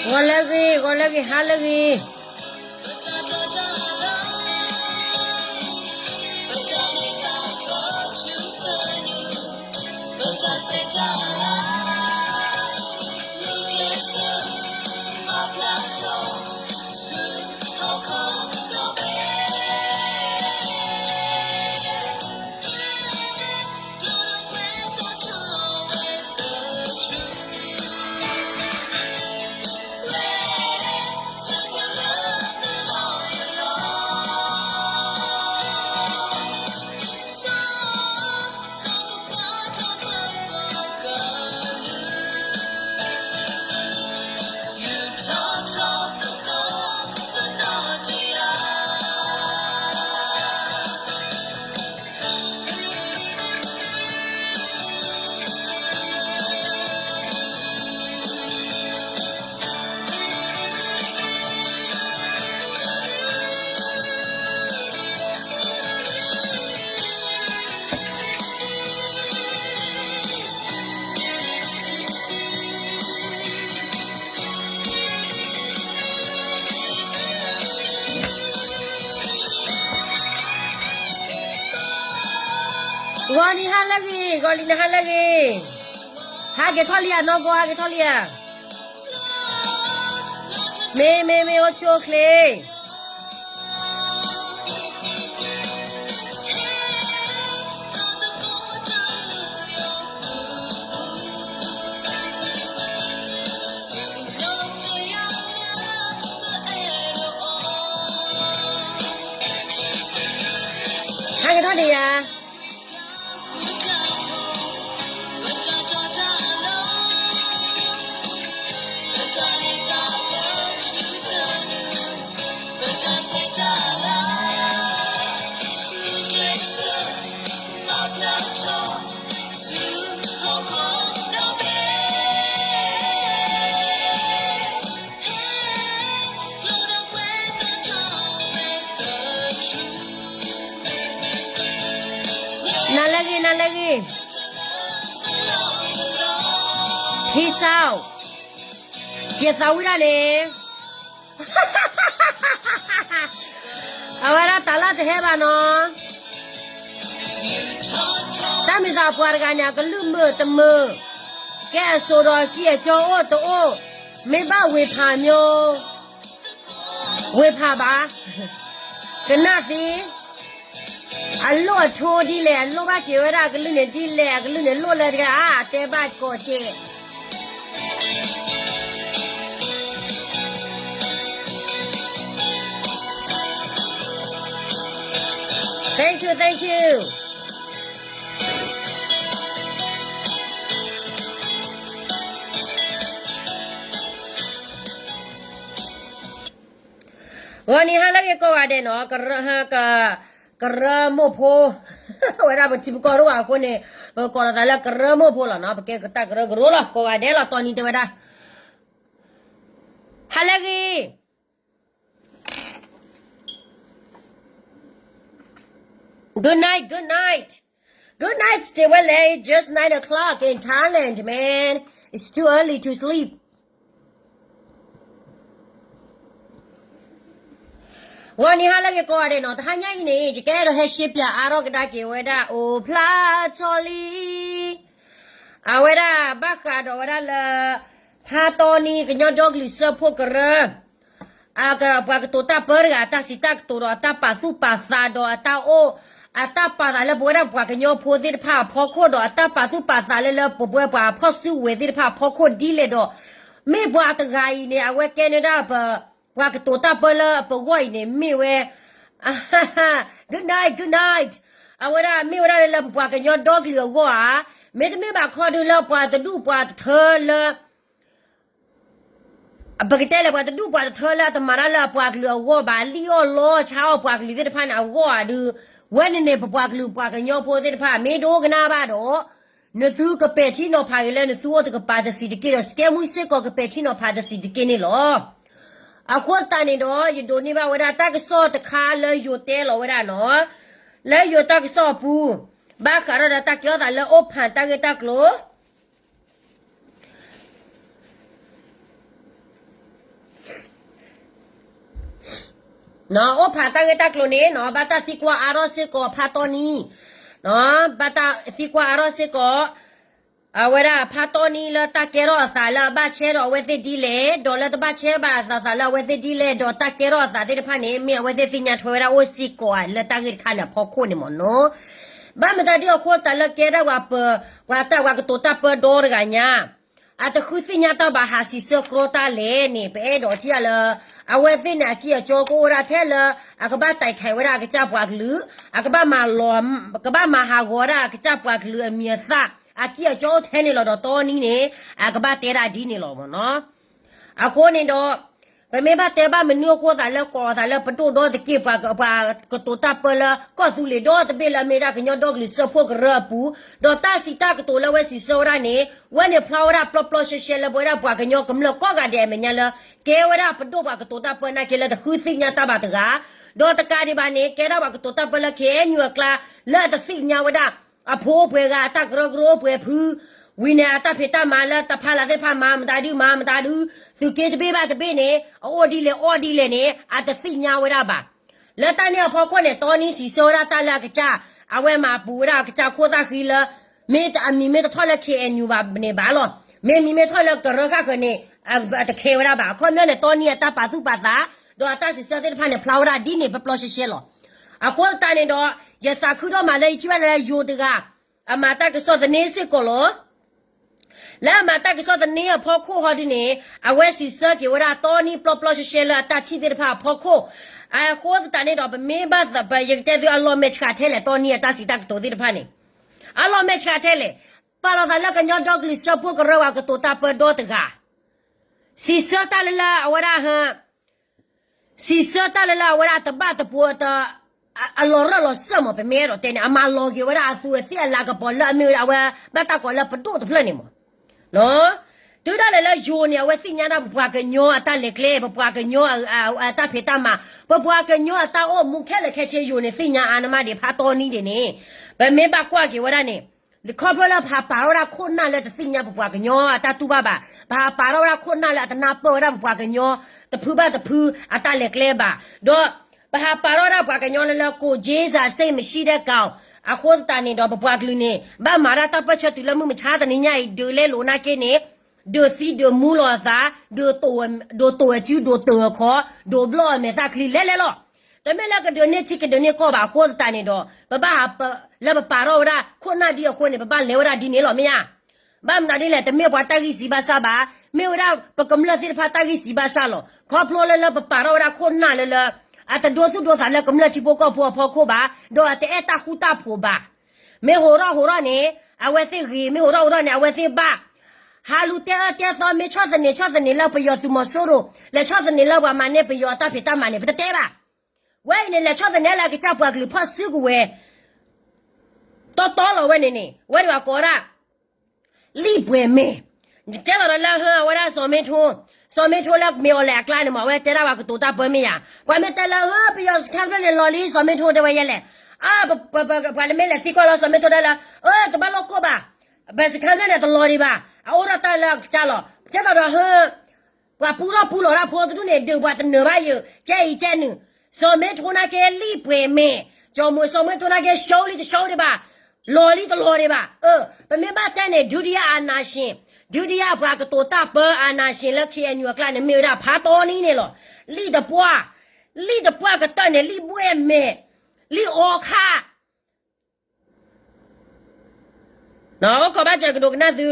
ဂီၤလၢအဂ့ၤ, ဂီၤလၢအဂ့ၤ, ဟါလၢအဂ့ၤ. ဂီၤနံၤဟါလၢအဂ့ၤ, ဂီၤလံၤနၤဟါလၢအဂ့ၤ. ဟးက့ၤထီၣ်လံဧါ, နီၢ်ကီၢ် ဟးက့ၤထီၣ်လံဧါ. မ့ၢ် မ့ၢ် မ့ၢ် အိၣ်ဆူၣ်အိၣ်ချ့. ဟဲက့ၤထီၣ်ဒံးယၤ. နၤလၢအဂ့ၤ, နၤလၢအဂ့ၤ. Peace out. ယသးဝံၣ်ဒၣ်န့ၣ် အဝဲဒၣ်တၢ်လၢတဟဲဘၣ်နီၤ. တၢ်မ့ၢ်သးပှၤတဂၤန့ၣ် အကလုၢ်မုာ်တမုာ်, ကဲအစိၤဒီးကံၢ်အကၠီအိၣ်တအိၣ်, မ့ၢ်ဘၣ်ဝ့ၤဖးမၠိ, ဝ့ၤဖးဘၣ်, ကနၣ်သ့, အလိၣ်အထိဒ်လဲၣ်, အလိၣ်ဘၣ်က့ၤဝဲဒၣ်အကလုၢ်န့ၣ်ဒ်လဲၣ်, အကလုၢ်န့ၣ်လိၣ်လၢတဂၤဧါ, တဲဘၣ်ကိးက့ၤ. Thank you, thank you. ဂီၤနံၤဟါလၢအဂ့ၤကိးဂၤဒဲးနီၤ, ကရၢမိၢ်ဖိ, ဝဲဒၣ်ပထံပကီၢ်တအိၣ်ဘၣ်အဃိန့ၣ်, ပကိးလီၤသးလၢကရၢမိၢ်ဖိလီၤနီၤ, ပကဲကတၢ်ကရၢကရိလီၤ, ကိးဂၤဒဲးလီၤ, တီနံၤတဲဝဲဒၣ်, ဟါလၢအဂ့ၤ. Good night, good night. Good night, stay well, eh? It's just nine o'clock in Thailand, man. It's too early to sleep. ဂီၤနံၤဟါလၢအဂ့ၤကိးဂၤဒဲးနီၤ, တဟါညါအံၤန့ၣ် ယကအဲၣ်ဒိးဟဲရှဲပၠးအါထီၣ်ကဒါက့ၤဝဲဒၣ် အိၣ်ဖျါထီၣ်လံ အဝဲဒၣ်ဘၣ်ဃးဒီးဝဲဒၣ်လၢ ဖါတီနံၤ ကညီဒီကလုာ်စၢဖှိၣ်ကရၢ ပှၤကတိၤတၢ်ပၢတဂၤ အတၢ်စံးတၢ်ကတိၤဒီးအတၢ်ပာ်သူၣ်ပာ်သးဒီးအတၢ်အိၣ် အတၢ်ပာ်သးလၢပဝဲဒၣ်ပှၤကညီဖိသ့ၣ်တဖၣ်အဖီခိၣ်ဒီးအတၢ်ပာ်သူၣ်ပာ်သးလၢလၢပဝဲပှၤဖီၣ်စုကဝဲၤသ့ၣ်တဖၣ်အဖီခိၣ်ဒ်လဲၣ်ဒီး မ့ၢ်ပှၤတဂၤအံၤန့ၣ် အဝဲကဲန့ၢ်ဒၣ်ပ ပှၤကတိၤတၢ်ပၢလၢပဂီၢ်အံၤန့ၣ် မ့ၢ်ဝဲ Good night, good night. အဝဲဒၣ်မ့ၢ်ဝဲဒၣ်လၢပပှၤကညီဒီကလုာ်အဂီၢ်ဧါ, မ့တမ့ၢ်ဘၣ်ခီဒုးလၢပှၤတဒူၣ်ပှၤတထၢလၢ ပကတဲလဲၣ် ပှၤတဒူၣ်ပှၤတထၢလၢအတမၤတၢ်လၢအပှၤကလုာ်အဂီၢ်ဘၣ်, လံၣ်အီၣ်လီဆါအီၣ်ပှၤကလုာ်သ့ၣ်တဖၣ်န့ၣ်အဂီၢ်ဧါဒုး, ဝဲန့ၣ်န့ၣ် ပပှၤကလုာ်ပှၤကညီဖိသ့ၣ်တဖၣ် မ့ၢ်တအိၣ်ကနၣ်ဘၣ်ဒီး နသုကပဲာ်ထံနီၤဖးက့ၤလၢနသုအိၣ်တကပၤတဆံးတက့ၢ်ဒီး စကဲမုၢ်စ့ၢ်ကီးကပဲာ်ထံနီၤဖးတဆံးတက့ၢ်န့ၣ်လီၤ. အဃိသတးန့ၣ်ဒီး ယဒိးန့ၢ်ဘၣ်ဝဲဒၣ်တၢ်ကစီၣ်တခါလၢယိၤတဲလီၤဝဲဒၣ်နီၤ, လၢယိၤတၢ်ကစီၣ်အပူၤ, ဘၣ်ဃးဒီးတၢ်ကဲထီၣ်သးလၢအိၣ်ဖးတၢ်ဂ့ၢ်တၢ်ကျိၤ အိၣ်ဖးတၢ်ဂ့ၢ်တၢ်ကျိၤန့ၣ် ဘၣ်တၢ်သံကွၢ်အါထီၣ်စ့ၢ်ကီးဖးတီနံ, ဘၣ်တၢ်သံကွၢ်အါထီၣ်စ့ၢ်ကီး အဝဲဒၣ်ဖးတီနံလၢတၢ်ကဲထီၣ်အသးလၢအဘၣ်ထွဲဒီးအဝဲသ့ၣ်ဒ်လဲၣ်, ဒီးလၢတဘၣ်ထွဲဘၣ်အသးလၢအဝဲသ့ၣ်ဒ်လဲၣ်, ဒီးတၢ်ကဲထီၣ်အသးသ့ၣ်တဖၣ်န့ၣ် မ့ၢ်အဝဲသ့ၣ်သ့ၣ်ညါထွဲဝဲဒၣ်အိၣ်စ့ၢ်ကီးဧါ လၢတၢ်ဂ့ၢ်တခါန့ၣ်အဖီခိၣ်န့ၣ်မ့ၢ်နီၤ. ဘၣ်မတၤဒ်အဃိသတးလၢကဲဒၣ်ပှၤပၢၤ ပှၤတၢ်ပှၤကတိၤတၢ်ပၢဒီတဂၤညါ အတဃုသ့ၣ်ညါတၢ်ဘၣ်ဟးစံးဆၢကြီတၢ်လဲၣ်န့ၣ် ပအဲၣ်ဒိးထံၣ်လၢ အဝဲသ့ၣ်န့ၣ်အကံၢ်အကီကအိၣ်ဒၣ်ထဲလၢ အကဘၣ်တဲးခးဝဲဒၣ်အကစၢ်ပှၤကလုာ်, အကဘၣ်မၤလီၤ ကဘၣ်မၤဟးဂီၤဝဲဒၣ်အကစၢ်ပှၤကလုာ်အမံၤအသၣ် အကံၢ်အကီအိၣ်ထဲန့ၣ်လီၤ. ဒီးတီနံန့ၣ် အကဘၣ်တဲဒၣ်ဒ်န့ၣ်လီၤမ့ၢ်နီၤ. အဃိန့ၣ်ဒီး ပမ့ၢ်ဘၣ်တဲဘၣ်မနုၤအဃိသးလၢကိးအသးလၢပဒိၣ်ဒီတက့ၢ် ပှၤ ပှၤကတိၤတၢ်ပၢလၢကီၢ်သူလ့ၤဒီတဘ့ၣ်လၢအမ့ၢ်ဒၣ် ကညီဒီကလုာ်စၢဖှိၣ်ကရၢအပူၤ, ဒီးတၢ်စံးတၢ်ကတိၤလၢအဝဲစံးဆၢဝဲဒၣ်န့ၣ် ဝဲန့ၣ်ဖျါဝဲဒၣ်ပျီပျီရှဲရှဲလၢပဝဲဒၣ်ပှၤကညီကမျၢၢ်ကိးဂၤဒဲးအမဲာ်ညါလၢ ကဲဝဲဒၣ်ပဒိၣ်ပှၤကတိၤတၢ်ပၢနာ်က့လၢတဃုသ့ၣ်ညါတၢ်ဘၣ်တဂၤ, ဒီးတကးဒံးဘၣ်န့ၣ် ကဲဒၣ်ပှၤကတိၤတၢ်ပၢလၢ ခ့ၣ်အဲၣ်ယူၣ် အကျါ လၢအတသ့ၣ်ညါဝဲဒၣ် အဖိပှဲၤဂၤအတၢ်ကရၢကရိပှဲၤဖု ဝံၤန့ၣ်အတၢ်ဖံးတၢ်မၤလၢတဖၣ်လၢသ့ၣ်တဖၣ်မၤမတၤဒု မၤမတၤဒု သုးက့တဘ့ၣ်ဘၣ်တဘ့ၣ်န့ၣ် အအိၣ်ဒ်လဲၣ်အီၣ်ဒ်လဲၣ်န့ၣ် အတသ့ၣ်ညါဝဲဒၣ်ဘၣ်. လၢတၢ်န့ၣ်အဖီခိၣ်န့ၣ် တီနံစံးဆၢဝဲဒၣ်တၢ်လၢအကစၢ် အဝဲမၤပူၤဝဲဒၣ်အကစၢ်ခိၣ်သၣ်ဃံလၢ မ့ၢ်အမံၤမ့ၢ်တထီၣ်လၢ ခ့ၣ်အဲၣ်ယူၣ် ဘၣ်န့ၣ်ဘၣ်လီၤ. မ့ၢ်မံၤမ့ၢ်ထီၣ်လၢကရၢဃၣ်ဃၢၤန့ၣ် အတခဲဝဲဒၣ်ဘၣ်. အခီပညီန့ၣ် တီနံအတၢ်ပာ်သူၣ်ပာ်သး ဒီးအတၢ်စံးဆၢသ့ၣ်တဖၣ်န့ၣ် ဖျါဝဲဒၣ်ဒ်န့ၣ်ပျီပျီရှဲရှဲလီၤ. အဃိသတးန့ၣ်ဒီး ယသးခုဒိၣ်မးလၢယထံၣ်ဘၣ်လၢယိၤတဂၤ အမၤတၢ်ကစီၣ်သန့စ့ၢ်ကီးလီၤ. လၢအမၤတၢ်ကစီၣ်သန့အဖီခိၣ်ဟီဒ်န့ၣ် အဝဲစံးဆၢက့ၤဝဲဒၣ်တီနံပျီပျီရှဲရှဲလၢအတၢ်ထံၣ်သ့ၣ်တဖၣ်အဖီခိၣ်, အဃိသတးန့ၣ်ဒီး ပမ့ၢ်ဘၣ်သး ပ ယကတဲသုအလီၢ်မဲာ်ဆှးထဲလဲၣ် တီနံအတၢ်စံးတၢ်ကတိၤသ့ၣ်တဖၣ်န့ၣ် အလီၢ်မဲာ်ဆှးထဲလဲၣ်, ပာ်လီၤသးလၢကညီဒီကလုာ်စၢဖှိၣ်ကရၢပှၤကတိၤတၢ်ပၢဒီတဂၤ စံးဆၢတၢ်လၢလၢအဝဲဒၣ် စံးဆၢတၢ်လၢလၢအဝဲဒၣ်တဘၣ်တပူၤ အလီၤရၢၢ်လီၤစၢၢ်မး ပမ့ၢ်အဲၣ်ဒိးတဲန့ၣ် အမၤလီၤက့ၤဝဲဒၣ်အသူးအသ့ၣ်အလၤကပီၤလၢအမ့ၢ်ဝဲဒၣ်အဝဲဘၣ်တၢ်ကိးလၢပဒိၣ်တဖျၢၣ်န့ၣ်မး, တုၤဒၣ်လဲာ်လၢယိၤန့ၣ် အဝဲသ့ၣ်ညါဒၣ်ပပှၤကညီအတၢ်လဲၤကျဲ ပပှၤကညီအတၢ်ဖံးတၢ်မၤ ပပှၤကညီအတၢ်အိၣ်မူခဲလၢာ်ခဲဆ့ ယိၤန့ၣ်သ့ၣ်ညါအါန့ၢ်မးဒံး ဖးတီနံဒံးန့ၣ် ပမ့ၢ်ဘၣ်ကွၢ်က့ၤဝဲဒၣ်န့ၣ် ခီဖျိလၢပဟးပာ်ထီၣ်ဝဲဒၣ်ခိၣ်နၢ်လၢတသ့ၣ်ညါပပှၤကညီအတၢ်တူၢ်ဘၣ်ဘၣ်, ပဟးပာ်ထီၣ်ဝဲဒၣ်ခိၣ်နၢ်လၢအတနၢ်ပၢၢ်ဝဲဒၣ်ပပှၤကညီ တဖုဘၣ်တဖုအတၢ်လဲၤကျဲဘၣ်, ဒီးပဟးပာ်ထီၣ်ဝဲဒၣ်ပှၤကညီလၢလၢ ကိုယ်ကျိုးစရာစိတ်မရှိတဲ့ကောင် အဃိသတးန့ၣ်ဒီး ပပှၤကလုာ်န့ၣ် ဘၣ်မၤဒၣ်တၢ်ပၢၢ်ဆၢတုၤလၢမုၢ်မဆါတနံၤညါအံၤ ဒုးလဲလိာ်နာ်က့န့ၣ် ဒုးသံဒုးမူလီၤအသး, ဒုးတိာ်ဝဲစု ဒုးတိာ်ဝဲခီ, ဒုးဘျီၣ်အမဲာ်သၣ်ချံလဲၤလဲၤလီၤ. တမ့ၢ်လၢကဒုးန့ၢ်ထံကဒုးန့ၢ်ကီၢ်ဘၣ်အဃိသတးန့ၣ်ဒီး ပဘၣ်ဟးပ လၢပပာ်ထီၣ်ဝဲဒၣ်ခိၣ်နၢ်ဒ်အဃိန့ၣ် ပဘၣ်လဲၤဝဲဒၣ်ဒ်န့ၣ်လီၤ မ့ၢ်ဧါ. ဘၣ်မနုၤဒ်လဲၣ် တမ့ၢ်ပှၤတၢ်ဂံၢ်စၢ်ဘါစၢ်ဘၣ်, မ့ၢ်ဝဲဒၣ်ပကမျၢၢ်သ့ၣ်တဖၣ်တၢ်ဂံၢ်စၢ်ဘါစၢ်လီၤ. ခီဖျိလၢလၢပပာ်ထီၣ်ဝဲဒၣ်ခိၣ်နၢ်လၢလၢ အတဒိသူၣ်ဒိသးလၢကမျၢၢ်ထံဖိကီၢ်ဖိအဖီခိၣ်ဘၣ်, ဒီးအတအဲၣ်တၢ်ဃူတၢ်ဖိးဘၣ်. မ့ၢ်ဟးထီၣ်ဟးထီၣ်န့ၣ် အဝဲသ့ၣ်ဂ့ၤ, မ့ၢ်ဟးထီၣ်ဟးထီၣ်န့ၣ် အဝဲသ့ၣ်ဘၣ် ဟးလူၤတဲအၢတဲသီ မ့ၢ်ဆီၣ်သနံး ဆီၣ်သနံးလၢပယီၤသုးမီၤစိရိၤ, လဲၤဆီၣ်သနံးလၢပှၤမၤန့ၢ်ပယီၤအတၢ်ဖံးတၢ်မၤန့ၣ် ပတတဲဘၣ်. ဝဲအံၤန့ၣ် လဲၤဆီၣ်သနံးလၢအကစၢ်ပှၤကလုာ်ဖီၣ်စုကဝဲၤ တီတီလီၤဝဲန့ၣ်န့ၣ် ဝဲဒၣ်ပှၤကိးဒၣ် လံၣ်ပှဲၤမဲာ်, ကဲသိးဒီးလၢဟၢအဝဲဒၣ်စီၤမ့ထိ, စီၤမ့ထိလၢမ့ၢ်အီၤလဲၤအကျါန့ၣ်မး အဝဲတဲဒၣ်ပှၤကတိၤတၢ်ပၢမ့ၢ်ယၤ, ပှၤမ့ၢ်တဲလၢဟၢ ပယီၤစခါတဖျၢၣ်န့ၣ်လီၤလံ စီၤမ့ထိတဲဝဲယဲလဲၣ်, ပှၤတမ့ၢ်လဲၤသံကွၢ်လၢစီၤမ့ထိတဲလၢ အၢ တဘၣ်လိၣ်ကိၢ်ဘၣ်, ပစခါတဖျၢၣ်န့ၣ်တလီၤဒံးဘၣ်, အအိၣ်ထီၣ်တၢ်လၢအကစၢ်လီၤ. ကဲသိးဒီးဟၢ ပှၤပူထီၣ်ပူလီၤတၢ်ဖိတဒူၣ်န့ၣ် ဒုးပှၤတနၢၤဘၣ်ယုာ် ကဲအံၤကဲနုာ်, စီၤမ့ထိနာ်က့လံၣ်ပှဲၤမဲာ်, စီၤမ့ထိနာ်က့ show လံတ show ဒံးဘၣ်, လီၤလံတလီၤဒံးဘၣ်. ပမ့ၢ်ဘၣ်တဲန့ၣ် ဒုတိယအာဏာရှင်, ဒုတိယပှၤကတိၤတၢ်ပၢအာဏာရှင်လၢ ခ့ၣ်အဲၣ်ယူၣ် အကျါန့ၣ် မ့ၢ်ဝဲဒၣ်ဖးတီနံန့ၣ်လီၤ. လံၣ်တပှၢ်, လံၣ်တပှၢ်ကတၢၢ်န့ၣ် လံၣ်ဘှဲၣ်မဲာ်, လံၣ်အီခါ အိၣ်ခိးဘၣ်စၢၤကဒိးကနၣ်သု,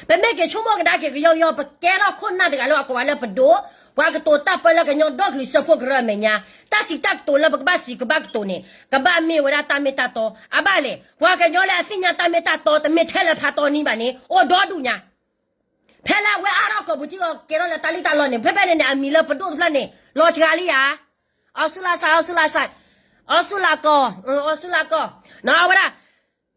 ပမ့ၢ်က့ၤဆိကမိၣ်ကဒါက့ၤကယီကယီ ပကဲထီၣ်ခိၣ်နၢ်တဂၤလၢအကိးဝဲလၢပဒိၣ်, ပှၤကတိၤတၢ်ပၢလၢကညီဒီကလုာ်စၢဖှိၣ်ကရၢအမဲာ်ညါ, တၢ်စံးတၢ်ကတိၤလၢပကဘၣ်စံးကဘၣ်ကတိၤန့ၣ် ကဘၣ်မ့ၢ်ဝဲဒၣ်တၢ်မ့ၢ်တၢ်တီ, အဘၣ်လဲၣ် ပှၤကညီလၢအသ့ၣ်ညါတၢ်မ့ၢ်တၢ်တီတမ့ၢ်ထဲလၢဖးတီနံဘၣ်န့ၣ် အိၣ်ဒီဒူၣ်ညါ ဖဲလၢအဝဲအါထီၣ်ကိာ်ပူၤထံအီၤကဲထီၣ်လၢတၢ်လံၣ်တၢ်လီန့ၣ် ဖဲဖဲန့ၣ်န့ၣ် အမံၤလၢပဒိၣ်တဖျၢၣ်န့ၣ် လီၤစှၤလံဧါ. အီစူလါစါ, အီစူလါစါ, အီစူလါကီၢ်, အီစူလါကီၢ်, အဝဲဒၣ်,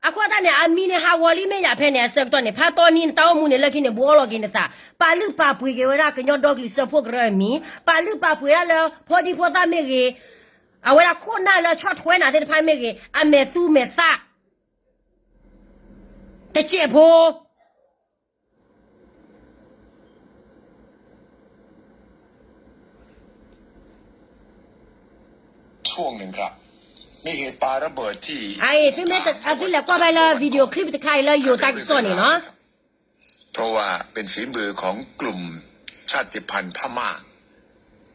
အဃိသတးန့ၣ် အမံၤန့ၣ်ဟးဂီၤလံမ့ၢ်ယၤဖဲန့ၣ် အဆၢကတီၢ်န့ၣ် ဖးတီနံန့ၣ် တၢ်အိၣ်မူန့ၣ် လၢခံန့ၣ် ဘူးအီၣ်လီၤက့ၤနသး, ပာ်လုၢ်ပာ်ပှ့ၤက့ၤဝဲဒၣ်ကညီဒီကလုာ်စၢဖှိၣ်ကရၢအမံၤ, ပာ်လုၢ်ပာ်ပှ့ၤဒၣ်လၢဖိဒံဖိသၣ်မ့ၢ်ဂ့ၤ, အဝဲဒၣ်ခိၣ်နၢ်လၢဆီၣ်ထွဲနၤသ့ၣ်တဖၣ်မ့ၢ်ဂ့ၤ, အမဲာ်သူမဲာ်သၣ် တစဲးဖိ ช่วงหนึ่งครับ มีเหตุปาระเบิดที่ အအံၤ သုမ့ၢ်သုလဲၤကွၢ်ဖဲလၢ video clip တခါအံၤလၢယိၤတၢ်ကစီၣ်န့ၣ်နီၤ เพราะว่าเป็นฝีมือของกลุ่มชาติพันธุ์พม่า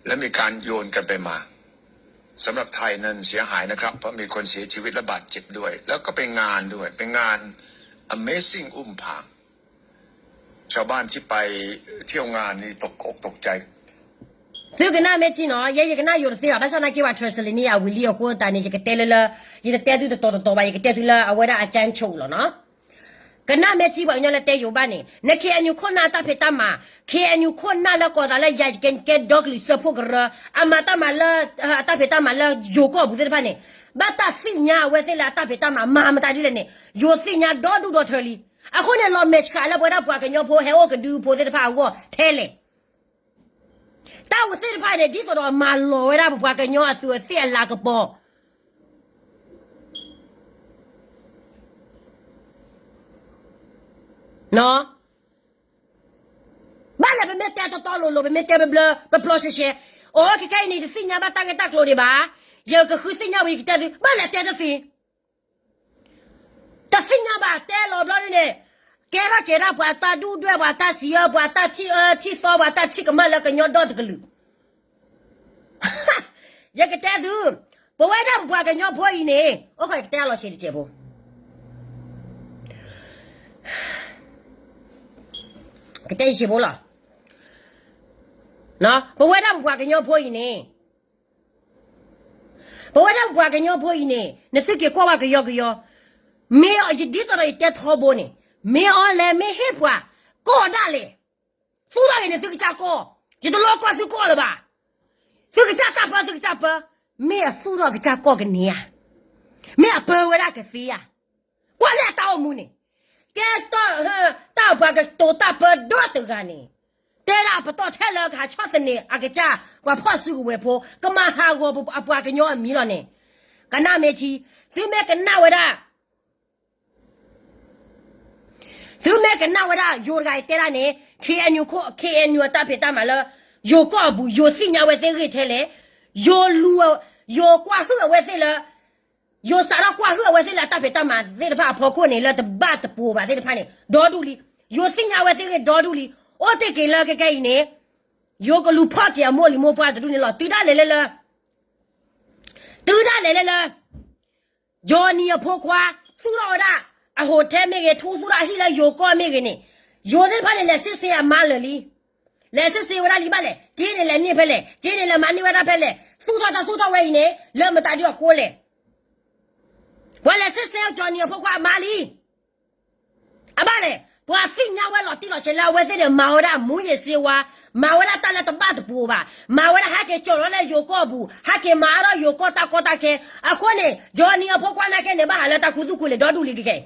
และมีการโยนกันไปมา สำหรับไทยนั้นเสียหายนะครับ เพราะมีคนเสียชีวิตและบาดเจ็บด้วย แล้วก็เป็นงานด้วย เป็นงาน Amazing อุ้มผาง ชาวบ้านที่ไปเที่ยวงานนี่ตกอกตกใจ သုကနၣ်မ့ၢ်ထံနီၤ ယဲယကနၣ်ယိၤတသ့ဘၣ် ဘၣ်ဆၣ်သနာ်က့ ပှၤ translate န့ၢ်အဝံၤလံအဃိသတးန့ၣ် ယကတဲလၢလၢ ယတတဲသုတတီၤတတီၤဘၣ် ယကတဲသုလၢအဝဲဒၣ်အကၠၢ်ဆိၣ်လီၤနီၤ ကနၣ်မ့ၢ်ထံပှၤကညီလၢတဲယိၤဘၣ်န့ၣ် န K N U ခိၣ်နၢ်အတၢ်ဖံးတၢ်မၤ K N U ခိၣ်နၢ်လၢကီၢ်သးလၢယၤယကဲကဲဒီကလုာ်စၢဖှိၣ်ကရၢ အမၤတၢ်မၤလၢ အတၢ်ဖံးတၢ်မၤလၢယိၤကီၢ်ပူၤသ့ၣ်တဖၣ်န့ၣ် ဘၣ်တၢ်သ့ၣ်ညါအဝဲသ့ၣ်လၢအတၢ်ဖံးတၢ်မၤမၤမတၤဒ်လဲၣ်န့ၣ် ယိၤသ့ၣ်ညါဒီဒူၣ်ဒီထၢလံ အဃိန့ၣ် လီၤမဲာ်ဆှးလၢပဝဲဒၣ်ပှၤကညီဖိဟဲအိၣ်ကဒုဖိသ့ၣ်တဖၣ်အဂီၢ်ထဲလဲၣ် တၢ်ဝဲသ့ၣ်တဖၣ်န့ၣ် ဒ်သိးဒီးမၤလီၤဝဲဒၣ်ပပှၤကညီအသူးအသ့ၣ်အလၤကပီၤ ဘၣ်လဲၣ်ပမ့ၢ်တဲတီတီလိၤလိၤ ပမ့ၢ်တဲဘျၢဘျၢ ပပျီရှဲရှဲ, အိၣ်ခဲခဲအံၤန့ၣ် တသ့ၣ်ညါဘၣ်တၢ်ဂ့ၢ်တၢ်ကျိၤဒံးဘၣ်. ယကဃုသ့ၣ်ညါဝံၤ ယကတဲသု ဘၣ်လဲၣ်တဲတသ့ တသ့ၣ်ညါဘၣ် တဲလီၤဘျီဒ်န့ၣ် ကဲထီၣ်ကဲထီၣ်ပှၤတၢ်ဒူၣ်ဒွဲၣ် ပှၤတၢ်စံးအၢ ပှၤတၢ်ထံၣ်အၢထံၣ်သီ ပှၤတၢ်ထံၣ်ကမၣ်လၢကညီဒီတကလုာ် ယကတဲသု, ပဝဲဒၣ်ပပှၤကညီဖိအံၤန့ၣ် အိၣ်ခိးယကတဲအလီၤဆံးတစဲးဖိ, ကတဲယစဲးဖိလီၤ. ပဝဲဒၣ်ပပှၤကညီဖိအံၤန့ၣ်, ပဝဲဒၣ်ပပှၤကညီဖိအံၤန့ၣ် နသုက့ၤကွၢ်ဝဲကယီကယီ, မ့ၢ်ယဒ်သိးဒီးယတဲထီဘိန့ၣ်, မ့ၢ်အီၤလဲၣ် မ့ၢ်ဟ့ၣ်ပှၤ ကီၢ်ဒၣ်လဲာ် သူၣ်ထီၣ်ဂ့ၤန့ၣ် သုကစၢ်ကီၢ်, ယတလီကွၢ်သုကီၢ်လၢၤဘၣ်. သုကစၢ်တၢ်ပၢ သုကစၢ်ပၢ, မ့ၢ်အသူၣ်ထီၣ်ကစၢ်ကီၢ်ကန့ၢ်ဧါ, မ့ၢ်အပၢဝဲဒၣ်ကသ့ဧါ, ကွၢ်လၢအတၢ်အိၣ်မူန့ၣ်, ကဲ တၢ်ပှၤကတိၤတၢ်ပၢဒီတဂၤန့ၣ်, တဲဒၣ်ပတီၢ်ထဲလၢကဟးဆီၣ်သနံးအကစၢ်ပှၤဖီၣ်စုကဝဲၤဖိ, ကမၤဟးဂီၤအပှၤကညီအမံၤလီၤန့ၣ်, ကနၣ်မ့ၢ်ထံ, သုမ့ၢ်ကနၣ်ဝဲဒၣ် သုမ့ၢ်ကနၣ်ဝဲဒၣ် ယိၤတဂၤအံၤတဲဒၣ်န့ၣ် K N U, K N U အတၢ်ဖံးတၢ်မၤလၢ ယိၤကီၢ်အပူၤ ယိၤသ့ၣ်ညါဝဲသ့ၣ်ဂ့ၢ်ထဲလဲၣ်, ယိၤလူၤ, ယိၤကွၢ်ဟုၣ်အဝဲသ့ၣ်လၢ, ယိၤစးထီၣ်ကွၢ်ဟုၣ်အဝဲသ့ၣ်လၢအတၢ်ဖံးတၢ်မၤသ့ၣ်တဖၣ်အဖီခိၣ်န့ၣ် လၢတဘၣ်တပိၤဘၣ်သ့ၣ်တဖၣ်န့ၣ် ဒီဒူၣ်လံ, ယိၤသ့ၣ်ညါဝဲသ့ၣ်ဂ့ၢ်ဒီဒူၣ်လံ, အိၣ်တ့ၢ်က့ၤလၢကကဲအံၤန့ၣ်, ယိၤကလူၤဖီၣ်က့ၤအမိၢ်လံၤမိၢ်ပှၢ်တဒူၣ်န့ၣ်လီၤ. တုၤဒၣ်လဲာ်လဲာ်လၢ, တုၤဒၣ်လဲာ်လဲာ်လၢ Johnny အဖိခွါ သူၣ်ထီၣ်ဝဲဒၣ် အhotelမ့ၢ်ဂ့ၤ ထူသူၣ်ထီၣ်ဟံၣ်လၢယိၤကီၢ်မ့ၢ်ဂ့ၤန့ၣ်, ယိၤသ့ၣ်တဖၣ်န့ၣ် လဲၤစ့စ့အမါလၢာ်လံ, လဲၤစ့စ့ဝဲဒၣ်လံဘၣ်လဲၣ်, က့န့ၣ်လဲၤန့ၢ်ဖဲလဲၣ်, က့န့ၣ်လဲၤမၤန့ၢ်ဝဲဒၣ်ဖဲလဲၣ်, သူၣ်ထီၣ်တၢ်သူၣ်ထီၣ်ဝဲအံၤန့ၣ် လၢမတၤဒုအဃိလဲၣ်. ပှၤလဲၤစ့စ့ Johnny အဖိခွါအမါလံ အဘၣ်လဲၣ်, ပှၤသ့ၣ်ညါဝဲလီၤတံၢ်လီၤဆဲးလၢအဝဲသ့ၣ်န့ၣ် မၤဝဲဒၣ်မူယ့ၤစ့ဝါ, မၤဝဲဒၣ်တၢ်လၢတဘၣ်တပိၤဘၣ်, မၤဝဲဒၣ်ဟဲက့ၤကၠီၣ်လီၤလၢယိၤကီၢ်ပူၤ, ဟဲက့ၤမၤအါထီၣ်ယိၤကီၢ်တၢ်ကီတၢ်ခဲ, အဃိန့ၣ် Johnny အဖိခွါနာ်က့န့ၣ် ဘၣ်ဟးလၢတၢ်ခူသူၣ်ခူလံာ်ဒီဒူၣ်လံကကဲ,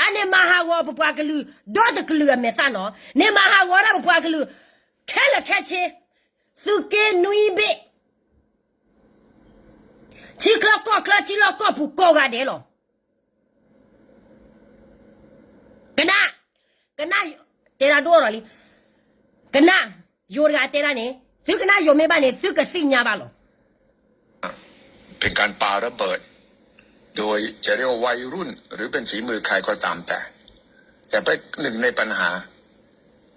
အန့ၣ်မၤဟးဂီၤပပှၤကလုာ် ဒီတကလုာ်အမဲာ်သၣ်နီၤ, န့ၣ်မၤဟးဂီၤဒၣ်ပပှၤကလုာ် ခဲလၢာ်ခဲဆ့, သုးက့နွံဘ့ၣ် ထံချၢကီၢ်ချၢ ထံလီၢ်ကီၢ်ပူၤကိးဂၤဒဲးလီၤ. ကနၣ်, ကနၣ်, တဲဒၣ်ဒိၣ်ဒီးလံ, ကနၣ်, ယိၤတဂၤတဲဒၣ်န့ၣ် သုကနၣ်ယိၤမ့ၢ်ဘၣ်န့ၣ် သုကသ့ၣ်ညါဘၣ်လီၤ. เป็นการปาระเบิด โดยจะเรียกว่าวัยรุ่น หรือเป็นฝีมือใครก็ตามแต่ แต่เป็นหนึ่งในปัญหา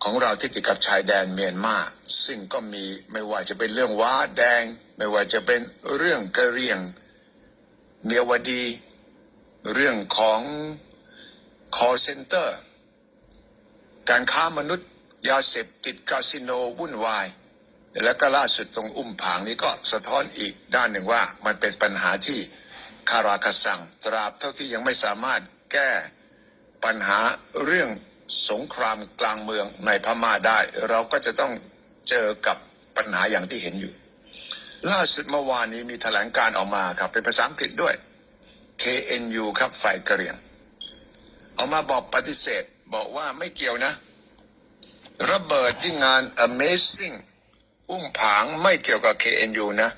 ของเราที่ติดกับชายแดนเมียนมา ซึ่งก็มี ไม่ว่าจะเป็นเรื่องว้าแดง ไม่ว่าจะเป็นเรื่องกะเหรี่ยง เมียวดี เรื่องของ call center การค้ามนุษย์ ยาเสพติด คาสิโน วุ่นวาย แล้วก็ล่าสุดตรงอุ้มผางนี้ก็สะท้อนอีกด้านหนึ่งว่ามันเป็นปัญหาที่คาราคาซัง ตราบเท่าที่ยังไม่สามารถแก้ปัญหาเรื่องสงครามกลางเมืองในพม่าได้ เราก็จะต้องเจอกับปัญหาอย่างที่เห็นอยู่ ล่าสุดเมื่อวานนี้มีแถลงการณ์ออกมาครับ เป็นภาษาอังกฤษด้วย เคเอ็นยู ครับ ฝ่ายกะเหรี่ยง ออกมาบอกปฏิเสธ บอกว่าไม่เกี่ยวนะ ระเบิดที่งาน Amazing อุ้มผางไม่เกี่ยวกับ เคเอ็นยู นะ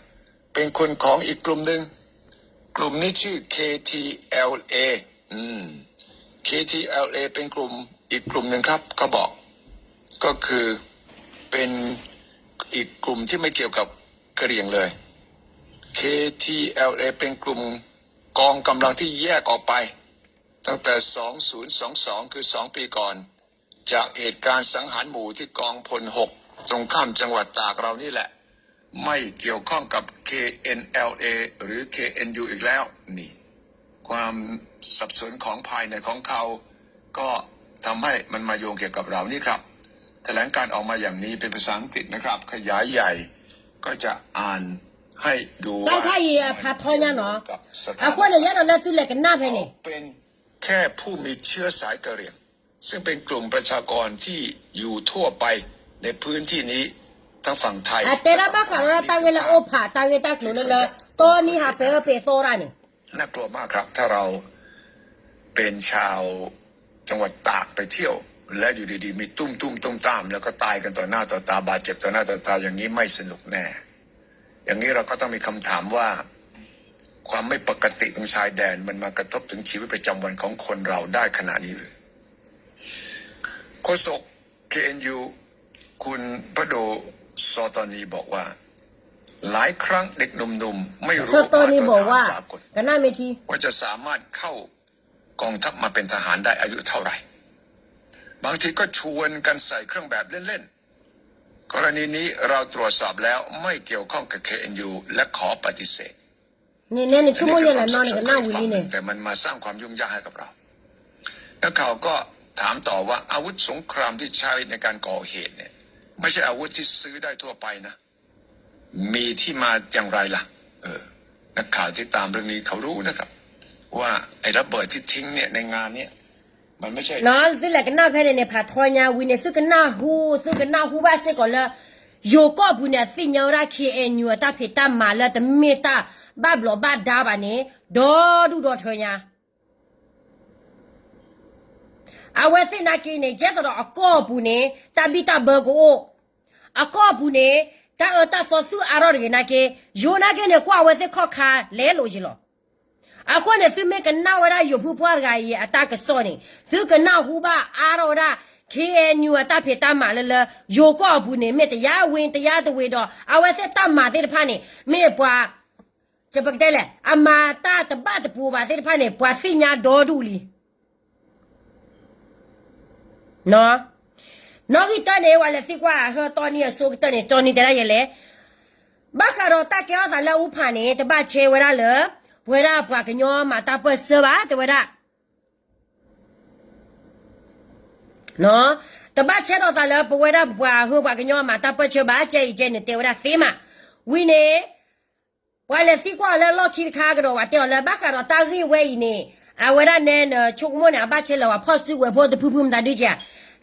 เป็นคนของอีกกลุ่มหนึ่ง กลุ่มนี้ชื่อ เคทีแอลเอ อืม เคทีแอลเอเป็นกลุ่มอีกกลุ่มหนึ่งครับ ก็บอก ก็คือเป็นอีกกลุ่มที่ไม่เกี่ยวกับกะเหรี่ยงเลย เคทีแอลเอเป็นกลุ่มกองกำลังที่แยกออกไป ตั้งแต่สองศูนย์สองสอง คือสองปีก่อน จากเหตุการณ์สังหารหมู่ที่กองพลหก ตรงข้ามจังหวัดตากเรานี่แหละ ไม่เกี่ยวข้องกับเคเอ็นแอลเอหรือเคเอ็นยูอีกแล้ว นี่ ความสับสนของภายในของเขา ก็ทำให้มันมาโยงเกี่ยวกับเรานี่ครับ แถลงการออกมาอย่างนี้เป็นภาษาอังกฤษนะครับ ขยายใหญ่ ก็จะอ่านให้ดูว่า တၢ်ခါအံၤအဖးထီညါနီၤ အဃိန့ၣ် ယအဲၣ်ဒိးလၢသုလဲၤကနၣ်ဖဲန့ၣ် เป็นแค่ผู้มีเชื้อสายกะเหรี่ยง ซึ่งเป็นกลุ่มประชากรที่อยู่ทั่วไปในพื้นที่นี้ ทั้งฝั่งไทย အတဲဒၣ်ဘၣ်ဃးဒီးတၢ်ဂ့ၢ်လၢအိၣ်ဖး တၢ်ဂ့ၢ်တၢ်ကျိၤလၢလၢ တီနံၤဟးပှဲၤအၢပှဲၤသီတၢ်န့ၣ် น่ากลัวมากครับ ถ้าเราเป็นชาวจังหวัดตากไปเที่ยว แล้วอยู่ดีๆ มีตุ้มตุ้มตุ้มตาม แล้วก็ตายกันต่อหน้าต่อตา บาดเจ็บต่อหน้าต่อตา อย่างนี้ไม่สนุกแน่ อย่างนี้เราก็ต้องมีคำถามว่า ความไม่ปกติตรงชายแดนมันมากระทบถึงชีวิตประจำวันของคนเราได้ขนาดนี้หรือ โฆษกเคเอ็นยู คุณพโด ซอตอนีบอกว่า หลายครั้งเด็กหนุ่มๆ ไม่รู้มาตรฐานสากล ကနၣ်မ့ၢ်ထံ ว่าจะสามารถเข้ากองทัพมาเป็นทหารได้อายุเท่าไหร่ บางทีก็ชวนกันใส่เครื่องแบบเล่นๆ กรณีนี้เราตรวจสอบแล้วไม่เกี่ยวข้องกับเคเอ็นยู และขอปฏิเสธ န့ၣ်န့ၣ် ဆိကမိၣ်ယဲလဲၣ်နီၤ နကနၣ်ဝံၤလံန့ၣ် แต่มันมาสร้างความยุ่งยากให้กับเรา นักข่าวก็ถามต่อว่าอาวุธสงครามที่ใช้ในการก่อเหตุเนี่ย ไม่ใช่อาวุธที่ซื้อได้ทั่วไปนะ มีที่มาอย่างไรล่ะ เออ นักข่าวที่ตามเรื่องนี้เขารู้นะครับ ว่าไอ้ระเบิดที่ทิ้งเนี่ยในงานเนี่ย มันไม่ใช่ နီၤ သုလဲၤကနၣ်ဖဲန့ၣ်န့ၣ် ဖးထီညါဝံၤန့ၣ် သုကနၢ်ဟူ သုကနၢ်ဟူဘၣ်စ့ၢ်ကီးလၢ ယိၤကီၢ်ပူၤန့ၣ် အသ့ၣ်ညါဝဲဒၣ် KNU အတၢ်ဖံးတၢ်မၤလၢတမ့ၢ်တၢ်ဘၣ်ဘျီးဘၣ်ဒါဘၣ်န့ၣ် ဒီဒူၣ်ဒီထၢညါ အဝဲသ့ၣ်နာ်က့န့ၣ် ကဲသိးဒီးအကီၢ်ပူၤန့ၣ် တၢ်ဘံၣ်တၢ်ဘၢကအိၣ်, အကီၢ်ပူၤန့ၣ် တၢ်အၢတၢ်သီသူၣ်အါထီၣ်တဂ့ၤနာ်က့, ယိၤနာ်က့န့ၣ် ကွၢ်အဝဲသ့ၣ်ခီၣ်ခါလဲၤလိာ်ယံၤလီၤ. အဃိန့ၣ် သုမ့ၢ်ကနၣ်ဝဲဒၣ်ယိၤဖုပှၢ်တဂၤအံၤအတၢ်ကစီၣ်န့ၣ် သုကနၢ်ဟူဘၣ်အါထီၣ်ဝဲဒၣ် KNU အတၢ်ဖံးတၢ်မၤလၢလၢ ယိၤကီၢ်အပူၤန့ၣ် မ့ၢ်တယါဝ့ၤတယါတဝ့ၤဒီး အဝဲသ့ၣ်တၢ်မၤသ့ၣ်တဖၣ်န့ၣ် မ့ၢ်ပှၤ ပကတဲလဲၣ် အမၤတၢ်တဘၣ်တပူၤဘၣ်သ့ၣ်တဖၣ်န့ၣ် ပှၤသ့ၣ်ညါဒီဒူၣ်လံ. နီၣ်ဂံၢ်တၢန့ၣ် ပှၤလဲၤသံကွၢ်အဟၢတီနံအဆိကတၢၢ်န့ၣ် တီနံတဲဒၣ်ယဲလဲၣ်, ဘၣ်ဃးဒီးတၢ်ကဲထီၣ်သးလၢအူဖးန့ၣ် တဘၣ်ဆဲဝဲဒၣ်လၢ ပဝဲဒၣ်ပှၤကညီမၤတၢ်ပၢၢ်ဆၢဘၣ် တဲဝဲဒၣ် တဘၣ်ဆဲထီၣ်သးလၢပဝဲဒၣ်ပှၤဟၢပှၤကညီမၤတၢ်ပၢၢ်ဆၢဘၣ် ကဲအံၤကဲန့ၣ် တဲဝဲဒၣ်သ့မး. ဝံၤန့ၣ် ပှၤလဲၤသံကွၢ်အီၤလၢလီၢ်ခံတခါကဒီး ပှၤတဲအီၤလၢ ဘၣ်ဃးဒီးတၢ်ဂ့ၢ်ဝဲအံၤန့ၣ် အဝဲဒၣ်နဲနဆိကမိၣ်န့ၣ် အဘၣ်ဆဲလၢၤဝဲဖီၣ်စုကဝဲၤဖိတဖုဖုမတၤဒုကဲ,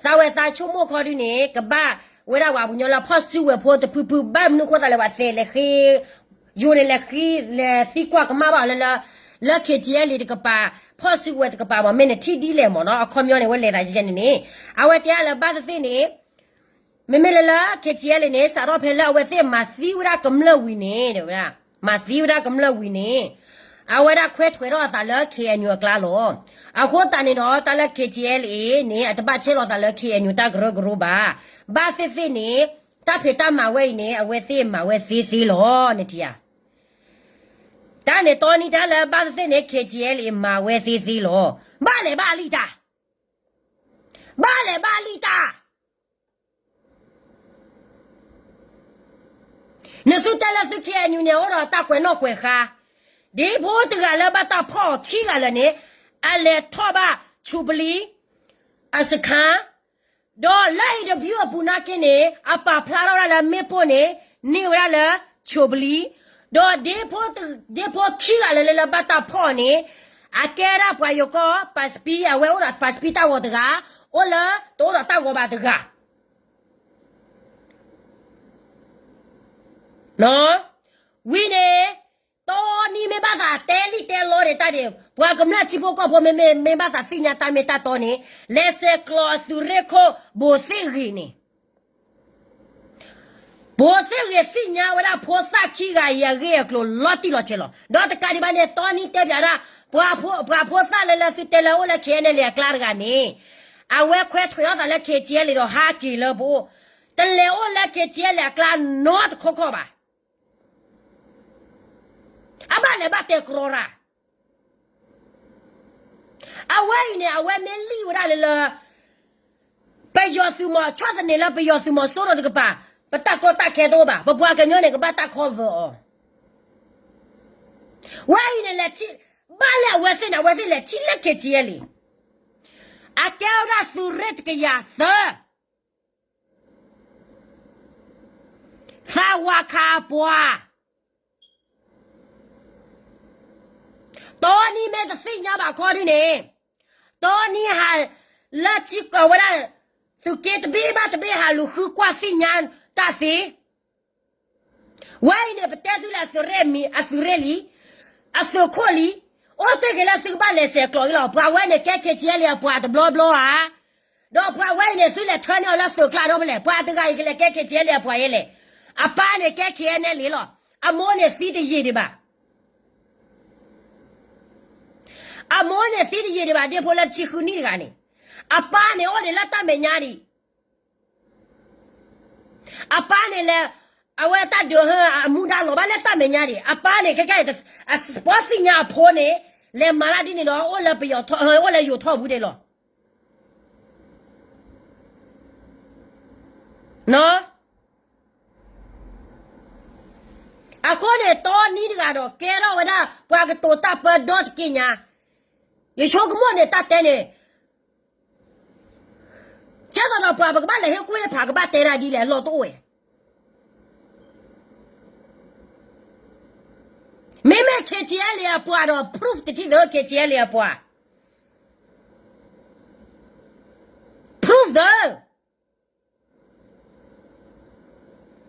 သးဝဲသးဆိကမိၣ်ခီဒုန့ၣ် ကဘၣ်ဝဲဒၣ်ပှၤကညီလၢဖီၣ်စုကဝဲၤဖိတဖုဖု ဘၣ်မနုၤဃိသးလဲၣ် ပှၤသဲးလဲၤဃ့ ယိၤန့ၣ်လဲၤဃ့ လဲၤသံကွၢ်ကမၣ်ဘၣ်အီၤလၢ လၢ KTLA တကပၤ ဖီၣ်စုကဝဲၤတကပၤမး မ့ၢ်နထံၣ်ဒ်လဲၣ်မးနီၤ အခီပညီန့ၣ် ဝဲလဲၤသးယဲန့ၣ်န့ၣ် အဝဲတဲအါလၢဘၣ်သ့ၣ်သ့ၣ်န့ၣ် မ့မ့ၢ်လၢလၢ KTLA န့ၣ် စးထီၣ်ဖဲလၢအဝဲသ့ၣ်မၤသံဝဲဒၣ်ကမျၢၢ်ဝံၤန့ၣ် တဲဝဲဒၣ် မၤသံဝဲဒၣ်ကမျၢၢ်ဝံၤန့ၣ် အဝဲဒၣ်ခွဲးထွဲးထီၣ်အသးလၢ KNU အကျါလီၤ. အဃိသတးန့ၣ်ဒီး တၢ်လၢ KTLA န့ၣ် အတဘၣ်ဆဲလီၤသးလၢ KNU တၢ်ကရၢကရိဘၣ်. ဘၣ်သ့ၣ်သ့ၣ်န့ၣ် တၢ်ဖံးတၢ်မၤဝဲအံၤန့ၣ် အဝဲသ့ၣ်မၤဝဲသ့သ့လီၤ နထံၣ်ဧါ. တၢ်န့ၣ်တီနံၤတၢ်လၢဘၣ်သ့ၣ်သ့ၣ်န့ၣ် KTLA မၤဝဲသ့သ့လီၤ. ဘၣ်လဲၣ်ဘၣ်လံတၢ် ဘၣ်လဲၣ်ဘၣ်လံတၢ် နသုတဲလၢသု KNU န့ၣ် အိၣ်ဒီးတၢ်ကွဲးနီၣ်ကွဲးဃါ, ဒ်ဖိတဂၤလၢဘၣ်တၢ်ဖီၣ်အီၤခံဂၤလၢာ်န့ၣ် အလဲၤထီၣ်ဘၣ် ဆိဘလံ အစခါ, ဒီးလၢ interview အပူၤနာ်က့န့ၣ် အပာ်ဖျါထီၣ်ဝဲဒၣ်လၢမ့ၣ်ပိၢ်န့ၣ် န့ၢ်ဝဲဒၣ်လၢ ဆိဘလံ, ဒီးဒ်ဖိခံဂၤလၢာ်လၢလၢဘၣ်တၢ်ဖီၣ်အီၤန့ၣ် အကဲဒၣ်ပှၤယိၤကီၢ် passport အဝဲအိၣ်ဒီး passport တၢ်ဂီၤတဂၤ, အိၣ်လၢတအိၣ်ဒီးတၢ်ဂီၤဘၣ်တဂၤ ဝံၤန့ၣ် တီနံၤမ့ၢ်ဘၣ်သးတဲလံတဲလီဒံးတၢ်ဒံး ပှၤကမျၢၢ်ထံဖိကီၢ်ဖိမ့မ့ၢ်ဘၣ်သးသ့ၣ်ညါတၢ်မ့ၢ်တၢ်တီန့ၣ် လဲၤဆဲးကျိးအသုးရ့ၣ်ခိၣ်ဘိးသ့ၣ်ဂ့ၤန့ၣ် ဘိးသ့ၣ်ဂ့ၤသ့ၣ်ညါဝဲဒၣ်ဖိသၣ်ခံဂၤအံၤအဂ့ၢ်အကျိၤလီၤတံၢ်လီၤဆဲးလီၤ. ဒီးတကးဒံးဘၣ်န့ၣ် တီနံၤတဲပၠးဒၣ် ပှၤဖိ, ပှၤဖိသၣ်လၢလၢသုတဲလၢအိၣ်လၢ K N L A အကျါတဂၤန့ၣ်, အဝဲခွဲးထွဲးအီၣ်သးလၢ K T L A ဒီးဟးက့ၤလၢပအိၣ်, တလဲၤအိၣ်လၢ K T L A အကျါနီတခီခီဘၣ်. အဘၣ်လဲၤဘၣ်တဲကြီတၢ် အဝဲအံၤန့ၣ် အဝဲမ့ၢ်လံၣ်ဝဲဒၣ်လၢလၢ ပယီၤသုးမီၤဆီၣ်သနံးလၢပယီၤသုးမီၤစိရိၤတကပၤ, ပတၢ်ကီတၢ်ခဲတအိၣ်ဘၣ်, ပပှၤကညီန့ၣ် ကဘၣ်တၢ် cover အီၤ. ဝဲအံၤန့ၣ်လဲၤထံၣ်, ဘၣ်လၢအဝဲသ့ၣ်န့ၣ် အဝဲသ့ၣ်လဲၤထံၣ်လၢ K T L A အကဲဝဲဒၣ်သုးရ့ၣ်တကယၤသၢ သးဝၤခးပှၤ, တီနံမ့ၢ်တသ့ၣ်ညါဘၣ်ခီဒ်န့ၣ်, တီနံဟးလၢထံကီၢ်ဝဲဒၣ်, သုးက့တဘ့ၣ်ဘၣ်တဘ့ၣ်ဟးလူၤဃုကွၢ်သ့ၣ်ညါတၢ်သ့, ဝဲအံၤန့ၣ် ပတဲသုလၢအသုးရ့ၣ်မံၤ, အသုးရ့ၣ်လံ, အသုးခိၣ်လံ, အိၣ်တ့ၢ်က့ၤလၢသုကဘၣ်လဲၤဆဲးကျိးအံၤလီၤ. ပှၤဝဲန့ၣ်ကဲ K T L A အပှၤတဘျီဘျီဧါ. ဒီးပှၤဝဲအံၤန့ၣ် သုလဲၤထၢန့ၢ်အီၤလၢသုးကျါဒီးဖဲလဲၣ်, ပှၤတဂၤအံၤကလဲၤကဲ K T L A အပှၤယဲလဲၣ်. အပၢ်န့ၣ်ကဲ K N L A လီၤ. အမိၢ်န့ၣ်သံတယံာ်ဒံးဘၣ်. အမိၢ်န့ၣ်သံတယံာ်ဒံးဘၣ်, ဒ့ဖိလၢတဆံဃုနံၣ်တဂၤန့ၣ်, အပၢ်န့ၣ်အိၣ်ဒံးလၢတၢ်မဲာ်ညါဒံး အပၢ်န့ၣ်လဲၤ, အဝဲတၢ်ဒုးဟၢအမူဒါလီၤဘၣ်လၢတၢ်မဲာ်ညါဒံး, အပၢ်န့ၣ် ခဲကဲအံၤ အပၢ်သ့ၣ်ညါအဖိန့ၣ် လဲၤမၤတၢ်ဒ်န့ၣ်ဒီး အိၣ်လၢပယီၤထီၣ်, အိၣ်လၢယိၤထီၣ်ပူၤဒံးလီၤ. အဃိန့ၣ် တီနံတဂၤဒီး ကဲထီၣ်ဝဲဒၣ်ပှၤကတိၤတၢ်ပၢဒီတက့ၢ်ညါ, ယဆိကမိၣ်န့ၣ် တၢ်တဲန့ၣ် ကဲသိးဒီးပှၤပကဘၣ်လဲၤဟ့ၣ်ကူၣ်ဟ့ၣ်ဖး ကဘၣ်တဲဒၣ်ဒ်လဲၣ် အလီၢ်တအိၣ်ဝဲ. မ့မ့ၢ် K T L A အပှၤဒီး proof တထံၣ်သၢ K T L A အပှၤ proof သၢ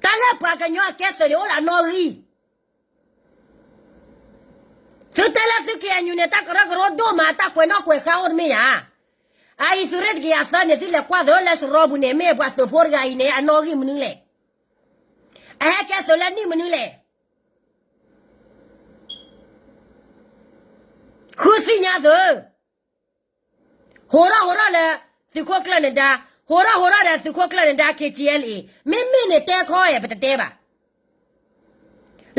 တၢ်လၢပှၤကညီအကဲသုးန့ၣ် အိၣ်လၢအနီၣ်ဂံၢ် သုတဲလၢသု K N U န့ၣ် တၢ်ကရၢကရိဒိၣ်မး တၢ်ကွဲးနီၣ်ကွဲးဃါအိၣ်တမ့ၢ်ဧါ. အအံၤသုးရ့ၣ်တကယၤသၢန့ၣ် သုလဲၤကွၢ်သုးလၢစရီပူၤန့ၣ် မ့ၢ်ပှၤသုးဖိတဂၤအံၤန့ၣ် အနီၣ်ဂံၢ်မနုၤလဲၣ်. အဟဲကဲသုးလၢနံၣ်မနုၤလဲၣ်. ဃုသ့ၣ်ညါသုး ဟိးထီၣ်ဟိးထီၣ်လၢသုးခိၣ်ကျၢၢ်နဒါ, ဟိးထီၣ်ဟိးထီၣ်ဒီးသုးခိၣ်ကျၢၢ်နဒါ K T L A, မ့မ့ၢ်န့ၣ်တဲခီအဲၣ် ပတတဲဘၣ်.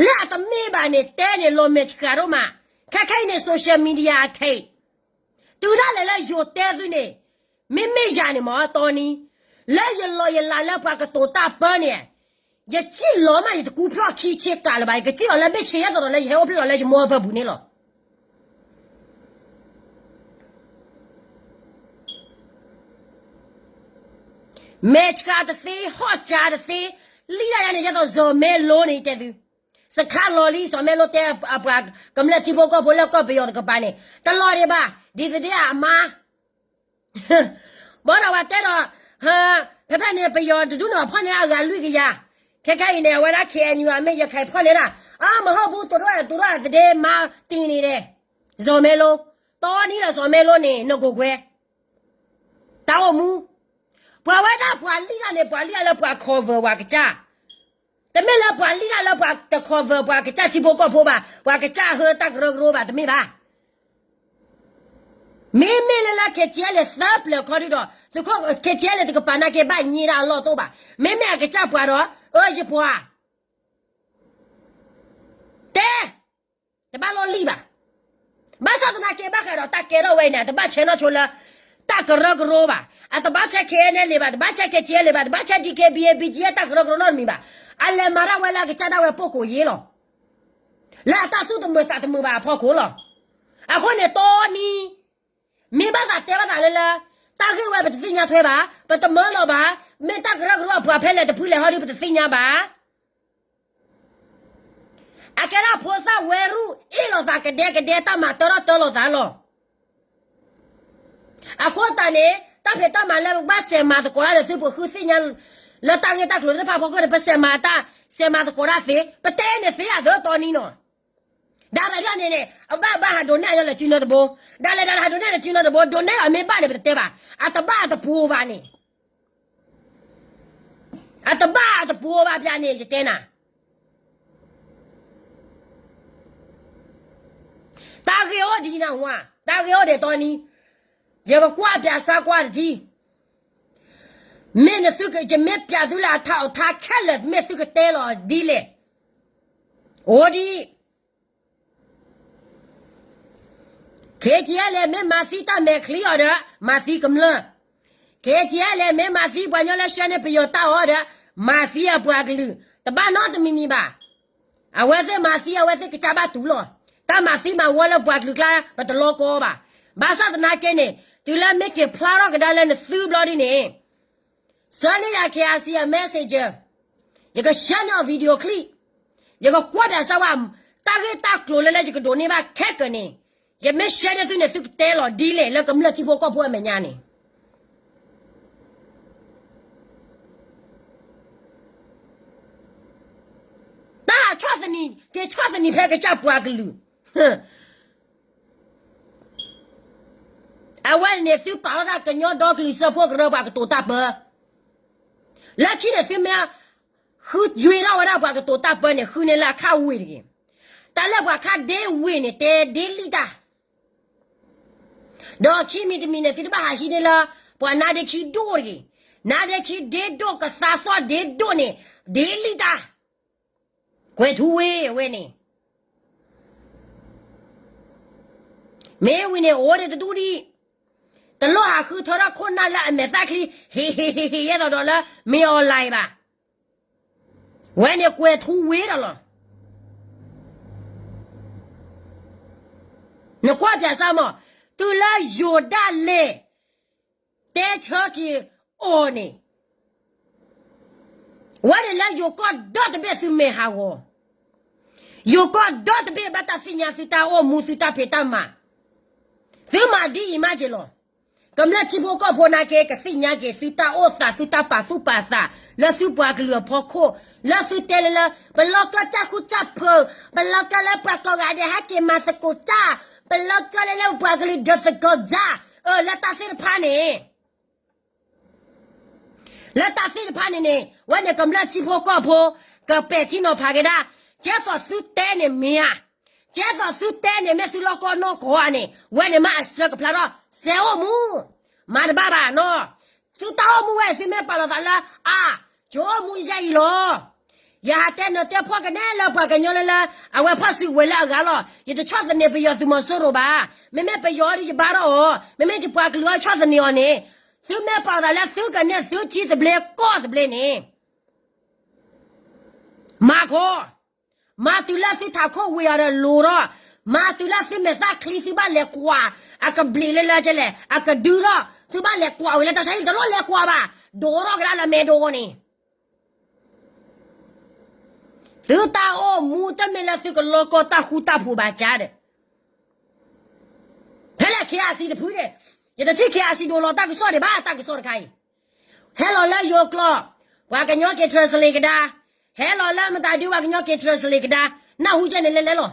လၢအတမ့ၢ်ဘၣ်န့ၣ် တဲန့ၣ်လီၤမဲာ်ဆှးဒိၣ်မး, ခဲခဲအံၤန့ၣ် social media အခဲအံၤ, တုၤဒၣ်လဲာ်လၢယိၤတဲသုန့ၣ်, မ့မ့ၢ်ယၤန့ၣ်မ့ၢ်တီနံ, လၢယလီၤယလးလၢပှၤကတိၤတၢ်ပၢန့ၣ်, ယစံၣ်လီၤမး ယတကူဖျီၣ်ခံဆ့ကၤလၢၤဘၣ်, ယကစံၣ်လီၤလၢဘ့ၣ်ဆ့ယဲၢ်သိးဒီးလၢယဟဲအိၣ်ဖျဲၣ်လီၤလၢယမိၢ်အပၢပူၤန့ၣ်လီၤ. မဲာ်ဆှးတသ့ ဟီၣ်ကၠါတသ့, လံၣ်ဒၣ်ယၤန့ၣ် ယဲသိးစီၤမဲလိန့ၣ် ယတဲသု, စခါလီၤလံ စီၤမဲလိတဲအပှၤကမျၢၢ်ထံဖိကီၢ်ဖိလၢကီၢ်ပယီၤတကပၤန့ၣ် တလီၤဒံးဘၣ်, ဒ်သဒ့ၣ်အမါ ဘၣ်ဒီးဝဲတဲဒီး, ဖဲဖဲန့ၣ် ပယီၤတဒူၣ်န့ၣ် ဖီၣ်န့ၢ်ဒၣ်အဂၤလွံၢ်ကယၤ, ခဲခဲအံၤန့ၣ် အဝဲဒၣ် K N U အမ့ၢ်ယခဲအံၤဖီၣ်န့ၢ်ဒၣ်, အမ့ၢ်ဟီၣ်ဘူး တူၢ်ထီၣ်အဲၣ်တူၢ်ထီၣ်သဒ့မါတံၢ်န့ၣ်ဒီး, စီၤမဲလိ, တီနံဒီးစီၤမဲလိန့ၣ် နကိးကွဲ တၢ်အိၣ်မူ, ပှၤဝဲဒၣ်ပှၤလံၣ်ဒၣ်န့ၣ် ပှၤလံၣ်ဒၣ်လၢပှၤ cover ပှၤကစၢ်, တမ့ၢ်လၢပှၤလံၣ်ဒၣ်လၢပှၤတ cover ပှၤကစၢ်ထံဖိကီၢ်ဖိဘၣ်, ပှၤကစၢ်ဟၢတၢ်ကရၢကရိဘၣ် တမ့ၢ်ဘၣ်. မ့မ့ၢ်လၢလၢ K T L A သၢပျၢၤခီဒုဒီး, သုးခိၣ် K T L A တကပၤနာ်က့ ဘၣ်ညံဒၣ်အလီၢ်တအိၣ်ဘၣ်, မ့မ့ၢ်အကစၢ်ပှၤဒီး, အၢ ယပှၤ တဲ, တဘၣ်လီၢ်လံၣ်ဘၣ်. ဘၣ်ဆၣ်သနာ်က့ ဘၣ်ဃးဒီးတၢ်ကဲထီၣ်ဝဲအံၤန့ၣ် အတဘၣ်ဆဲးနီၣ်ဆိလၢ တၢ်ကရၢကရိဘၣ်, အတဘၣ်ဆဲး K N L A ဘၣ်, တဘၣ်ဆဲး K T L A ဘၣ်, တဘၣ်ဆဲး D K B A B G တၢ်ကရၢကရိနီတမံၤဘၣ်, အလဲၤမၤတၢ်ဝဲလၢအကစၢ်ဒၣ်ဝဲ ပုၢ်ကိးယ့လီၤ. လၢအတၢ်သူၣ်တမုာ်သးတမုာ်ဘၣ်အဖီခိၣ်လီၤ. အဃိန့ၣ် တီနံ မ့ၢ်ဘၣ်သးတဲဘၣ်သးလၢလၢ, တၢ်ဂ့ၢ်ဝဲပတသ့ၣ်ညါထွဲဘၣ်, ပတမၢလီၤဘၣ်, မ့ၢ်တၢ်ကရၢကရိအပှၤဖဲလဲၣ်တဖုလဲၣ်ဟီဒု ပတသ့ၣ်ညါဘၣ်. အကဲဒၣ်ဖိသၣ်ဝဲရူၣ်အ့ၣ်လိာ်သးကဒဲကဒဲ တၢ်မၤတၢထီၣ်တၢလီၤသးလီၤ. အဃိသတးန့ၣ် တၢ်ဖံးတၢ်မၤလၢပကဘၣ်စဲးမၤသကိးတၢ်ဒီးသုပဃုသ့ၣ်ညါ လၢတၢ်ဂ့ၢ်တၢ်ကျိၤသ့ၣ်တဖၣ်အဖီခိၣ်န့ၣ် ပစဲးမၤတၢ် စဲးမၤသကိးတၢ်သ့ ပတဲန့ၣ်သ့အသၢတီနံနီၤ. ဒၣ်လဲာ်ဒၣ်န့ၣ်န့ၣ် အဘၣ်ဘၣ်ဟးဒိးနဲၣ်အညီလၢစုနၢတဘိ, ဒၣ်လဲာ်ဒၣ်လဲာ်ဟးဒိးနဲၣ်လၢစုနၢတဘိ ဒိးနဲၣ်အီၤမ့ၢ်ဘၣ်န့ၣ် ပတတဲဘၣ်, အတဘၣ်အတပူၤဘၣ်န့ၣ် အတဘၣ်အတပူၤဘၣ်ပျၢ်န့ၣ် ယတဲနၤ တၢ်ဂ့ၢ်အိၣ် ဒ်နဝါ, တၢ်ဂ့ၢ်အိၣ်ဒံးတီနံၤ, ယကကွၢ်ပၠးစၢ်ကွၢ်တထံၣ်, မ့ၢ်နသုက, ယမ့ၢ်ပၠးသုလၢအထးအီထါခဲလၢာ် မ့ၢ်သုကတဲလီၤဒ်လဲၣ်, အိၣ်ဒံး ခ့ကၠီလဲၣ် မ့ၢ်မၤသံတၢ်မဲာ်ချံအီၤဒီး မၤသံကမျၢၢ်, ခ့ကၠီလဲၣ် မ့ၢ်မၤသံပှၤကညီလၢဆှၢန့ၢ်ပယီၤတၢ်အီၤဒီး မၤသံအပှၤကလုာ် တဘၣ်နီတမံၤမံၤဘၣ်. အဝဲသ့ၣ်မၤသံ အဝဲသ့ၣ်ကစၢ်ဘၣ်တူၢ်လီၤ. တၢ်မၤသံမၤဝီလၢပှၤကလုာ်ကျါ ပတလီကီဘၣ်. ဘၣ်ဆၣ်သနာ်က့န့ၣ် တုၤလၢမ့ၢ်က့ၤဖျါထီၣ်ကဒါလၢနသုဘျီဒ်န့ၣ် ဆှၢန့ၢ်ယၤ ခ့အါစံ အ messenger, ယကဆှၢန့ၢ်အီၤ video clip, ယကကွၢ်ပၠးစၢ်ဝဲ တၢ်ဂ့ၢ်တၢ်ကျိၤလၢလၢယကဒိးန့ၢ်ဘၣ်ခဲကၢၤန့ၣ်, ယမ့ၢ်ဆှၢန့ၢ်သုန့ၣ် သုကတဲလီၤဒ်လဲၣ်လၢကမျၢၢ်ထံဖိကီၢ်ဖိအမဲာ်ညါန့ၣ် တၢ်ဆီၣ်သနံး က့ၤဆီၣ်သနံးဖဲကစၢ်ပှၤကလုာ် အဝဲန့ၣ်န့ၣ် သုပာ်လီၤတၢ်ကညီဒီကလုာ်စၢဖှိၣ်ကရၢပှၤကတိၤတၢ်ပၢ, လၢခံန့ၣ် သုမ့ၢ် ဃုကွံာ်ထီၣ်ဝဲဒၣ်ပှၤကတိၤတၢ်ပၢန့ၣ် ဃုန့ၢ်လၢအခးဝ့ၢ်တဂ့ၤ. တၢ်လၢပှၤခးဒ့ဝ့ၢ်န့ၣ် တဲဒ့လံတၢ်, ဒီးခံမံၤတမံၤန့ၣ် သုတဘၣ်ဟးဟံးန့ၢ်လၢ ပှၤနါဒ့ခံဒိၣ်တဂ့ၤ. နါဒ့ခံဒ့ဒိၣ် ကသးသီၣ်ဒ့ဒိၣ်န့ၣ် ဒ့လံတၢ်, ကွဲၤထူဝ့ၣ်ဝဲန့ၣ် မ့ၢ်ဝံၤန့ၣ် အိၣ်ဒံးတဒူၣ်ဒံး, တလိၣ်ဟးဃုထၢထီၣ်ခိၣ်နၢ်လၢအမဲာ်သၣ်ချံ ဟ့ၣ်ဟ့ၣ်ဟ့ၣ်ဟ့ၣ် ယဲသိးဒီးလၢ မ့ၢ် online ဘၣ်. ဝဲန့ၣ်ကွဲၤထူဝ့ၣ်ဒီးလီၤ. နကွၢ်ပၠးစၢ်မး, တုၤလၢယိၤဒၣ်လဲာ် တဲဆၢက့ၤအီၤန့ၣ် ဝဲန့ၣ်လၢယိၤကီၢ်ဒီတဘ့ၣ်သုမဲာ်ဟးဂီၤ, ယိၤကီၢ်ဒီတဘ့ၣ်ဘၣ်တၢ်သ့ၣ်ညါသုတၢ်အိၣ်မူ သုတၢ်ဖံးတၢ်မၤ, သုမၤဒ်အံၤမးက့ၤလီၤ. ကမျၢၢ်ထံဖိကီၢ်ဖိနာ်က့ ကသ့ၣ်ညါက့ၤသုတၢ်အိၣ်သး သုတၢ်ပာ်သူၣ်ပာ်သး လၢသုပှၤကလုာ်အဖီခိၣ်, လၢသုတဲလၢလၢ ပလီၢ်ကၢၢ်တၢ်ဃူတၢ်ဖိး, ပလီၢ်ကၢၢ်လၢပှၤကိးဂၤဒဲးဟဲက့ၤမၤသကိးတၢ်, ပလီၢ်ကၢၢ်လၢလၢပှၤကလုာ်ဒိးသကိးတၢ်, အၢ လၢတၢ်သ့ၣ်တဖၣ်န့ၣ် လၢတၢ်သ့ၣ်တဖၣ်န့ၣ်န့ၣ် ဝဲန့ၣ်ကမျၢၢ်ထံဖိကီၢ်ဖိ ကပဲာ်ထံနီၤဖးက့ၤဒၣ်, ကဲသိးသုတဲန့ၣ်မ့ၢ်ဧါ, ကဲသိးသုတဲန့ၣ် မ့ၢ်သုလီၢ်ကီၢ်နီၢ်ကီၢ်ဧါန့ၣ် ဝဲန့ၣ်မ့ၢ်အဆၢကဖျါထီၣ် စဲအိၣ်မူ, မၤတဘၣ်ဘၣ်နီၤ, သုတၢ်အိၣ်မူဝဲ သုမ့ၢ်ပာ်လီၤသးလၢ အါ, ကၠိအိၣ်မူယဲအံၤလီၤ. ယဟးတဲနၢၤတဲဖှီၣ်ကနဲလၢပှၤကညီလၢလၢ အဝဲဖီၣ်စုကဝဲၤလၢအဂၤလီၤ. ယတဆီၣ်သနံးပယီၤသုးမီၤစိရိၤဘၣ်. မ့မ့ၢ်ပယီၤဒီးယဘါထီၣ်အီၤ, မ့မ့ၢ်ယပှၤကလုာ်အီၤဆီၣ်သနံးအီၤန့ၣ်, သုမ့ၢ်ပာ်သးလၢသုကန့ၢ်သုထံသဘျ့ကီၢ်သဘျ့န့ၣ် မၤခီ, မၤတုၤလၢသုထးခိၣ်ဝံၤအီၤဒီးလိၤထီၣ်, မၤတုၤလၢသုမဲာ်သၣ်ချံသုဘၣ်လဲၤကွၢ်, အကဘျံးလၢလၢကလဲၣ်, အကဒုထီၣ်, သုဘၣ်လဲၤကွၢ်ဝံၤလၢတၢ်ဆါဟံၣ် တလိၣ်လဲၤကွၢ်ဘၣ်, ဒိးထီၣ်ကဒါလၢမဲာ်ဒိအီၤန့ၣ် သုတၢ်အိၣ်မူတမ့ၢ်လၢသုကလီၢ်ကီၢ်တၢ်ဃူတၢ်ဖိးဘၣ်ကါဒီး, ဖဲလဲၣ် ခ့အစံတဖုန့ၣ်, ယတထံၣ် ခ့အစံ ဒိးလီၤတၢ်ကစီၣ်ဒံးဘၣ် တၢ်ကစီၣ်တခါအံၤ, ဟဲလီၤလၢယိၤကျိာ်, ပှၤကညီက့ၤ translate ကဒါ, ဟဲလီၤလၢမတၤဒု ပှၤကညီက့ၤ translate ကဒါ, နၢ်ဟူကဲန့ၣ်လဲၤလဲၤလီၤ.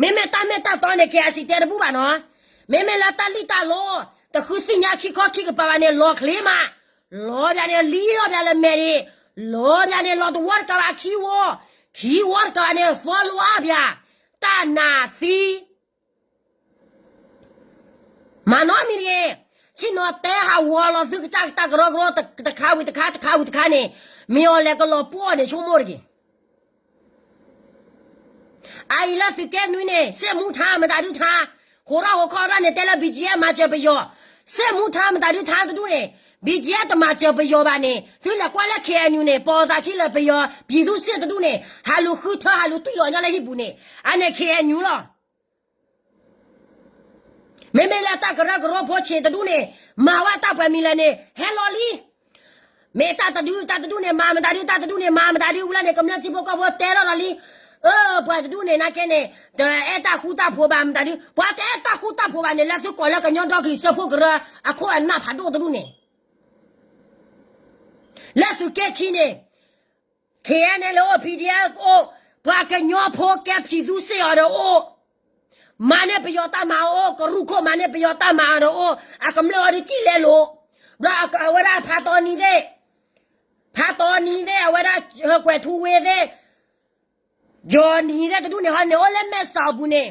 မ့မ့ၢ်တၢ်မ့ၢ်တၢ်တီန့ၣ် ခ့အစံ တဲတဘူၣ်ဘၣ်နီၤ. မ့မ့ၢ်လၢတၢ်လံၣ်တၢ်လီ, တဃုသ့ၣ်ညါခံခီခံကပၤဘၣ်န့ၣ် လီၤချ့မး, လီၤဘၣ်န့ၣ် လံလီၤဘၣ်လၢမဲာ်ဒံး, လီၤဘၣ်န့ၣ် လီၤတဝီတကးဘၣ်ခံဝီ, ခံဝီတကးဘၣ်န့ၣ် follow up ဘၣ်, တၢ်နးသံ မၤနီတမံၤတဂ့ၤ, ဆ့ၣ်နီၤတဲဟးဂီၤလီၤသုကစၢ်တၢ်ကရၢကရိတခါဝံၤတခါ တခါဝံၤတခါန့ၣ်, မ့ၢ်အီၤလဲၤကလီၤပှီၢ်န့ၣ် ဆိကမိၣ်တဂ့ၤ. အအံၤလၢသုးက့နွံန့ၣ် စ့ၣ်မူထါ မတၤဒုထါ, ဟိးထီၣ်ဟိးခီတၢ်န့ၣ် တဲလၢ ဘံၣ်ကၠံၣ်အဲၣ် မၤစၢၤပယီၤ, စ့ၣ်မူထါ မတၤဒုထါတဒူၣ်န့ၣ်, ဘံၣ်ကၠံၣ်အဲၣ် တမၤစၢၤပယီၤဘၣ်န့ၣ် သုလဲၤကွၢ်လၢ ခ့အဲၣ်ယူၣ်န့ၣ် ပိာ်သးခံလၢပယီၤ ပြည်သူ့စစ် တဒူၣ်န့ၣ် ဟးလူၤဃုထၢ ဟးလူၤတွံၢ်လီၤညီလၢဟံၣ်ပူၤန့ၣ်, အန့ၣ် ခ့အဲၣ်ယူၣ်လီၤ. မ့မ့ၢ်လၢတၢ်ကရၢကရိဖိဆ့ၣ်တဒူၣ်န့ၣ်, မၤဝဲတၢ်ပှဲၤမံၤလဲၣ်န့ၣ် ဟဲလီၤလံ. မ့ၢ်တၢ်တဒုတၢ်တဒူၣ်န့ၣ် မၤမတၤဒု တၢ်တဒူၣ်န့ၣ် မၤမတၤဒု ဝံၤလၢန့ၣ် ကမျၢၢ်ထံဖိကီၢ်ဖိတဲထီၣ်ဒီးလံ. အၢ ပှၤတဒူၣ်န့ၣ် နာ်က့န့ၣ် တအဲၣ်တၢ်ဃူတၢ်ဖိးဘၣ်မတၤဒု, ပှၤတအဲၣ်တၢ်ဃူတၢ်ဖိးဘၣ်န့ၣ် လၢသုကိးလၢကညီဒီကလုာ်စၢဖှိၣ်ကရၢ အခိၣ်အနၢ်ဖးဒိၣ်တဒူၣ်န့ၣ် လၢသုးက့ခံန့ၣ် ခ့အဲၣ်ယူၣ် အိၣ်, ပှၤကညီဖိကဲ ပြည်သူ့စစ် အီၤဒီးအိၣ်, မၤန့ၢ်ပယီၤတၢ်မၤအီၤအိၣ်, ကရူၢ်ခိၣ်မၤန့ၢ်ပယီၤတၢ်မၤအီၤဒီးအိၣ်, အကမျၢၢ်အီၤဒုးစံၣ်လဲၤလိာ်, ဒီးအဝဲဒၣ်ဖးတီနံၤသ့ၣ်, ဖးတီနံၤသ့ၣ် အဝဲဒၣ်ကွဲၤထူဝ့ၣ်သ့ၣ်, ကၠီနံၤသ့ၣ်တဒူၣ်န့ၣ်ဟီန့ၣ် အိၣ်လၢမဲၢ်စီၤအပူၤန့ၣ်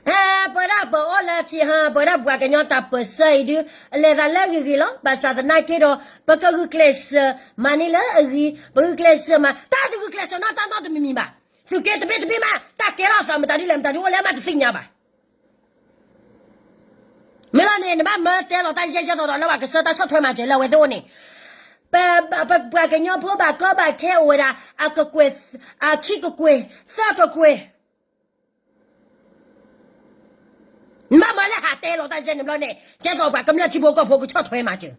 ဟဲ ပဝဲဒၣ်ပအိၣ်လၢထံဟါ ပဝဲဒၣ်ပှၤကညီတၢ်ပၢၢ်ဆၢအံၤဒု အလဲၤသးလၢဂ့ၤဂ့ၤလီၤ. ဘၣ်ဆၣ်သနာ်က့ဒီး ပကဂုာ်ကျဲးစၢးမၤန့ၢ်လၢအဂ့ၤ ပဂုာ်ကျဲးစၢးမၤ တၢ်တဂုာ်ကျဲးစၢးနီတၢ်နီတမံၤမံၤဘၣ်. သုးက့တဘ့ၣ်တဘ့ၣ်မး တၢ်ကဲထီၣ်သးမတၤဒ်လဲၣ်မတၤဒ်အိၣ်လဲၣ်မးတသ့ၣ်ညါဘၣ်. မ့ၢ်လီၤန့ၣ် နဘၣ်မၢတဲလီၤတၢ်ယဲၢ်ယဲၢ်ထီၣ်ထီၣ်လၢပှၤကစၢ်တၢ်ဆီၣ်ထွဲမၤစၢၤလၢအဝဲသ့ၣ်အိၣ်န့ၣ် ပပှၤကညီဖိဘၣ်ကီဘၣ်ခဲအိၣ်ဝဲဒၣ် အကကွဲၢ် အခံကကွဲၢ် သၢကကွဲၢ် နဘၣ်မၢလၢဟးတဲလီၤတၢ်ယဲၢ်န့ၣ်ဘျီန့ၣ် ကဲသိးပှၤကမျၢၢ်ထံဖိကီၢ်ဖိကဆီၣ်ထွဲမၤစၢၤ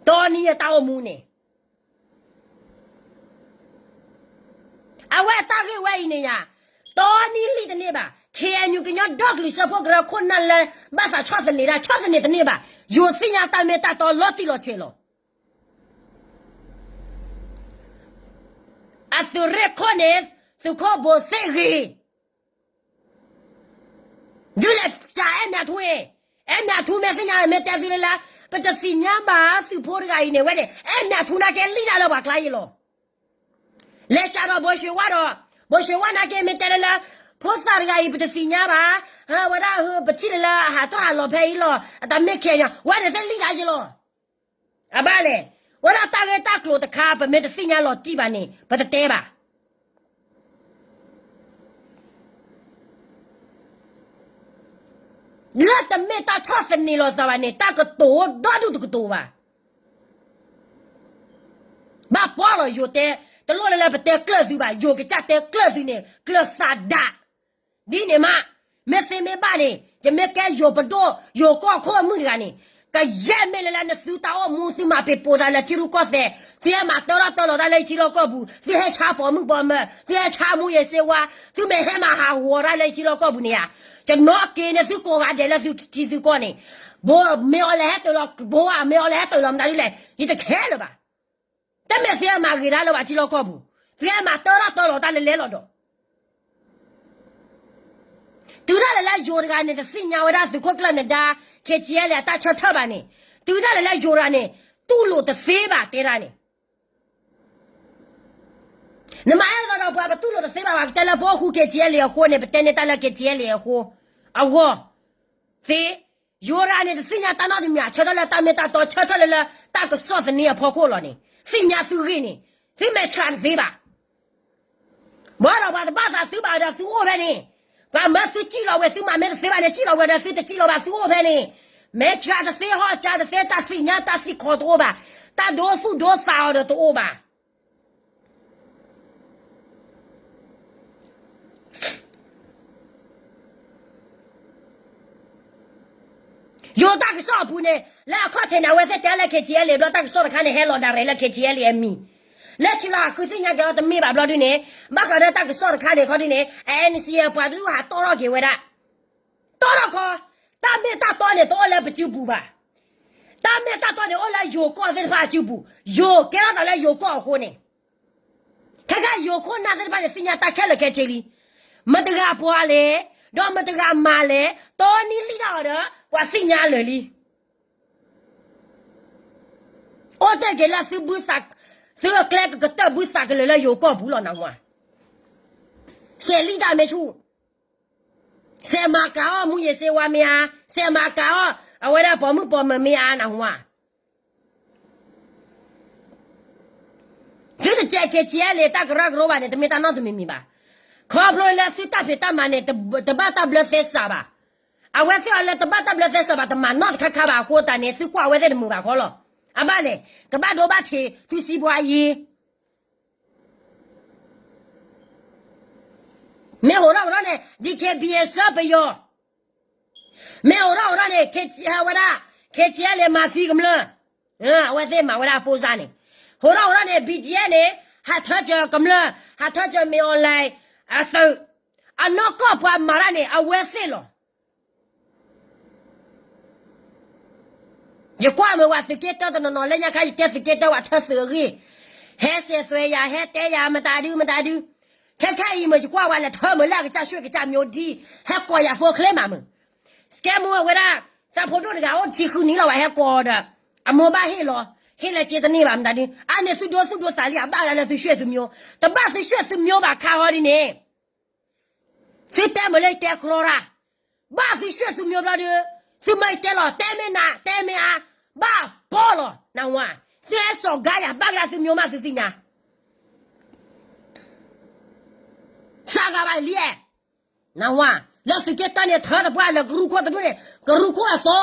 တီနံၤအတၢ်အိၣ်မူန့ၣ် အဝဲအတၢ်ဂ့ၢ်ဝဲအံၤန့ၣ်ယါ တီနံၤလံတန့ၢ်ဘၣ် ခ့ၣ်အဲၣ်ယူၣ် ကညီဒီကလုာ်စၢဖှိၣ်ကရၢခိၣ်နၢ်လၢ ဘၣ်သးဆီၣ်သနံးတၢ် ဆီၣ်သနံးတန့ၢ်ဘၣ် ယိၤသ့ၣ်ညါတၢ်မ့ၢ်တၢ်တီလီၤတံၢ်လီၤဆဲးလီၤ. အသုးရ့ၣ်ခိၣ်န့ၣ် သုးခိၣ်ဘိသ့ၣ်ဂ့ၤ ဒုးလဲၤစးအဲၣ်မၠးထူအံၤ အဲၣ်မၠးထူမ့ၢ်သ့ၣ်ညါမ့ၢ်တဲသုလၢလၢ ပတသ့ၣ်ညါဘၣ်သုးဖိတဂၤအံၤန့ၣ် ဝဲန့ၣ် အဲၣ်မၠးထူနာ်က့လံတၢ်လၢပှၤကျါအံၤလီၤ. လဲၤစးဒီးဘိၣ်ၡ့ဝါဒီး ဘိၣ်ၡ့ဝါနာ်က့မ့ၢ်တဲလၢလၢ ဖိသၣ်တဂၤအံၤ ပတသ့ၣ်ညါဘၣ် ဝဲဒၣ် ပထံၣ်လၢလၢအဟးထီၣ်ဟးလီၤဖဲအံၤလီၤ အတၢ်မ့ၢ်ခဲညါ ဝဲန့ၣ်သ့ၣ်လံတၢ်ယ့လီၤ. အဘၣ်လဲၣ် ဝဲဒၣ်တၢ်ဂ့ၢ်တၢ်ကျိၤတခါ ပမ့ၢ်တသ့ၣ်ညါလီၤတံၢ်ဘၣ်န့ၣ် ပတတဲဘၣ် လၢတမ့ၢ်တၢ်ဆီၣ်သနံးလိာ်သးဘၣ်န့ၣ် တၢ်ကတိၤဒီဒူၣ်တကတိၤဘၣ်. ဘၣ်ပှၤလီၤယိၤတဲ တလိၣ်လၢလၢပတဲကျၢၢ်သုဘၣ် ယိၤကစၢ်တဲကျၢၢ်သုန့ၣ် ကျၢၢ်သးဒၣ် ဒ်န့ၣ်မး မ့ၢ်သ့မ့ၢ်ဘၣ်န့ၣ် ယမ့ၢ်ကဲယိၤပဒိၣ် ယိၤကီၢ်ခိၣ်အမုၣ်တဂၤန့ၣ် ကယဲၢ်မ့ၢ်လၢလၢနသုတၢ်အိၣ်မူ သုမၤပ့ၤပိာ်သးလၢထံရူၢ်ကီၢ်သဲး သုဟဲမၤတၢထီၣ်တၢလီၤတၢ်လၢယထံလီၢ်ကီၢ်ပူၤ သုဟဲဆါပိာ်မုၣ်ပိာ်မၢၤ သုဟဲဆါမူယ့ၤစ့ဝါ သုမ့ၢ်ဟဲမၤဟးဂီၤတၢ်လၢယထံလီၢ်ကီၢ်ပူၤန့ၣ်ဧါ ယနီၢ်က့ၤန့ၢ်သုကိးဂၤဒဲးလၢသုထံသုကီၢ်န့ၣ် ဘိမ့ၢ်အီၤလဲၤဟဲတၢၤလီၤ ဘိမ့ၢ်အီၤလဲၤဟဲတၢၤလီၤမတၤဒ်လဲၣ် ယတခဲလၢာ်ဘၣ်. တမ့ၢ်သုဟဲမၤဂ့ၤတၢ်လၢပှၤထံလီၢ်ကီၢ်ပူၤ သုဟဲမၤတၢထီၣ်တၢလီၤတၢ်လၢလဲၤလီၤဒီး တုၤဒၣ်လဲာ်လၢယိၤတဂၤန့ၣ် တသ့ၣ်ညါဝဲဒၣ်သုးခိၣ်ကျၢၢ်နဒါ ခ့ၣ်ထံအဲလ်အတၢ်ဆၢထၢၣ်ဘၣ်န့ၣ် တုၤဒၣ်လဲာ်လၢယိၤတဂၤန့ၣ် တူၢ်လိာ်တသ့ဘၣ်တဲဒၣ်န့ၣ် နမၤအဲၣ်ဒိးဒီးပှၤပတူၢ်လိာ်တသ့ဘၣ် ပှၤကတဲလၢပအိၣ်ဃူ ခ့ၣ်ထံအဲလ်အဃိန့ၣ် ပတဲန့ၢ်တၢ်လၢ ခ့ၣ်ထံအဲလ်အဃိ အဂီၢ် သ့ ယိၤတဂၤန့ၣ် တသ့ၣ်ညါတၢ်နီတမံၤ ဆၢထၢၣ်လၢတၢ်မ့ၢ်တၢ်တီ ဆၢထၢၣ်လၢလၢတၢ်ကစီၣ်သန့အဖီခိၣ်လီၤန့ၣ် သ့ၣ်ညါသုဂ့ၢ်န့ၣ် သုမဲာ်ဆှးတသ့ဘၣ် ဘၣ်ဒီးပှၤတဘၣ်သးသုဘၣ်ဒီးသုအိၣ်ဖဲန့ၣ် ပှၤမၢသုစံၣ်လီၤဝဲသုမၤမ့ၢ်တသ့ဘၣ်န့ၣ် စံၣ်လီၤဝဲဒီးသုတစံၣ်လီၤဘၣ်သုအိၣ်ဖဲန့ၣ် မဲာ်ဆှးတသ့ဟီၣ်စၢ်တသ့ တၢ်သ့ၣ်ညါတၢ်သ့ၣ်ခီတအိၣ်ဘၣ် တၢ်ဒိသူၣ်ဒိသးအီၤဒီးတအိၣ်ဘၣ် ယိၤတၢ်ကစီၣ်အပူၤန့ၣ် လၢအခီၣ်ထံးန့ၣ် အဝဲသ့ၣ်တဲလၢ ခ့ၣ်ထံအဲလ်အ့ ဘျီတၢ်ကစီၣ်တခါန့ၣ် ဟဲလီၤဒၣ်ရဲၣ်လၢ ခ့ၣ်ထံအဲလ်အ့ အမံၤ လၢခံလီၤဟးဃုသ့ၣ်ညါက့ၤအီၤတမ့ၢ်ဘၣ်ဘျီဒုန့ၣ် ဘၣ်ဃးဒီးတၢ်ကစီၣ်တခါန့ၣ်ခီဒုန့ၣ် အ NCA အပှၤတဒူၣ်ဟးတီၣ်ထီၣ်က့ၤဝဲဒၣ် တီၣ်ထီၣ်ခီ တၢ်မ့ၢ်တၢ်တီန့ၣ် တအိၣ်လၢပစုပူၤဘၣ်. တၢ်မ့ၢ်တၢ်တီန့ၣ် အိၣ်လၢယိၤကီၢ်သ့ၣ်တဖၣ်အစုပူၤ, ယိၤကဲထီၣ်သးလၢယိၤကီၢ်အဃိန့ၣ်, ခဲကနံၣ်ယိၤခိၣ်နၢ်သ့ၣ်တဖၣ်န့ၣ် သ့ၣ်ညါတၢ်ခဲလၢာ်ခဲဆ့လံ. မတၤတဂၤပှၤလဲၣ်, ဒီးမတၤတဂၤမၤလဲၣ်, တီနံၤလံတၢ်အီၤဒီး ပှၤသ့ၣ်ညါလၢာ်လံ. အိၣ်တ့ၢ်က့ၤလၢသုဘုသး, သုအကျဲကကတၢၢ်ဘုသးကလၢာ်လၢယိၤကီၢ်ပူၤလီၤနဟါ. စဲးလံတၢ်မ့ၢ်ဆူၣ်, စဲးမၤကၤအီၣ်မူယ့ၤစ့ဝါမ့ၢ်ဧါ, စဲးမၤကၤအီၣ် အဝဲဒၣ်ပိာ်မုၣ်ပိာ်မၢၤမ့ၢ်ဧါနဟါ. သုတကဲး ခ့ၣ်ထံအဲလ်အ့ တၢ်ကရၢကရိဘၣ်န့ၣ် တမ့ၢ်တၢ်နီတမံၤမံၤဘၣ်. ခီဖျိလၢသုတၢ်ဖံးတၢ်မၤန့ၣ် တဘၣ်တၢ်ဘျၢသဲစးဘၣ်. အဝဲသ့ၣ်အီၤလၢတဘၣ်တၢ်ဘျၢသဲစးဘၣ် တမၤနီၣ်တခါခါဘၣ်အဃိသတးန့ၣ် သုကွၢ်အဝဲသ့ၣ်တမုာ်ဘၣ်ခီလီၤ. အဘၣ်လဲၣ်, ကဘၣ်ဒိဘၣ်ထံးသုစံးဘှါယံၤ မ့ၢ်အိးထီၣ်အိးထီၣ်န့ၣ် DKBA စၢပယီၤ, မ့ၢ်အိးထီၣ်အိးထီၣ်န့ၣ် ဝဲဒၣ် ခ့ၣ်ထံအဲလ်အ့ မၤသံကမျၢၢ်, အဝဲသ့ၣ်မၤဝဲဒၣ်အပိစါန့ၣ်, အိးထီၣ်အိးထီၣ်န့ၣ် BGF န့ၣ် ဟးထၢစၢၤကမျၢၢ်, ဟးထၢစၢၤမ့ၢ် online အသုး, အနီၢ်ကီၢ်ပှၤမၤတၢ်န့ၣ် အဝဲသ့ၣ်လီၤ. ယကွၢ်မ့ၢ်ဝဲသုးက့တၢတနီၤနီၤ လၢညါခါယတဲသုးက့တၢဝဲထၢသုးအဂ့ၢ်, ဟဲစဲးသွဲးယၤ ဟဲတဲယၤ မတၤဒု မတၤဒု, ခဲခဲအံၤမ့ၢ်ယကွၢ်ဝဲလဲၤထၢမ့ၢ်လၢအကစၢ်ဆှဲးကစၢ်မၠိဒ်, ဟဲကိးယၤဖိချ့မးမ့ၢ်, စကဲမူဝဲဒၣ်, သးဖိဒိၣ်တဂၤအိၣ်တဆံဃုနံၣ်လီၤဝဲဟဲကိးဒီး, အမိၢ်ဘၣ်ဟ့ၣ်လီၤ, ဟ့ၣ်လၢက့တန့ၢ်ဘၣ်မတၤဒု, အန့ၣ်သုဒိသူၣ်ဒိသးလံ အဘၣ်ဝဲဒၣ်လၢသုဆှဲးသုမၠိ, တဘၣ်သုဆှဲးသုမၠိဘၣ်ခါဟီဒ်န့ၣ် သုတဲမ့ၢ်လၢယတဲကြီတၢ်, ဘၣ်သုဆှၢသုမိၢ်ဘျီဒုး, သုမၤယတဲလီၤ, တဲမ့ၢ်နၤ, တဲမ့ၢ်အါ, ဘၣ်ပီလီၤ, နဝၤ, သုဟဲစိာ်ကါယၤ ဘၣ်ကဒါသုမိၢ်မးသုသ့ၣ်ညါ စးဂၤဘၣ်လံ, နဝၤ, လၢသုးက့တၢန့ၣ် ထၢတပှၢ်လၢကရူၢ်ခိၣ်တဒူၣ်န့ၣ်, ကရူၢ်ခိၣ်အသီ,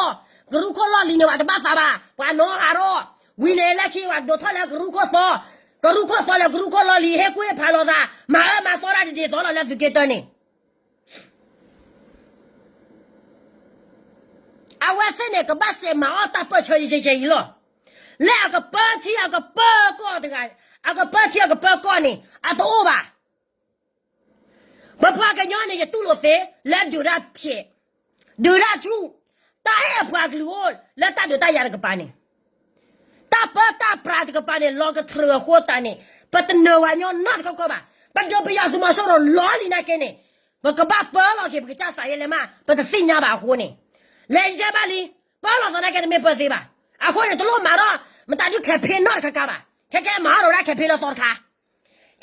ကရူၢ်ခိၣ်လီၢ်လံၤန့ၣ် ပှၤတဘၣ်သးဘၣ်, ပှၤနီၢ်ဟးထီၣ်, ဝံၤန့ၣ်လၢခံပှၤဒိးထီၣ်လၢကရူၢ်ခိၣ်သီ, ကရူၢ်ခိၣ်သီလၢကရူၢ်ခိၣ်လီၢ်လံၤ ဟ့ၣ်ကူၣ်ဟ့ၣ်ဖးလိာ်သး, မၤအၢမၤသီတၢ်တဒ်သိးလီၤလၢသုးက့တၢန့ၣ် အဝဲသ့ၣ်န့ၣ် ကဘၣ်စဲးမၤအီၣ်တၢ်ပၢၢ်ဆၢယဲၢ်ယဲၢ်အံၤလီၤ. လၢအကပၢထံအကပၢကီၢ်, အကပၢထံအကပၢကီၢ်န့ၣ် အတအိၣ်ဘၣ်. ပပှၤကညီန့ၣ် ယတူၢ်လိာ်သ့ လၢဒုးတၢ်ဖျဲး, ဒုးတၢ်ဆူၣ်, တၢ်အဲၣ်အပှၤကလုာ်အိၣ်လၢတၢ်ဒုးတၢ်ယၤတကပၤန့ၣ်, တၢ်ပၢတၢ်ပြးတကပၤန့ၣ် လီၤကတြူာ်အဃိသတးန့ၣ် ပတနၢၤဝဲညီနီတခီခီဘၣ်. ပဒုးပယီၤသုးမီၤစိရိၤလီၤလံနာ်က့န့ၣ် ပကဘၣ်ပၢလီၤက့ၤ ပကစၢ်သးယဲလဲၣ်မး ပတသ့ၣ်ညါဘၣ်အဃိန့ၣ်, လဲၤယဲဘၣ်လံ, ပၢလီၤသးနာ်က့တမ့ၢ်ပၢသ့ဘၣ်. အဃိန့ၣ် တလိၣ်မၤထီၣ် မတၤဒုး campaign နီတခါခါဘၣ်. ခဲကဲမၤထီၣ်ဝဲဒၣ် campaign လၢသီတခါ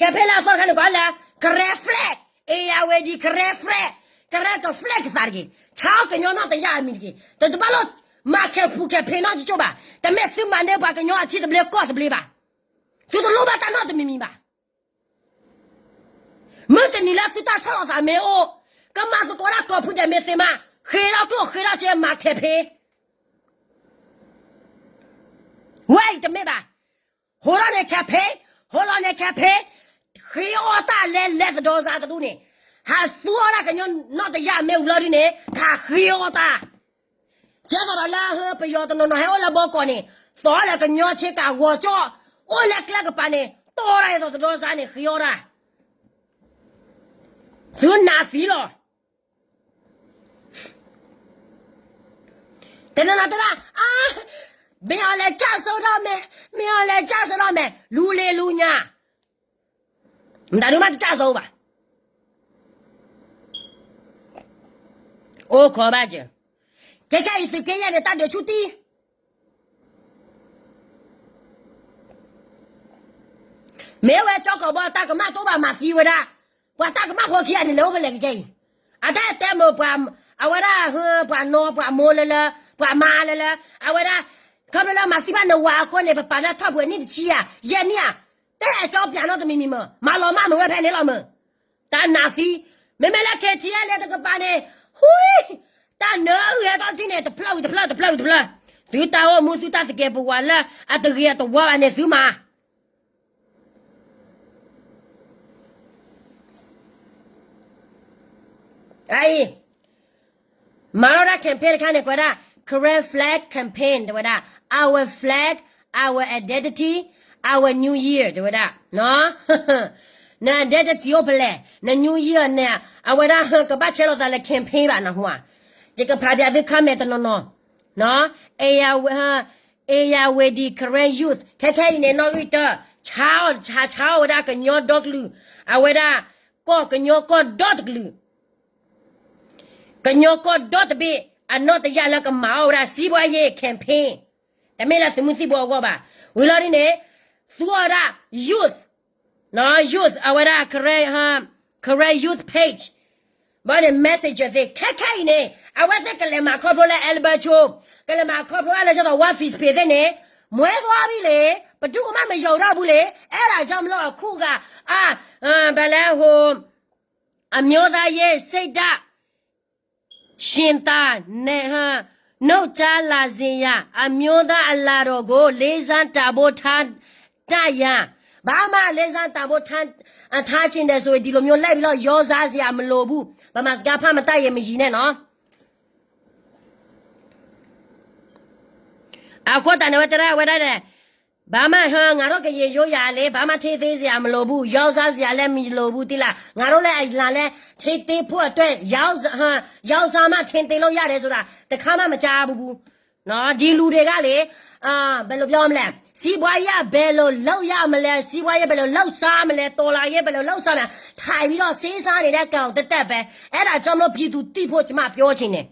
campaign လၢအသီတခါန့ၣ် ကိးလၢ ကရဲ flag, အ့ၣ်ယၣ်ဝဲဒံး ကရဲ flag, ကရဲက flag ကသးတဂ့ၤ, ဆါအီၣ်ကညီနီၢ်တယၢ်အမံၤတဂ့ၤ, တတဘၣ်လိၣ်မၤခဲပူၤ campaign နီတကၠိၢ်ဘၣ်, တမ့ၢ်သုမၤန့ၢ်ပှၤကညီအထံသဘျ့ကီၢ်သဘျ့ဘၣ်. သုတလိၣ်ဘၣ်တၢ်နီတမံၤမံၤဘၣ်. မုၢ်တနံၤလၢသုတၢ်ဆီၣ်လီၤသးမ့ၢ်အိၣ်, ကမၤသကိးတၢ်ကိးဖုဒဲးမ့ၢ်သ့မး, ဃ့ထီၣ်ကျိၣ်ဃ့ထီၣ်စ့မၤခဲဖ့ ဝဲအံၤတမ့ၢ်ဘၣ်. ဟိထီၣ်န့ၣ် campaign, ဟိလီၤန့ၣ် campaign, ဃ့အီၣ်တၢ်လဲၤလဲၤသဒီစါတဒူၣ်န့ၣ်, ဟးသူအီၣ်ဒၣ်ကညီနီၢ်တယၢ်မ့ၢ်ဝံၤလီၤဒုန့ၣ် ဟးဃ့အီၣ်တၢ် ကဲသိးဒီးလၢပယီၤတနီၤနီၤဟဲအိၣ်လၢဘီကီးန့ၣ်, သိးလၢကညီဆ့ကၤဂီၤကၠီၣ်, အိၣ်လၢကျဲကပၤန့ၣ် တီၢ်ဒၣ်အသိးသဒီစါန့ၣ် ဃ့အီၣ်တၢ်, သုနးသံလီၤ. တနီၤနီၤတဲဒၣ်, မ့ၢ်အီၤလဲၤကၢ်စိထီၣ်မဲာ်, မ့ၢ်အီၤလဲၤကၢ်စိထီၣ်မဲာ်, လူလ့လူညါ, မတၤဒုးမးတကၢ်စိဘၣ်. အိၣ်ခိးဘၣ်စၢၤ, ခဲခဲအံၤသုးက့ယဲၢ်န့ၣ် တၢ်ဒုးဆူၣ်တံၢ် မ့ၢ်ဝဲကၠီကီးဘီ တၢ်ကမၣ်တအိၣ်ဘၣ် မၤသံဝဲဒၣ်, ပှၤတၢ်ကမၣ်ဖိခံဂၤန့ၣ် လဲၤအိၣ်ဖဲလဲၣ်ကကဲအံၤ, အတၢ်တဲမုာ်ပှၤ, အဝဲဒၣ်ဟၢ ပှၤနီၢ်ပှၤမိၢ်လၢလၢ, ပှၤမါလၢလၢ, အဝဲဒၣ်, ခီဖျိလၢမၤသံဘၣ်နဝၤအဃိန့ၣ် ပပာ်လၢထီၣ်ပှဲၤနံၣ်တဆံယၤ, ယဲၢ်နံၣ်ဧါ, တအဲၣ်ကၠီပၠးနီတမံၤမံၤမး, မၤလီၤမၢ်မုာ်ဝဲဖဲန့ၣ်လီၤမုာ်, တၢ်နးသံ, မ့မ့ၢ်လၢ KTLA တကပၤန့ၣ်, ဟူ, တၢ်နၢအုၣ်ဟဲထီၣ်တထံၣ်န့ၣ် တဖျၢၣ်ဝံၤတဖျၢၣ် တဖျၢၣ်ဝံၤတဖျၢၣ်, သုတၢ်အိၣ်မူသုတၢ်သကဲးပဝးလၢအတဂ့ၤအတဝါဘၣ်န့ၣ်သုမၤ အအံၤ, မၤထီၣ်ဒၣ် campaign တခါန့ၣ် ကွဲးဒၣ် Karen flag campaign တဲဝဲဒၣ်, our flag, our identity, our new year တဲဝဲဒၣ်, န identity အိၣ်ဖဲလဲၣ်, န new year န့ၣ်, အဝဲဒၣ်ဟၢကဘၣ်ဆဲးလီၤသးလၢ campaign ဘၣ်နဟူဧါ, ယကဖးပၠးသု comment တနီၤနီၤ, Irrawaddy Karen youth ခဲခဲအံၤန့ၣ် နီၣ်ဂံၢ်တၢ, ဆါအီၣ်, ဆါ, ဆါအီၣ်ဝဲဒၣ်ကညီဒီကလုာ်, အဝဲဒၣ်, ကီၢ်ကညီကီၢ်ဒီတကလုာ်, ကညီကီၢ်ဒီတဘ့ၣ်, အနီၢ်တယၢ်လၢကမၤအီၣ်ဝဲဒၣ် စံးဘှါယဲၢ် campaign, တမ့ၢ်လၢသုးမုၢ်သံၣ်ဘိအဂီၢ်ဘၣ်, ဝံၤလီၤဒ်န့ၣ်, သူအီၣ်ဝဲဒၣ်, youth, youth အဝဲဒၣ် Karen, Karen youth page, ဘၣ်န့ၣ် messenger သ့ၣ် ခဲခဲအံၤန့ၣ်, အဝဲသ့ၣ်ကလဲၤမၤခီဖျိလၢ Albert ဆိ, ကလဲၤမၤခီဖျိလၢ ဝါ Facebook သ့ၣ်န့ၣ်, မွဲသွားပြီလေ, ဘယ်သူမှမယုံတော့ဘူးလေ, အဲဒါကြောင့်မလို့ အခုက, အ, ဘယ်လဲဟို, အမျိုးသားရေးစိတ်ဓာတ် ရှင်သန်, နှုတ်ကြားလာစေရန် အမျိုးသားအလံတော်ကို လေးစားတန်ဖိုးထားတတ်ရန်, ဘာမှလေးစားတန်ဖိုးထား, ထားချင်တယ်ဆိုရင် ဒီလိုမျိုးလိုက်ပြီးတော့ ရောစားစရာမလိုဘူး, ဗမာစကားဖတ်မတတ်ရင် မယဉ်နဲ့နော်. အဃိသတးန့ၣ် ဝဲတဲဒၣ်ဝဲဒၣ်န့ၣ်, ဘာမှ, ဟါ, ငါတို့ကရင်ရိုးရာလည်း ဘာမှထည့်သွင်းစရာမလိုဘူး, ရောစားစရာလည်းမလိုဘူး, သိလား, ငါတို့လည်း အလံလည်း ထည့်သွင်းဖို့အတွက် ရောစား, ဟါ, ရောစားမှ ထည့်သွင်းလို့ရတယ်ဆိုတာ တစ်ခါမှ မကြားဘူးဘူး. နော်, ဒီလူတွေကလေ, အာ, ဘယ်လိုပြောမလဲ, စီးပွားရေးက ဘယ်လိုလုပ်ရမလဲ, စီးပွားရေး ဘယ်လိုလုပ်စားမလဲ, တော်လှန်ရေး ဘယ်လိုလုပ်စားမလဲ, ထိုင်ပြီးတော့ စဉ်းစားနေတဲ့ ကောင်သက်သက်ပဲ, အဲ့ဒါကြောင့်မလို့ ပြည်သူသိဖို့ ကျွန်မပြောချင်တယ်.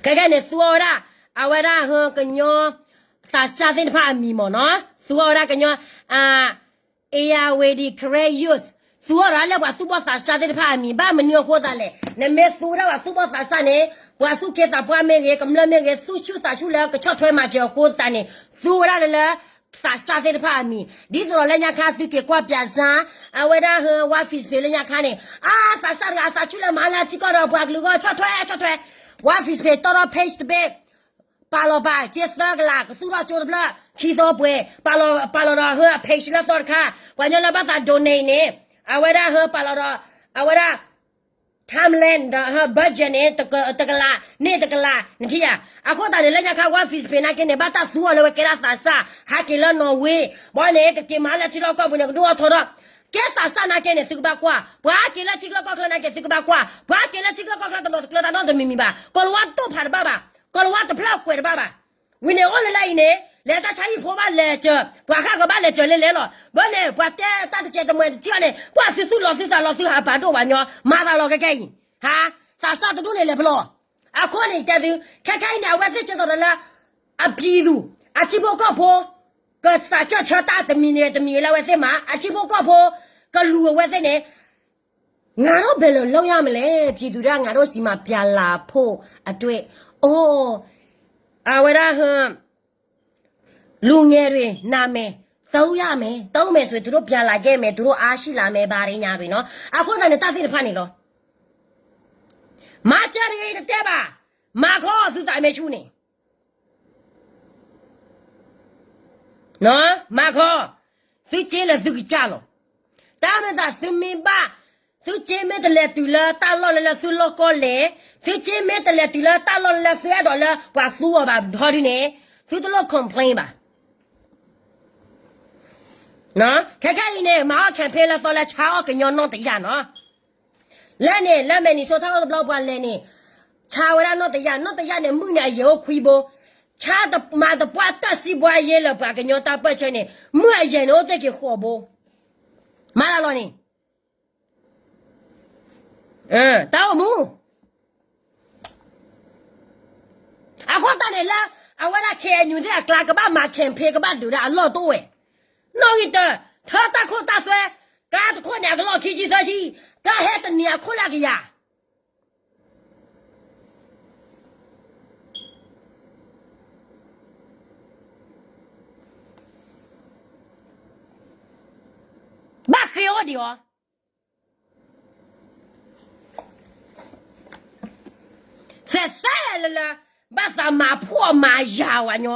ခဲခဲန့ၣ် သူအီၣ်ဝဲဒၣ်, အဝဲဒၣ်ဟၢကညီ, သးစၢ်သ့ၣ်တဖၣ်အမံၤမ့ၢ်နီၤ, သူအီၣ်ဝဲဒၣ်ကညီ, အ, Irrawaddy Karen Youth, သူအီၤဒီးလၢပှၤသူၣ်ဘီၣ်သးစၢ်သ့ၣ်တဖၣ်အမံၤ ဘၣ်မနုၤအဃိသတးလဲၣ်. နမ့ၢ်သူဝဲဒၣ်ပှၤသူၣ်ဘီၣ်သးစၢ်န့ၣ် ပှၤသူၣ်က့သးပှၢ်မ့ၢ်ဂ့ၤ ကမျၢၢ်မ့ၢ်ဂ့ၤ သူၣ်ဆူၣ်သးဆူၣ်လၢကဆီၣ်ထွဲမၤစၢၤအဃိသတးန့ၣ် သူဝဲဒၣ်လၢလၢ သးစၢ်သ့ၣ်တဖၣ်အမံၤ ဒ်သိးဒီးလၢညါခါသုက့ၤကွၢ်ပၠးစၢ် အဝဲဒၣ်ဟၢ ဝါ Facebook လၢညါခါန့ၣ် အါ သးစၢ်တဂၤအသးဆူၣ်လၢမၤလၢထံကီၢ်ဒီးပှၤကလုာ်ဂီၢ် ဆီၣ်ထွဲဆီၣ်ထွဲ ဝါ Facebook တီၢ်ထီၣ် page တဘ့ၣ် ပာ်လီၤပာ်က့ၤသၢကလး ကသူၣ်ထီၣ်ကၠိတဖျၢၣ် ခံသီပှဲၤ ပာ်လီၤဒီးဟၢအ page လၢသီတခါ ပှၤကညီလၢဘၣ်သး donate န့ၣ် အဝဲဒၣ်ဟၢပာ်လီၤဒီး အဝဲဒၣ် timeline ဒီးဟၢ budget န့ၣ် တကလး န့ၢ်တကလး နထံၣ်ဧါ. အဃိသတးန့ၣ် လၢညါခါ ဝါ Facebook နာ်က့န့ၣ် ဘၣ်တၢ်သူအီၤလၢဝဲကဲဒၣ်သးစၢ် ဟးက့ၤလၢ Norway ဘီန့ၣ် ကက့ၤမၤလၢထံလီၢ်ကီၢ်ပူၤန့ၣ် ကဒိၣ်အထီထီၣ် ကဲသးစၢ်နာ်က့န့ၣ် သုကဘၣ်ကွၢ် ပှၤဟးက့ၤလၢထံချၢကီၢ်ချၢနာ်က့ သုကဘၣ်ကွၢ် ပှၤဟးက့ၤလၢထံချၢကီၢ်ချၢတနီၤတကျၢၤတၢ်နီတမံၤမံၤဘၣ် ကီၤလၤဝါတိၢ်ဖးတဘၣ်ဘၣ် ကီၤလၤဝါတဖျၢၣ်ကွဲးတဘၣ်ဘၣ် ဝံၤန့ၣ်အိၣ်လၢလၢအံၤန့ၣ် လဲၤတၢ်ဆါဟံၣ်ဖိဘၣ်လဲၤစၢၤ ပှၤဃၣ်ကဘၣ်လဲၤစၢၤလဲၤလဲၤလီၤ ဘီန့ၣ် ပှၤတဲတၢ်တစဲးတမှဲးတထံၣ်အီၤန့ၣ် ကွၢ်သုသူၣ်လီၤသုသးလီၤသုဟးပာ်ဒိၣ်ပှၤညီ မၤသးလီၤခဲခဲအံၤ ဟါ သးစၢ်တဒူၣ်န့ၣ်လဲၤဖဲလဲၣ် အဃိန့ၣ်တဲသု ခဲခဲအံၤန့ၣ် အဝဲသ့ၣ်ကဲသိးဒီးလၢ အပျံၤသူၣ် အထံဖိကီၢ်ဖိ ကသးစၢ်ဆၢတၢ်တမံၤန့ၣ်တမံၤလၢအဝဲသ့ၣ်မး အထံဖိကီၢ်ဖိ ကလူၤအဝဲသ့ၣ်န့ၣ် ငါတို့ဘယ်လိုလုပ်ရမလဲ ပြည်သူတွေက ငါတို့ဆီမှာပြန်လာဖို့အတွက် အိုး အဝဲဒၣ်ဟ လူငယ်တွေ နာမည် သုံးရမယ် သုံးမယ်ဆိုရင် သူတို့ပြန်လာခဲ့မယ် သူတို့အားရှိလာမယ် ဘာတွေညာတွေနော် အဃိသတးန့ၣ် တၢ်သ့ၣ်တဖၣ်န့ၣ်လီၤ မၤစၢၤတဂ့ၤတတဲဘၣ် မၤခီသုသးမဲဆူၣ်န့ၣ် မၤခီ သုစ့လၢသုကစၢ်လီၤ တၢ်မ့ၢ်သးသုမ့ၢ်ဘၣ် သုစ့မ့ၢ်တလဲၤတုၤလၢတၢ်လီၢ်လၢလၢသုလီၢ်ကီၢ်လဲၣ် သုစ့မ့ၢ်တလဲၤတုၤလၢတၢ်လီၢ်လၢလၢသုအဲၣ်ဒိးလၢပှၤသူအီၤဘၣ်ထီဒုန့ၣ် သုတလိၣ် complain ဘၣ် ခဲခဲအံၤန့ၣ် မၤအီၣ် campaign လၢသီလၢဆါအီၣ်ကညီနီၢ်တယၢ်နီၤ လၢန့ၣ် လၢ Minnesota အိၣ်တဘျီပှၤလဲၤန့ၣ် ဆါဝဲဒၣ်နီၢ်တယၢ် နီၢ်တယၢ်န့ၣ် မုၢ်န့ၣ်အယဲၢ်အိၣ်ခွံဘိ ဆါမၤတပှၢ်တၢ်စံးပှၤယဲလၢပှၤကညီတၢ်ပၢၢ်ဆၢန့ၣ် မုၢ်အယဲၢ်န့ၣ်အိၣ်တ့ၢ်က့ၤဃိးဘိ မၤလၢလီၤန့ၣ် တၢ်အိၣ်မူ အဃိသတးန့ၣ်လၢ အဝဲဒၣ် K N U သ့ၣ်အကျါ ကဘၣ်မၤ campaign ကဘၣ်ဒုးဒၣ်အလီၢ်တအိၣ်ဝဲ နီၣ်ဂံၢ်တၢ ထၢတၢ်ခိၣ်တၢ်သွဲ ကါတခိၣ်န့ၣ် အကလီၢ်ခံဆံသၢဆံ ကါဟဲတနံၤအခိၣ်လၢအကယၤ ဘၣ်ဃ့အိၣ်ဒံးအီၤ သဲးသဲလၢလၢ ဘၣ်သးမၤဖှီၣ်မၤယာ်ဝဲညီ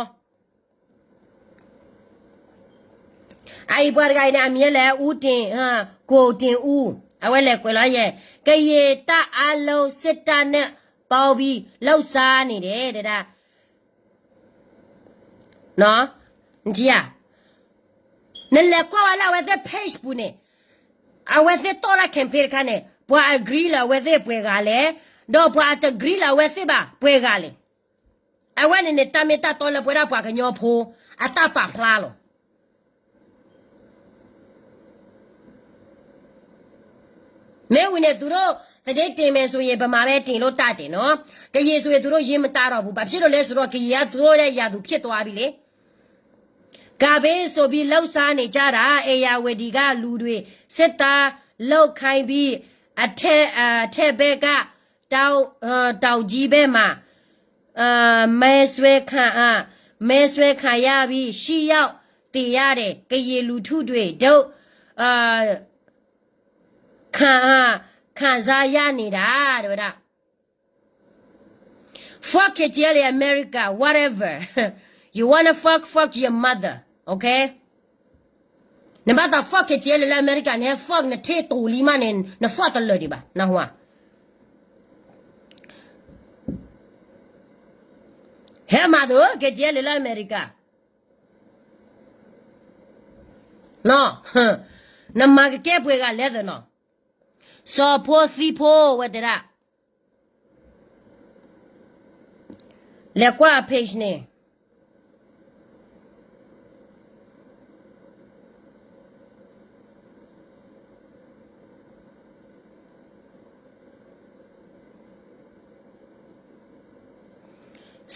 အအံၤပှၤတဂၤအံၤန့ၣ် အမံၤလၢ ဦးတင် ကိုတင်ဦး အဝဲလဲၤကွဲးလီၤယဲ ကရင်တပ်အားလုံး စစ်တပ်နဲ့ ပေါင်းပြီး လှုပ်ရှားနေတယ် တဲဒၣ် နထံၣ်ဧါ နလဲၤကွၢ်ဝဲလၢအဝဲသ့ၣ် page ပူၤန့ၣ် အဝဲသ့ၣ်တီၢ်တၢ် campaign တခါန့ၣ် ပှၤ agree လၢအဝဲသ့ၣ်ပှဲၤဂၤလဲၣ်, ဒီးပှၤတ agree လၢအဝဲသ့ၣ်ဘၣ်ပှဲၤဂၤလဲၣ်. အဝဲန့ၣ်န့ၣ် တၢ်မ့ၢ်တၢ်တီလၢပဝဲဒၣ်ပှၤကညီဖိ အတၢ်ပာ်ဖျါလီၤ. မ့ၢ်ဝံၤန့ၣ် သူတို့ သတင်းတင်မယ်ဆိုရင် ဗမာပဲတင်လို့တတ်တယ်နော်. ကရင်ဆိုရင် သူတို့ရေးမတတ်တော့ဘူး. ဘာဖြစ်လို့လဲဆိုတော့ ကရင်က သူတို့ရဲ့ ရာထူးဖြစ်သွားပြီလေ. ကဘဲဆိုပြီး လှုပ်ရှားနေကြတာ ဧရာဝတီကလူတွေ စစ်သားလုပ်ခိုင်းပြီး အထက် အထက်ဘက်က တောင် တောင်ကြီးဘက်မှာ မဲဆွဲခံ မဲဆွဲခံရပြီး ရှစ်ယောက်သေရတယ်. ကရင်လူထုတွေ ဒုက္ခ ခံ ခံစားရနေတာ တဲဝဲဒၣ်. Fuck KTLA America, whatever. You wanna fuck, fuck your mother, okay? နဘၣ်သး fuck KTLA လၢ America န့ၣ် ဟဲ fuck နထံၣ်တိၤလံမးန့ၣ် န fuck တလၢာ်ဒံးဘၣ် နဟါ. ဟဲမၤသၢ KTLA လၢ America နီၤ. နမၤကကဲပှဲၤဂၤလဲၣ်သနီၤ. စီၤဖိသံဖိဝဲတဲဒၣ် လဲၤကွၢ် page န့ၣ်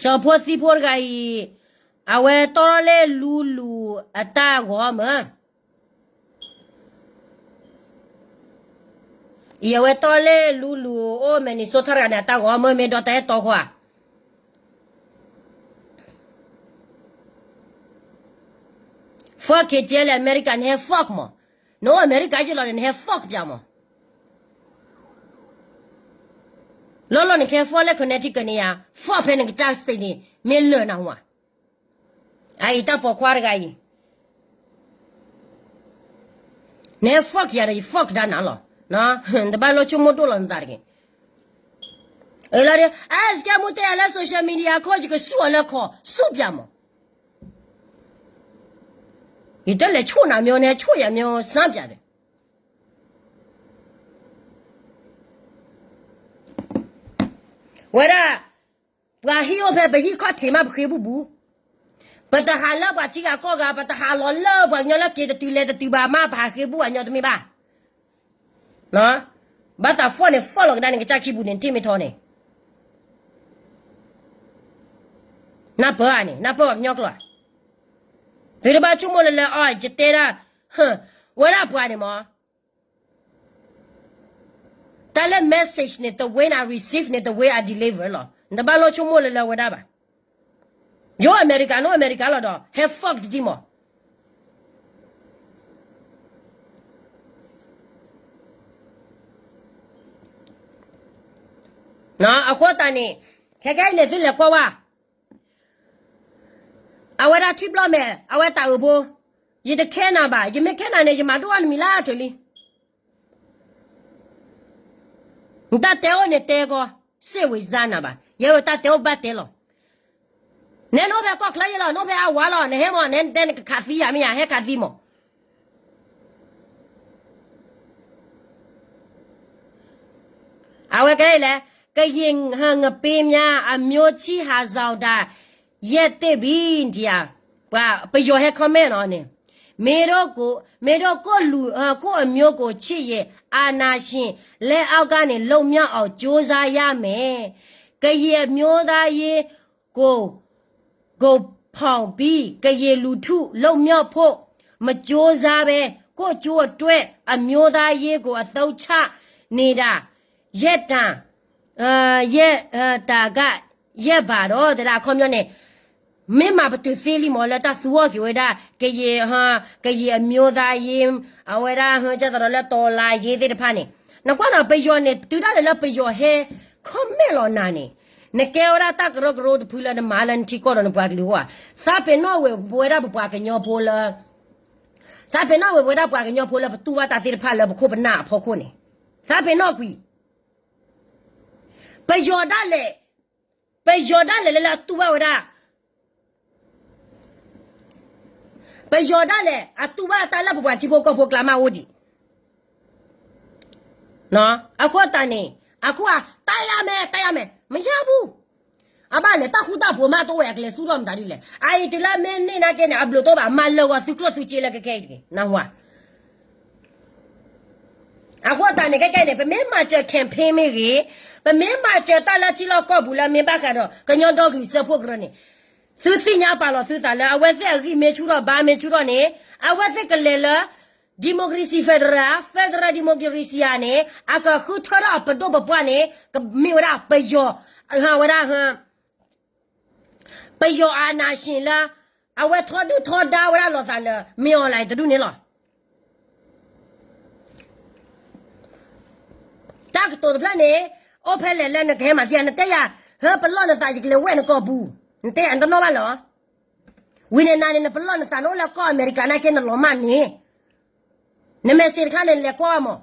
စီၤဖိသံဖိတဂၤအံၤ အဝဲတီၢ်ထီၣ်လၢလူလူအတၢ်ဂီၤမး က ယဝဲတီၢ်လၢလူလူအိၣ် Minnesota တဂၤန့ၣ် အတၢ်ဂီၤမ့ၢ်မ့ၢ်ဒီးတၢ်အဲၣ်တီဃီဧါ. Fuck K T L လၢ America နဟဲ fuck မး, နအိၣ် America ယလီၤန့ၣ် နဟဲ fuck ပၠးမး. လီၤလီၤန့ၣ် ကဟဲ fuck လၢ Connecticut န့ၣ်ယါ fuck ဖဲနကစၢ် state န့ၣ် မ့ၢ်လၢာ်နၤဝါ. အအံၤတၢ်ပိာ်ခွါတဂၤအံၤ နဟဲ fuck ယၤဒီး ယ fuck ဒၣ်နၤလီၤ. နတဘၣ်လိၣ်ဆိကမိၣ်ဒိၣ်လီၤနသးတဂ့ၤ. အလီၤဒီး အဲ စကဲမူတဲယၤလၢ social media ခိၣ် ယကဆူၣ်အီၤလၢခီ ဆူၣ်ပၠးမး. ယတလဲၤဆိၣ်နၤမ့ၢ် နဟဲဆိၣ်ယၤမ့ၢ် စၢ်ပၠးသ့ ဝဲဒၣ် ပှၤဟံၣ်အိၣ်ဖဲပဟံၣ်ခီၣ်ထံးမး ပဃ့ဘူၣ်ဘူး, ပတဟးလၢပှၤထံဂၤကီၢ်ဂၤ, ပတဟးလီၤလၢပှၤကညီလၢက့ၤတတုၤလဲၤတတုၤဘၣ်မး ပဟးဃ့ဘူၣ်အညီတမ့ၢ်ဘၣ်. ဘၣ်သး fuck န့ၣ် fuck လီၤကဒါန့ၣ် ကစၢ်ခံပူၤန့ၣ် ထံၣ်မ့ၢ်ထီန့ၣ် နၢ်ပၢၢ်ဧါန့ၣ် နၢ်ပၢၢ်ပှၤကညီကျိာ်ဧါ. သုတဘၣ်ဆိကမိၣ်လၢလၢ အီ ယတဲဒၣ် ဝဲဒၣ်ပှၤန့ၣ်မး တၢ်လၢ message န့ၣ် the way I receive န့ၣ် the way I deliver လီၤ. နတဘၣ်လိၣ်ဆိကမိၣ်လၢလၢဝဲဒၣ်ဘၣ်. ယအိၣ်အမဲရကၤ နအိၣ်အမဲရကၤလီၤဒီး ဟဲ fuck တထံၣ်မး. အဃိသတးန့ၣ် ခဲကဲအံၤန့ၣ် သုလဲၤကွၢ်ဝဲ အဝဲဒၣ်ထွံၣ်ဘျီၣ်မဲာ် အဝဲတၢ်အုးဖိ, ယတခဲနၤဘၣ်, ယမ့ၢ်ခဲနၤန့ၣ် ယမၤဒိၣ်အီၣ်နမံၤလၢအထၢၣ်လံ. နတၢ်တဲအိၣ်န့ၣ်တဲကီး, စ့ၣ်ဝံၤစါနၤဘၣ်, ယဲဝဲတၢ်တဲအိၣ်ဘၣ်တဲလီၤ. နနအိၣ်ဖဲကီၢ်ချၢယလီၤ, နအိၣ်ဖဲအဝၤလီၤ, နဟဲမး, နတဲနကခးသံယၤမ့ၢ်ယၤ, ဟဲခးသံမး. အဝဲကဲလဲၣ်, ကရင်ငပင်းများ အမျိုးချစ်ဟန်ဆောင်တာ ရပ်သင့်ပြီ နထံၣ်ဧါ. ပှၤပယီၤဟဲ comment နီၤန့ၣ်, မင်းတို့ကို, မင်းတို့ကိုယ့်လူ, ကိုယ့်အမျိုးကိုချစ်ရင် အာဏာရှင်လက်အောက်ကနေ လွတ်မြောက်အောင် ကြိုးစားရမယ်. ကရင်အမျိုးသားရေးကို ကိုယ်ဖောင်ပြီး ကရင်လူထုလွတ်မြောက်ဖို့ မကြိုးစားဘဲ ကိုယ့်ကျိုးအတွက် အမျိုးသားရေးကို အသုံးချနေတာ ရပ်တန့်, ရပ်, တန့်က ရပ်ပါတော့ တဲဒၣ် အခီပညီန့ၣ်, မ့ၢ်မၤပတုာ်သ့လံမး လၢတၢ်သူအီၤက့ၤဝဲဒၣ် ကရင်, ကရင်အမျိုးသားရေး, အဝဲဒၣ် ကဲသိးဒီးလၢ တော်လှန်ရေး သ့ၣ်တဖၣ်န့ၣ်, နကွၢ်နီၤ ပယီၤန့ၣ် တုၤဒၣ်လဲာ်လၢပယီၤဟဲ comment လီၤနၤန့ၣ်, နကဲဝဲဒၣ်တၢ်ကရၢကရိတဖုလၢနမၤလၢနထံကီၢ်ဒီးနပှၤကလုာ်အဂီၢ်ဧါ. သးပ့ၤနီၣ်ဝဲပဝဲဒၣ်ပပှၤကညီဖိလၢ သးပ့ၤနီၣ်ဝဲပဝဲဒၣ်ပှၤကညီဖိလၢပတူၢ်ဘၣ်တၢ်သ့ၣ်တဖၣ်လၢပခိၣ်ပနၢ်အဖီခိၣ်န့ၣ်, သးပ့ၤနီၣ်ကွံာ် ပယီၤဒၣ်လဲာ်, ပယီၤဒၣ်လဲာ်လၢလၢအတူၢ်ဘၣ်ဝဲဒၣ်, ပယီၤဒၣ်လဲာ် အတူၢ်ဘၣ်တၢ်လၢပပှၤထံဖိကီၢ်ဖိကျါမးအိၣ်ဒံး. အဃိသတးန့ၣ်, အခိၣ်အ တၢ်ယါမဲာ် တၢ်ယါမဲာ် မယါဘူး. အဘၣ်လဲၣ် တၢ်ဃူတၢ်ဖိးမးတအိၣ်ဝဲ အကလဲၤသူၣ်ထီၣ်မတၤဒ်လဲၣ်. အအံၤတုၤလၢမ့ၢ်န့ၢ်နာ်က့န့ၣ် အဘျုးတအိၣ်ဘၣ် မၤလၢာ်ဂီၤသုးကျိၣ်သုးစ့လၢခဲခဲအံၤတဂ့ၤ နၢ်ဟူဧါ. အဃိသတးန့ၣ် ခဲကဲန့ၣ် ပမ့ၢ်မၤစၢၤ campaign မ့ၢ်ဂ့ၤ, ပမ့ၢ်မၤစၢၤတၢ်လၢထံလီၢ်ကီၢ်ပူၤလၢမ့ၢ်ဘၣ်ဃးဒီး ကညီဒီကလုာ်စၢဖှိၣ်ကရၢန့ၣ်, သုသ့ၣ်ညါပာ်လီၤသုသးလၢ အဝဲသ့ၣ်အဂံၢ်မ့ၢ်ဆူၣ်ထီၣ်ဘါမ့ၢ်ဆူၣ်ထီၣ်န့ၣ်, အဝဲသ့ၣ်ကလဲၤလၢ democracy federal, federal democracy ဧါန့ၣ် အကဃုထၢထီၣ်အပဒိၣ်ပပှၢ်န့ၣ် ကမ့ၢ်ဝဲဒၣ်ပယီၤ, ဝဲဒၣ် ပယီၤအာဏာရှင်လၢ အဝဲထီဒုၣ်ထီဒါဝဲဒၣ်လိာ်သးလၢ မင်းအောင်လှိုင် တဒူၣ်န့ၣ်လီၤ. တၢ်ကတိၤတဖျၢၣ်န့ၣ် အိၣ်ဖဲလဲၣ်လၢနကဟဲမၤသံယၤ နတဲယၤ, ဟၢ ပလီၢ်နသးယကလဲၤဝဲၢ်နကီၢ်ပူၤ, နတဲယၤ နတနီၣ်ဘၣ်လီၤ. ဝံၤန့ၣ်နၤန့ၣ် နပလီၢ်နသးနအိၣ်လၢကီၢ်အမဲရကၤနာ်က့နလီၤမၢ်န့ၣ်, န message တခါန့ၣ် နလဲၤကွၢ်မး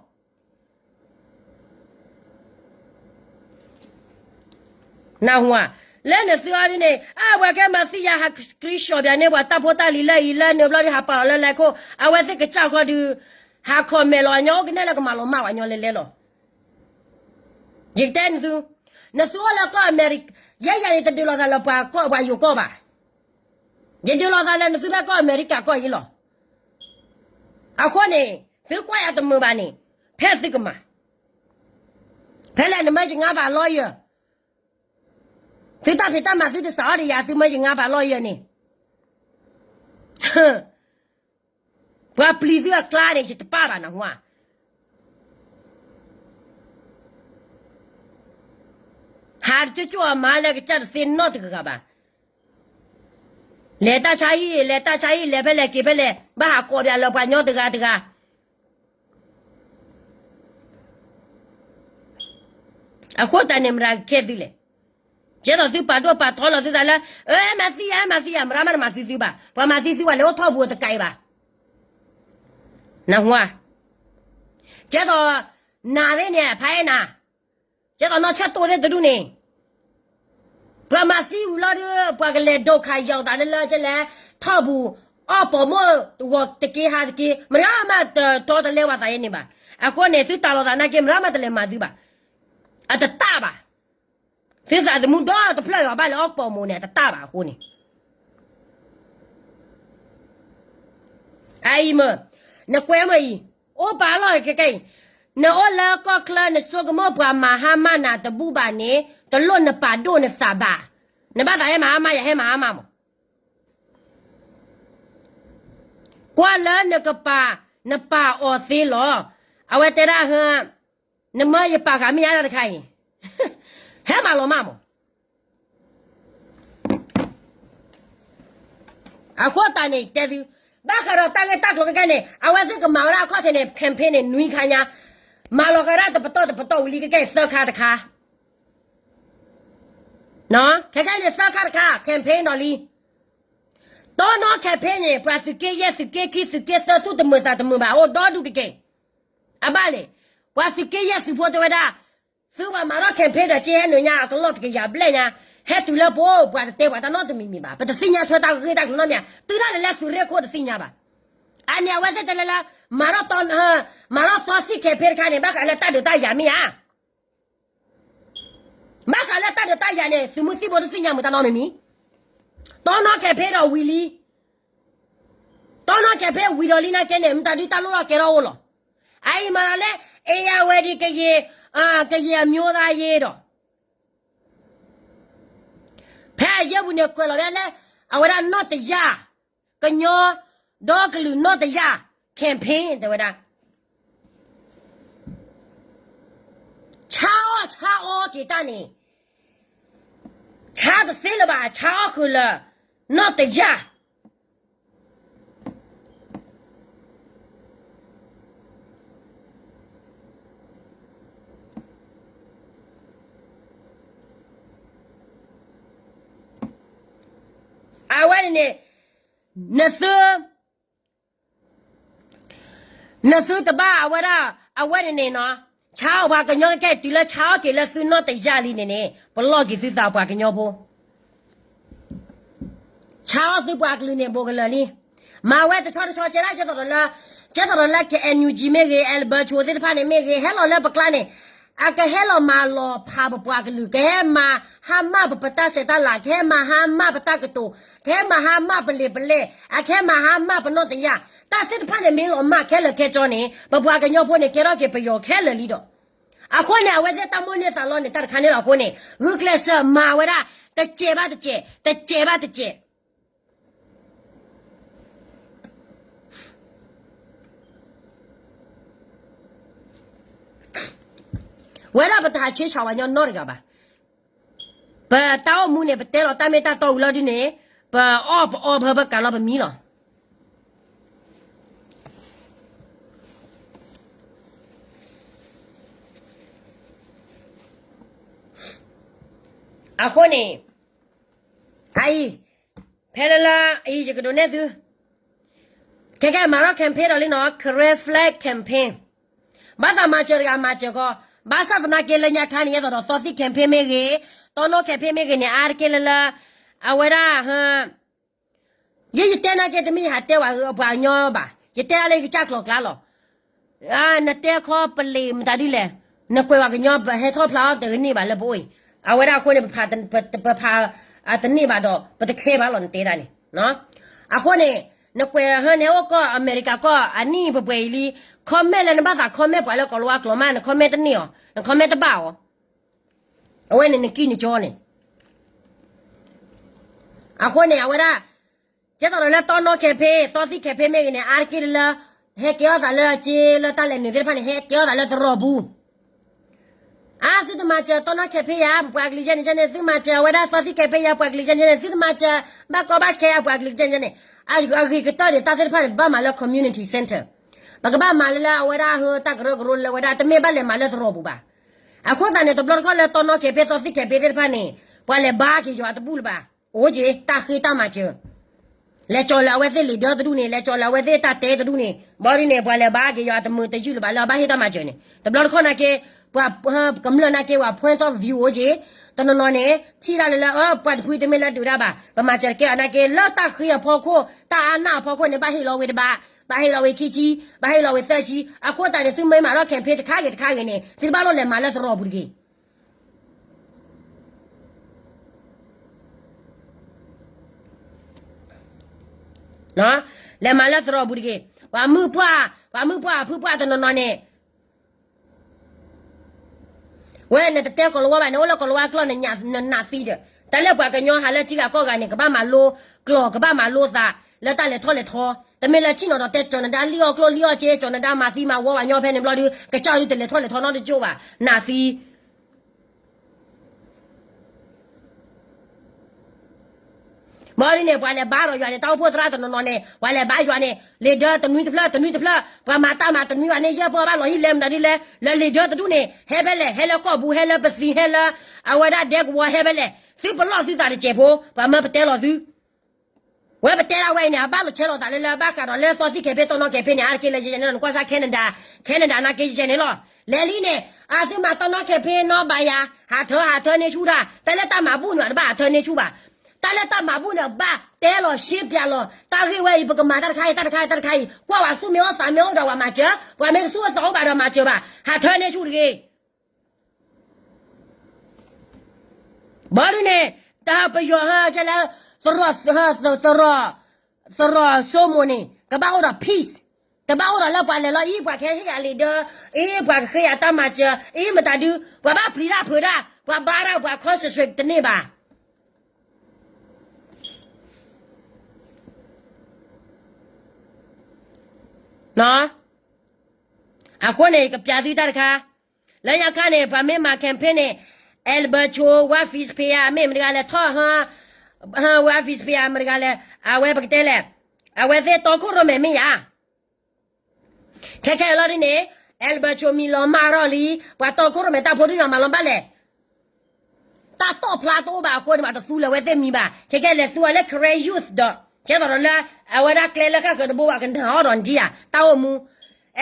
နၢ်ဟူဧါ, လၢနသုအီၤဒ်န့ၣ် အဝဲကဲမၤသံယၤ ဟး screenshot ပၠးန့ၢ်ပှၤတၢ်ဖိတၢ်လံၤလၢအံၤလၢန့ၣ်ဘျီဒုး ဟးပာ်လီၤလၢလဲၤခိၣ် အဝဲသ့ၣ်ကစၢ်ခီဒုး ဟး comment လီၤ အညီအိၣ်ကနဲၣ်လၢကမၤလီၤမၢ်ဝဲညီလဲလဲလီၤ. ယကတဲနသု, နသုအိၣ်လၢကီၢ်အမဲရကၤ, ယဲယၤန့ၣ် တဒုးလိာ်သးလၢပှၤကီၢ်ပှၤယိၤကီၢ်ဘၣ်. ယဒုးလိာ်သးလၢနသုဖဲကီၢ်အမဲရကၤကီၢ်အံၤလီၤ. အဃိန့ၣ် သုကွၢ်ယၤတမုာ်ဘၣ်န့ၣ်, ဖဲသုကမၤ, ဖဲလဲၣ်နမၢယငါဘၣ် lawyer, သုတၢ်ဖံးတၢ်မၤသုတစးထီၣ်ဒီးယၤ သုမၢယငါဘၣ် lawyer န့ၣ် ပှၤပျံၤသုအကျါန့ၣ် ယတပၢ်ဘၣ်နၢ်ဟူဧါ. ဟးတကၠိၣ်အမါလၢကစၢ်တသ့နီတဂၤဘၣ်. လဲၤတၢ်ဆါဟံၣ် လဲၤတၢ်ဆါဟံၣ် လဲၤဖဲလဲၣ်က့ၤဖဲလဲၣ် ဘၣ်ဟးကိးပၠးလၢပှၤကညီတဂၤတဂၤ အဃိတၢ်န့ၣ်မတၤကခဲသုလဲၣ်. ကဲသိးသုပာ်ဒိၣ်ပာ်ထီလီၤသုသးလၢ အဲ မၤသံယၤ မၤသံယၤ မတၤမးတမၤသံသုဘၣ်. ပှၤမၤသံသုဘၣ်လဲၤအိၣ်ထီၣ်ပူၤတကးအံၤဘၣ်. နဟါ ကဲသိး နၤသ့ၣ်န့ၣ် ဖးအဲၣ်နၤ ကဲသိးနီၢ်ဆၢတိၢ်သ့ၣ်တဒူၣ်န့ၣ် ပှၤမၤသံဝံၤလီၤဒီး ပှၤကလဲၤဒိးခးယီၤသးလၢလၢကဲလဲၣ် ထီၣ်ပူၤ အီၣ်ပိာ်မိၢ်ဂီၤတက့ဟါတက့ မတၤမးတတီတလဲဝဲသးယဲန့ၣ်ဘၣ်. အဃိန့ၣ် သုတၢ်လီၤသးနာ်က့ မတၤမးတလဲၤမၤသုဘၣ်. အတတၢ်ဘၣ်. သုသးသမူဒီတဖျၢၣ်အံၤဘၣ်လဲၤအီၣ်ပိာ်မိၢ်န့ၣ် အတတၢ်ဘၣ်အဃိန့ၣ် အအံၤမ့ၢ် နကွဲးမ့ၢ်အံၤ အိၣ်ပာ်လီၤခဲကဲအံၤ နအိၣ်လၢကီၢ်ချၢ နဆိကမိၣ်ပှၤမၤဟါမၢ်နၤတဘူၣ်ဘၣ်န့ၣ် တလိၣ်နပာ်ဒိၣ်နသးဘၣ်. နဘၣ်သးဟဲမၤဟါမၢ် ယဟဲမၤဟါမၢ်မး ကွၢ်လၢနကပာ် နပာ်အီၤသ့လီၤ. အဝဲတဲဒၣ်ဟၢ နမၢယပာ်ဃာ်မ့ၢ်ညါတခါအံၤ ဟဲမၤလီၤမၢ်မး အဃိသတးန့ၣ် တဲသု ဘၣ်ဃးဒီးတၢ်ဂ့ၢ်တၢ်ကျိၤခဲကဲန့ၣ် အဝဲသ့ၣ်ကမၤဝဲဒၣ်အခီၣ်ထံးန့ၣ် campaign န့ၣ် နွံခါညါ မၤလီၤက့ၤဝဲဒၣ်တပတီၢ်တပတီၢ်ဝံၤလံ ခဲကဲအံၤသၢခါတခါ ခဲကဲန့ၣ်သၢခါတခါ campaign ဒီးလံ တီနီ campaign န့ၣ် ပှၤသုးက့ယဲၢ် သုးက့ခံ သုးက့သၢ သူၣ်တမုာ်သးတမုာ်ဘၣ် အိၣ်ဒီဒူၣ်တက့ၢ်. အဘၣ်လဲၣ်, ပှၤသုးက့ယဲၢ်သုးဖိတဲဝဲဒၣ်, သုဘၣ်မၤထီၣ် campaign ဒီးက့ဟဲနုာ်ညါ အကလီၢ်တကယၤဘျဲၣ်ညါ, ဟဲတုၤလၢပအိၣ် ပှၤတတဲပှၤတၢ်နီတမံၤမံၤဘၣ်, ပတသ့ၣ်ညါထွဲတၢ်ဂ့ၢ်တၢ်ကျိၤနီတမံၤ, တုၤဒၣ်လဲာ်လၢသုးရ့ၣ်ခိၣ်တသ့ၣ်ညါဘၣ်. အန့ၣ်အဝဲသ့ၣ်တဲလၢလၢ မၤထီၣ် မၤထီၣ်သီသံၣ် campaign တခါန့ၣ် ဘၣ်ဃးလၢတၢ်ဒုးတၢ်ယၤမ့ၢ်ဧါ ဘၣ်ဃးလၢတၢ်ဒုးတၢ်ယၤန့ၣ် သုးမုၢ်သံၣ်ဘိတသ့ၣ်ညါမုာ်တၢ်နီတမံၤမံၤ, တီနီ campaign ဒီးဝံၤလံ, တီနီ campaign ဝံၤဒီးလံနာ်က့န့ၣ် မတၤဒုတၢ်လိၣ်လီၢ်ကဲထီၣ်အိၣ်လီၤ. အအံၤမၤလၢ အ့ၣ်ယၣ်ဝဲဒံး ကယံာ် ကယံာ်အမျိုးသားရေးဒီး ဖဲအယဲၢ်ပူၤန့ၣ် ကွဲးလီၤဝဲလၢ အဝဲဒၣ်နီၢ်တယၢ် ကညီ ဒီကလုာ်နီၢ်တယၢ် campaign တဲဝဲဒၣ်, ဆါအီၣ်ဆါအီက့ၤတၢ်န့ၣ်, ဆါတသ့လၢၤဘၣ် ဆါအီၣ်ဃုာ်လၢ နီၢ်တယၢ် အဝဲန့ၣ်န့ၣ် နသု နသုတဘၣ်အဝဲဒၣ် အဝဲန့ၣ်န့ၣ်နီၤ, ဆါအီၣ်ပှၤကညီကဲတုၤလၢဆါအီၣ်က့ၤလၢသုနီၢ်တယၢ်လံန့ၣ်န့ၣ် ပလီၢ်က့ၤသုသးပှၤကညီဖိ ဆါအီၣ်သုပှၤကလုာ်န့ၣ် ဘူးကလၢာ်လံ. မၤဝဲတဆီတဆီ ကဲဒၣ်ကဲသိးဒီးလၢ ကဲသိးဒီးလၢ KNUG မ့ၢ်ဂ့ၤ အဲလဘၢဆိသ့ၣ်တဖၣ်န့ၣ်မ့ၢ်ဂ့ၤ ဟဲလီၤလၢပကျါန့ၣ် အကဟဲလီၤမၤလီၤဖးပပှၤကလုာ် ကဟဲမၤဟါမၢ်ပပတၢ်ဆဲးတၢ်လၤ ကဟဲမၤဟါမၢ်ပတၢ်ကတိၤ ကဟဲမၤဟါမၢ်ပလံာ်ပလဲၢ် အကဟဲမၤဟါမၢ်ပနီၢ်တယၢ် တၢ်သ့ၣ်တဖၣ်န့ၣ် မ့ၢ်လီၤမၢ်ခဲလၢာ်ခဲဆ့န့ၣ် ပပှၤကညီဖိန့ၣ် ကဲထီၣ်က့ၤပယီၤခဲလၢာ်လံဒီး အဃိန့ၣ် အဝဲသ့ၣ်တၢ်မိၣ်န့ၢ်သးလီန့ၣ် တၢ်တခါန့ၣ်လီၤအဃိန့ၣ် ဂုာ်ကျဲးစၢးမၤဝဲဒၣ် တစဲးဘၣ်တစဲး တစဲးဘၣ်တစဲး ဝဲဒၣ်ပတဟးဆ့ဆၣ်ဝဲညီနီတဂၤဘၣ်. ပတၢ်အိၣ်မူန့ၣ် ပတဲလီၤတၢ်မ့ၢ်တၢ်တီဝံၤလီၤဒ်န့ၣ် ပအီၣ်ပအီဖၢပကးလီၤပမံလီၤ. အဃိန့ၣ် အအံၤ ဖဲလၢလၢအံၤ ယကဒုးနဲၣ်သု ခဲကဲမၤထီၣ် campaign ဒီးလံနီၤ Karen flag campaign ဘၣ်သးမၤစၢၤတဂၤမၤစၢၤကီး ဘၣ်ဆၣ်သနာ်က့လၢညါခါန့ၣ် ယဲသိးဒီးသီသံၣ် campaign မ့ၢ်ဂ့ၤ တီနီ campaign မ့ၢ်ဂ့ၤန့ၣ် အါတက့ၢ်လၢလၢ အဝဲဒၣ် ယဲယတဲနာ်က့ တမ့ၢ်ယဟးတဲဝဲပှၤကညီဘၣ် ယတဲဒၣ်လၢယကစၢ်ကျိၤကျါလီၤ. နတဲခီပလံာ်မတၤဒ်လဲၣ် နကွဲးဝဲကညီ ပဟဲထီၣ်ဖျါအီၣ်တဂ့ၤန့ၢ်ဘၣ်လၢပအိၣ်အံၤ အဝဲဒၣ်အဃိန့ၣ် ပဖးတန့ၢ်ဘၣ်ဒီး ပတခဲဘၣ်လီၤ နတဲဒၣ်န့ၣ် အဃိန့ၣ် နကွဲးဟၢန့ၣ်အိၣ်ကီၢ်အမဲရကၤကီၢ်အနံၣ်ပှဲၤပှဲၤအံၤလံ comment လၢနဘၣ်သး comment ပှၤလၢကီၢ်လီၤဝါကျိာ်မး န comment တန့ၢ်အီၤ န comment တဘၣ်အီၤ အဝဲန့ၣ်နကံၣ်နကၠီန့ၣ် အဃိန့ၣ် အဝဲဒၣ် ကဲသိးဒီးလၢတီနီ campaign သီသံၣ် campaign မ့ၢ်ဂ့ၤန့ၣ် အါတက့ၢ်လၢ ဟဲကဲထီၣ်သးလၢအစ့လၢတၢ်လဲၤနုာ်သ့ၣ်တဖၣ်န့ၣ် ဟဲကဲထီၣ်သးလၢသရိာ်ပူၤ အါ သုတမၤစၢၤတီနီၣ် campaign ယၤ ပှၤကလုာ်ယဲန့ၣ်န့ၣ် သုမၤစၢၤဝဲဒၣ်သီသံ campaign ယၤ ပှၤကလုာ်ယဲန့ၣ်န့ၣ် သုတမၤစၢၤဘၣ်ကီဘၣ်ခဲယၤ ပှၤကလုာ်ယဲန့ၣ်န့ၣ် အဂ့ၤကတၢၢ်န့ၣ် တၢ်သ့ၣ်တဖၣ်န့ၣ် ပဘၣ်မၤလၢ community center, ပကဘၣ်မၤလၢလၢအဝဲဒၣ်ဟၢတၢ်ကရၢကရိလၢဝဲဒၣ် တမ့ၢ်ဘၣ်လဲၤမၤလၢသရိာ်ပူၤဘၣ်. အဃိသတးန့ၣ် တဘျီတခီၣ်လၢတီနီၣ် campaign သီသံ campaign သ့ၣ်တဖၣ်န့ၣ် ပှၤလဲၤဘါက့ၤယွၤတဘူၣ်လၢၤဘၣ်. အိၣ်က့ၤ တၢ်ဃ့တၢ်မၤစၢၤ လဲၤကၠီၤလၢအဝဲသ့ၣ်လံာ်ဒၢတဒူၣ်န့ၣ် လဲၤကၠီၤလၢအဝဲသ့ၣ်တၢ်တဲတဒူၣ်န့ၣ် ဘၣ်ဒ်န့ၣ် ပှၤလဲၤဘါက့ၤယွၤတမုာ်တယုၢ်လၢၤဘၣ်လၢအဘၣ်ဟ့ၣ်တၢ်မၤစၢၤန့ၣ် တဘျီတခီၣ်နာ်က့ ပှၤ ကမျၢၢ်နာ်က့ ပှၤ point of view အိၣ်က့ၤ တနီၤနီၤန့ၣ် ထံၣ်တၢ်လၢလၢ ပှၤတဖုတမ့ၢ်လၢဒုးတၢ်ဘၣ် ပမၤစၢၤတကဲအီၤနာ်က့ လၢတၢ်ဃ့အဖီခိၣ် တၢ်အါနၢ်အဖီခိၣ်န့ၣ် ဘၣ်ဟ့ၣ်လီၤဝဲတဘၣ် ဘၣ်ဟ့ၣ်လီၤဝဲခံဆံ ဘၣ်ဟ့ၣ်လီၤဝဲသၢဆံ အဃိသတးန့ၣ် သုမ့ၢ်မၤထီၣ် campaign တခါဂ့ၤတခါဂ့ၤန့ၣ် သုတဘၣ်လိၣ်လဲၤမၤလၢသရိာ်ပူၤတဂ့ၤ လဲၤမၤလၢသရိာ်ပူၤတဂ့ၤ ပှၤမုၢ်ပှၢ် ပှၤမုၢ်ပှၢ်အဖုပှၢ်တနီၤနီၤန့ၣ် ဝဲနတတဲကီၤလၤဝါဘၣ်န့ၣ် အိၣ်လၢကီၤလၤဝါကျီၢ်န့ၣ် နနာ်သံဒီး တၢ်လၢပှၤကညီဟးလၢထံဂၤကီၢ်ဂၤန့ၣ် ကဘၣ်မၤလိကျိာ် ကဘၣ်မၤလိသး လၢတၢ်လဲၤထီၣ်လဲၤထီ တမ့ၢ်လၢဆ့ၣ်နီၤဒီးတဲကၠီၤနဒါလံၣ်အီၣ်ကျိၣ်လံၣ်အီၣ်စ့ ကၠီၤနဒါမၤသံမၤဝီဘၣ်ညီဖဲန့ၣ်ဘျီဒု ကစၢ်ဒုတလဲၤထီၣ်လဲၤထီနီတကၠိၢ်ဘၣ် နာ်သံ ဘၣ်ဒ်န့ၣ် ပှၤလဲၤဘါဒီးယွၤန့ၣ် တၢ်အိၣ်ဖှိၣ်သရၣ်တနီၤနီၤန့ၣ် ပှၤလဲၤဘါယွၤန့ၣ် လံာ်ဒၢတနွံတဖျၢၣ် တနွံတဖျၢၣ် ပှၤမၤတၢ်မၤတနွံဘၣ်န့ၣ် ယဲၢ်ပီၢ်ဘၣ်လီၤဟံၣ်လဲမတၤဒ်လဲၣ် လၢလံာ်ဒၢတဒူၣ်န့ၣ် ဟဲဖဲလဲၣ် ဟဲလၢကီၢ်ပူၤ ဟဲလၢပသံ ဟဲလၢ အဝဲဒၣ်ဒဲကဝီၤ ဟဲဖဲလဲၣ် သုပလီၢ်သုသးတစဲးဖိ ပှၤမၢပတဲလီၤသု ဝဲပတဲဒၣ်ဝဲအံၤန့ၣ် အဘၣ်လိာ်ဆဲးလိာ်သးလၢလၢဘၣ်ဃးဒီးလၢသီသံ campaign တီနီၣ် campaign န့ၣ် အါတက့ၢ်လၢယဲန့ၣ်လီၤ နကွၢ်စၢ် Canada Canada နာ်က့ယဲန့ၣ်လီၤ လဲၤလံန့ၣ် အသုမၤတီနီၣ် campaign နီၣ်ဘၣ်ယၤ ဟးထၢဟးထၢန့ၢ်ဆူၣ်တၢ် တၢ်လၢတၢ်မၤဘူၣ်န့ၣ် တဘၣ်ဟးထၢန့ၢ်ဆူၣ်ဘၣ် တၢ်လၢတၢ်မၤဘူၣ်န့ၣ် ဘၣ်တဲလီၤရှဲပျးလီၤ တၢ်ဂ့ၢ်ဝဲအံၤ ပကမၤတၢ်တခါအံၤ တၢ်တခါအံၤ တၢ်တခါအံၤ ကွၢ်ဝဲသူၣ်မ့ၢ်အိၣ်သးမ့ၢ်အိၣ်ဒီးပှၤမၤစၢၤ ပှၤမ့ၢ်တသူၣ်အိၣ်သးအိၣ်ဘၣ်ဒီးမၤစၢၤဘၣ် ဟးထၢန့ၢ်ဆူၣ်တဂ့ၤ ဘၣ်ဒ်န့ၣ် တၢ်ပယီၤဟဲကဲလၢ သရိာ် သရိာ်စိမိၤန့ၣ် ကဘၣ်အိၣ်ဒီး peace တဘၣ်အိၣ်ဒီးလၢပှၤလဲၤလီၤအံၤ ပှၤကဟဲဟ့ၣ်ယၤလံာ်ဒၢ အံၤ ပှၤကဃ့ယၤတၢ်မၤစၢၤ အံၤ မတၤဒု ပှၤဘၣ်ပျံၤတၢ်ဖုးတၢ် ပှၤဘါတၢ် ပှၤ concentrate တန့ၢ်ဘၣ် အဃိန့ၣ် ကပျးသုတၢ်တခါ လၢညါခါန့ၣ် ပှၤမ့ၢ်မၤ campaign န့ၣ် Alberto ဝဲ Fitzpatrick မ့ၢ်မတဂၤလဲၣ် ထီၣ်ဟၢ ဝဲ Fitzpatrick မတဂၤလဲၣ် အဝဲပကတဲလဲၣ် အဝဲသ့ၣ်တီခိၣ်ရိၣ်မဲာ်မ့ၢ်ယၤ ခဲခဲလီၤဒ်န့ၣ် Alberto မံၤလီၤမၢ်ထီၣ်လံ ပှၤတီခိၣ်ရိၣ်မဲာ်တၢ်ဖိဒ်န့ၣ်မၤလီၤဘၣ်လဲၣ် တၢ်တီၣ်ဖျါတအိၣ်ဘၣ်အဃိန့ၣ် ဘၣ်တသူလၢၤဝဲသ့ၣ်မံၤဘၣ် ခဲခဲလဲၤသူဝဲလၢ Karen Youth ဒီး ကဲသိးဒီးလၢ အဝဲဒၣ်ကျဲလၢဃၣ်ဃၢၤတဘိဘၣ်ကနၣ်အီၤဒီးဒ်ယၤ တၢ်အိၣ်မူ